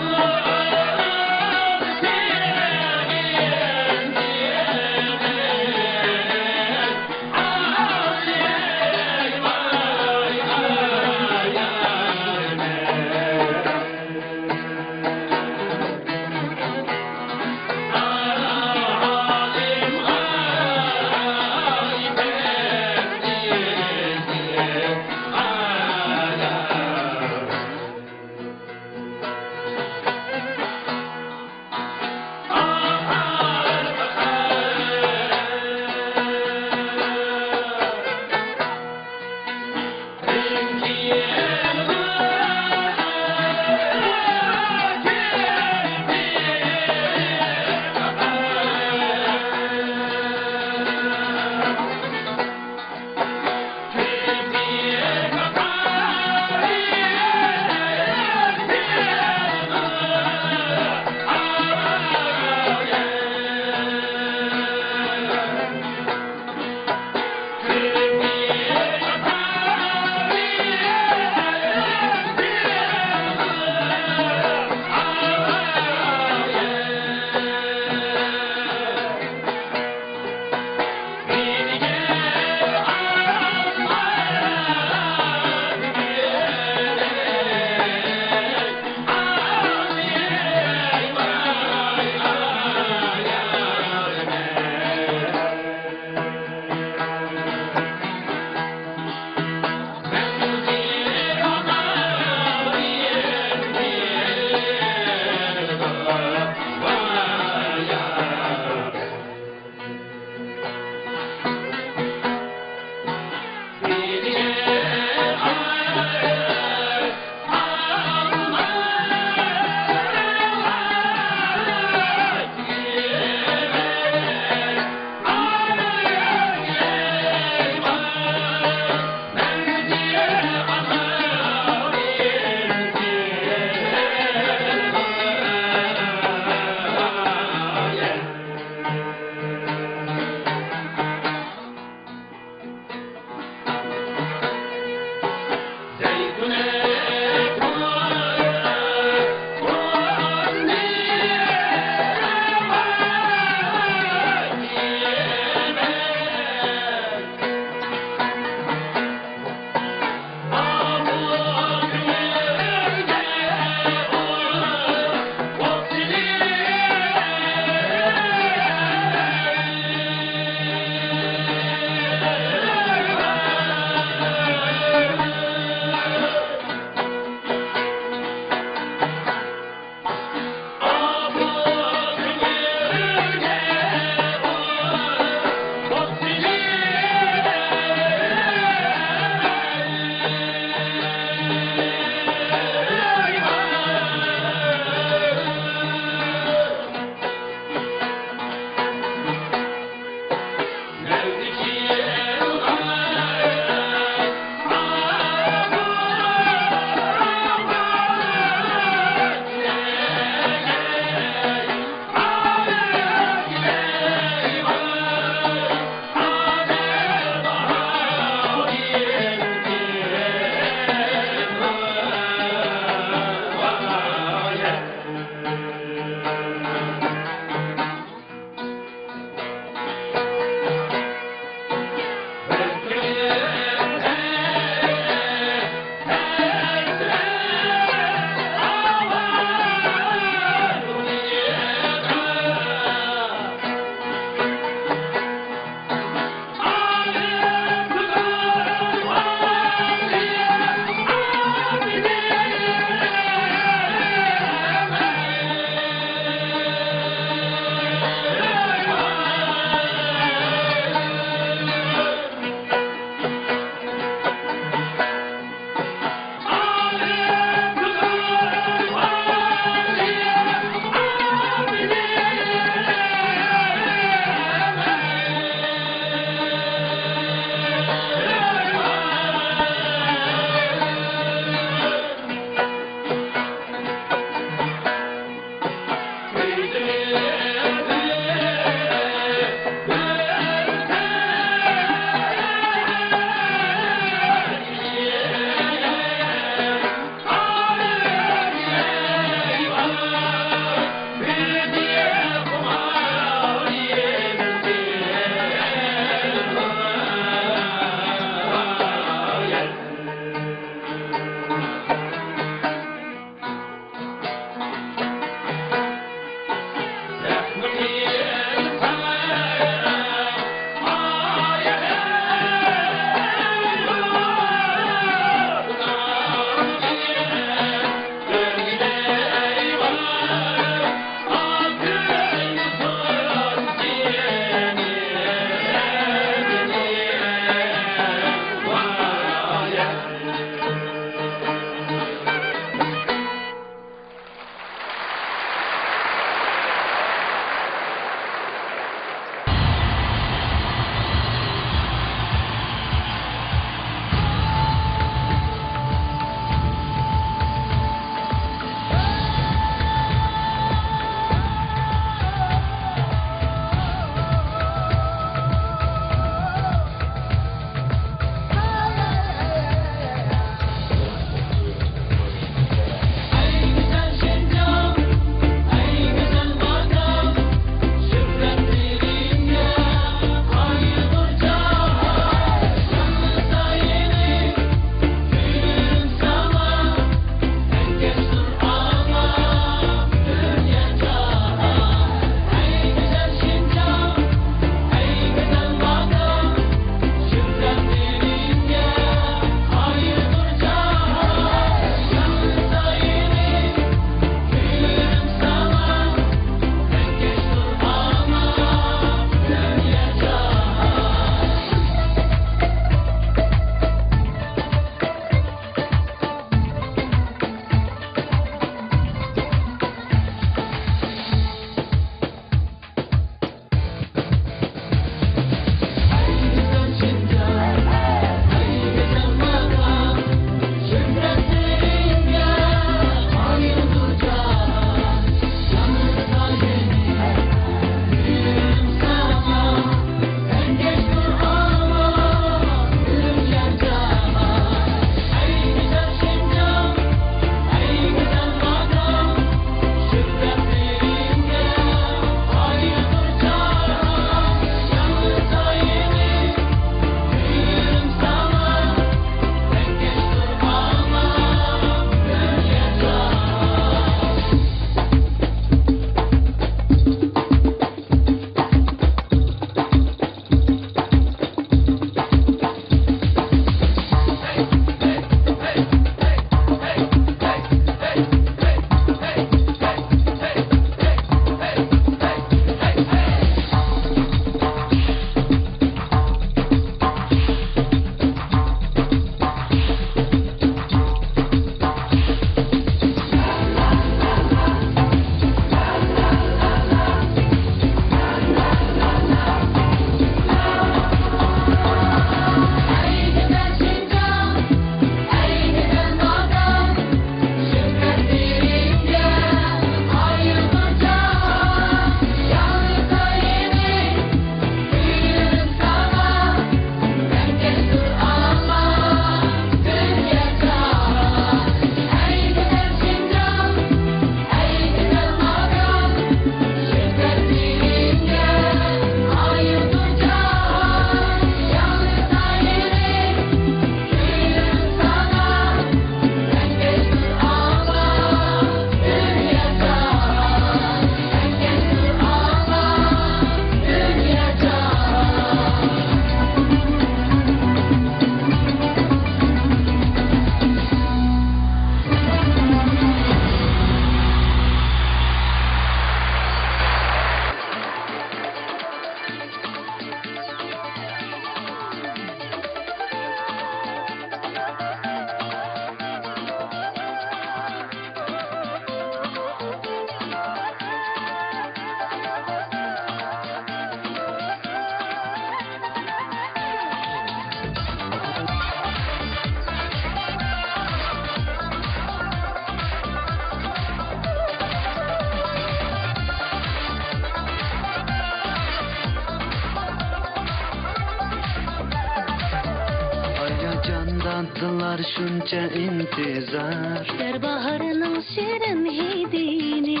يىللار شۇنچە ئىنتىزار. كۈتەر باھارنىڭ شېرىن ھىدىنى.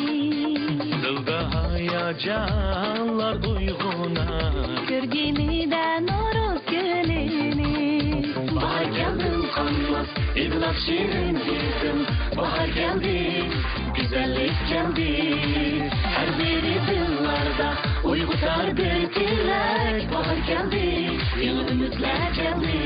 دىلدا ھاياجانلار ئويغىنار. كۆرگىنىدە نورۇز گۈلىنى. باھار كەلدىڭ قانماس، ھىدلاپ شېرىن ھىدىڭ. باھار كەلدى، گۈزەللىك كەلدى. ھەر بىرى دىللاردا ئويغىتار بىر تىلەك. باھار كەلدى، يېڭى ئۈمىدلەر كەلدى.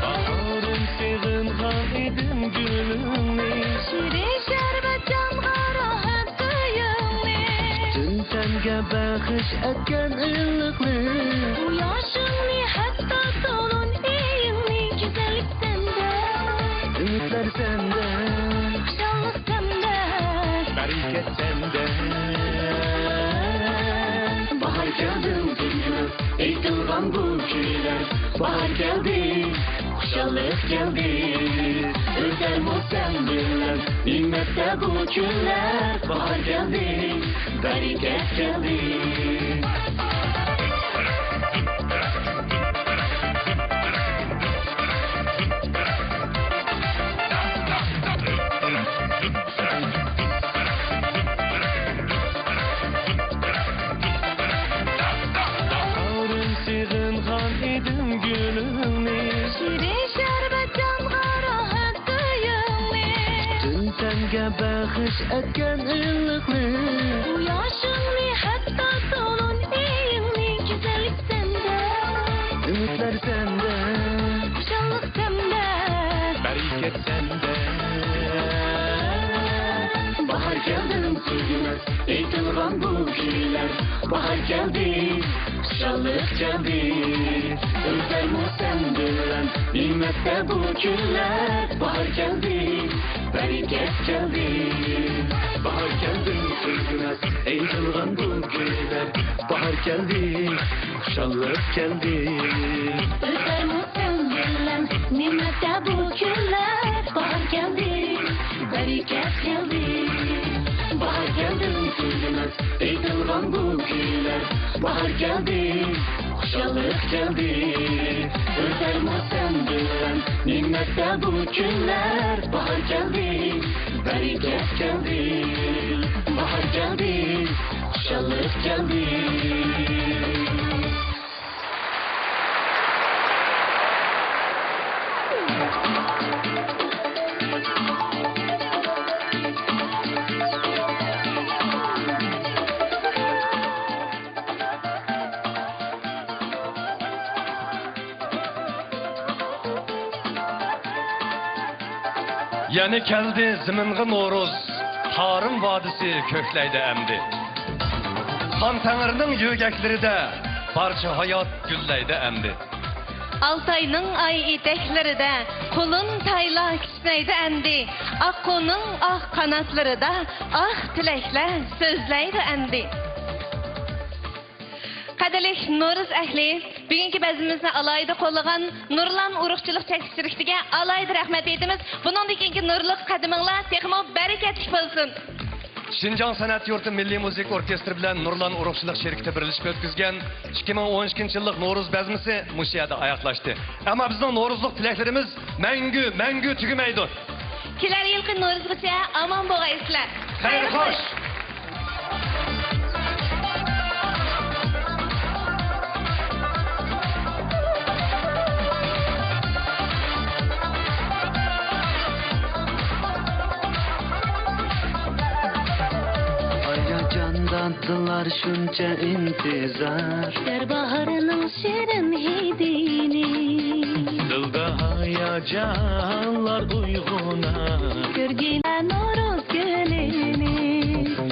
باھارىم سېغىنغان ئىدىم گۈلۈڭنى. شېرىن شەربەت جانغا راھەت ئۆيۈڭنى. پۈتۈن تەنگە بەخش ئەتكەن ئىللىقلىق. قۇياشىڭنى ھەتتا تولۇن ئېيىڭنى. گۈزەللىك سەندە. ئۈمىدلەر سەندە. خۇشاللىق سەندە. بەرىكەت سەندە. باھار كەلدىڭ تۈگىمەس ئېيتىلغان بۇ كۈيلەر. باھار كەلدى، خۇشاللىق كەلدى. ئۆتەرمۇ سەن بىلەن نېمەتتە بۇ كۈنلەر. باھار كەلدى، بەرىكەت كەلدى. باھارىم سېغىنغان ئىدىم گۈلۈڭنى. شېرىن شەربەت جانغا راھەت ئۆيۈڭنى. پۈتۈن تەنگە بەخش ئەتكەن ئىللىقلىق. قۇياشىڭنى ھەتتا تولۇن ئېيىڭنى. گۈزەللىك سەندە. ئۈمىدلەر سەندە. خۇشاللىق سەندە. بەرىكەت سەندە. باھار كەلدىڭ تۈگىمەس ئېيتىلغان بۇ كۈيلەر. باھار كەلدى، خۇشاللىق كەلدى. ئۆتەرمۇ سەن بىلەن نېمەتتە بۇ كۈنلەر. باھار كەلدى، بەرىكەت كەلدى. باھار كەلدى، تۈگىمەس ئېيتىلغان بۇ كۈيلەر. باھار كەلدى، خۇشاللىق كەلدى. ئۆتەرمۇ سەن بىلەن نېمەتتە بۇ كۈنلەر. باھار كەلدى، بەرىكەت كەلدى. باھار كەلدى، تۈگىمەس ئېيتىلغان بۇ كۈيلەر. باھار كەلدى، خۇشاللىق كەلدى. ئۆتەرمۇ سەن بىلەن نېمەتتە بۇ كۈنلەر. باھار كەلدى، بەرىكەت كەلدى. باھار كەلدى، خۇشاللىق كەلدى. يەنە كەلدى زېمىنغا نورۇز، تارىم ۋادىسى كۆكلەيدۇ ئەمدى. خان تەڭرىنىڭ يۆگەكلىرىدە بارچە ھايات گۈللەيدۇ ئەمدى. ئالتاينىڭ ئاي ئېتەكلىرىدە قۇلۇن تايلار كىشنەيدۇ ئەمدى. ئاققۇنىڭ ئاق قاناتلىرىدا ئاق تىلەكلەر سۆزلەيدۇ ئەمدى. قەدىرلىك نورۇز ئەھلى، بۈگۈنكى بەزمىمىزنى ئالاھىدە قوللىغان نۇرلان ئۇرۇقچىلىق چەكلىك شىركىتىگە ئالاھىدە رەھمەت ئېيتىمىز. بۇنىڭدىن كېيىنكى نۇرلۇق قەدىمىڭلار تېخىمۇ بەرىكەتلىك بولسۇن! شىنجاڭ سەنئەت يۇرتى مىللىي مۇزىكا ئوركېستىرى بىلەن نۇرلان ئۇرۇقچىلىق شىركىتى بىرلىشىپ ئۆتكۈزگەن ئىككى مىڭ ئون ئىككىنچى يىللىق نورۇز بەزمىسى مۇشۇ يەردە ئاياغلاشتى. ئەمما بىزنىڭ نورۇزلۇق تىلەكلىرىمىز مەڭگۈ، مەڭگۈ تۈگىمەيدۇ. كېلەر يىلقى نورۇزغىچە ئامان بولغايسىلەر. خەير خوش! ھاياجاندا دىللار شۇنچە ئىنتىزار. كۈتەر باھارنىڭ شېرىن ھىدىنى. دىلدا ھاياجانلار ئويغىنار. كۆرگىلى نورۇز گۈلىنى.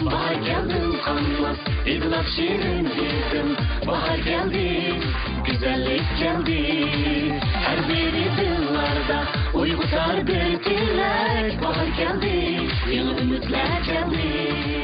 باھار كەلدىڭ قانماس، ھىدلاپ شېرىن ھىدىڭ. باھار كەلدى، گۈزەللىك كەلدى. ھەر بىرى دىللاردا ئويغىتار بىر تىلەك. باھار كەلدى، يېڭى ئۈمىدلەر كەلدى.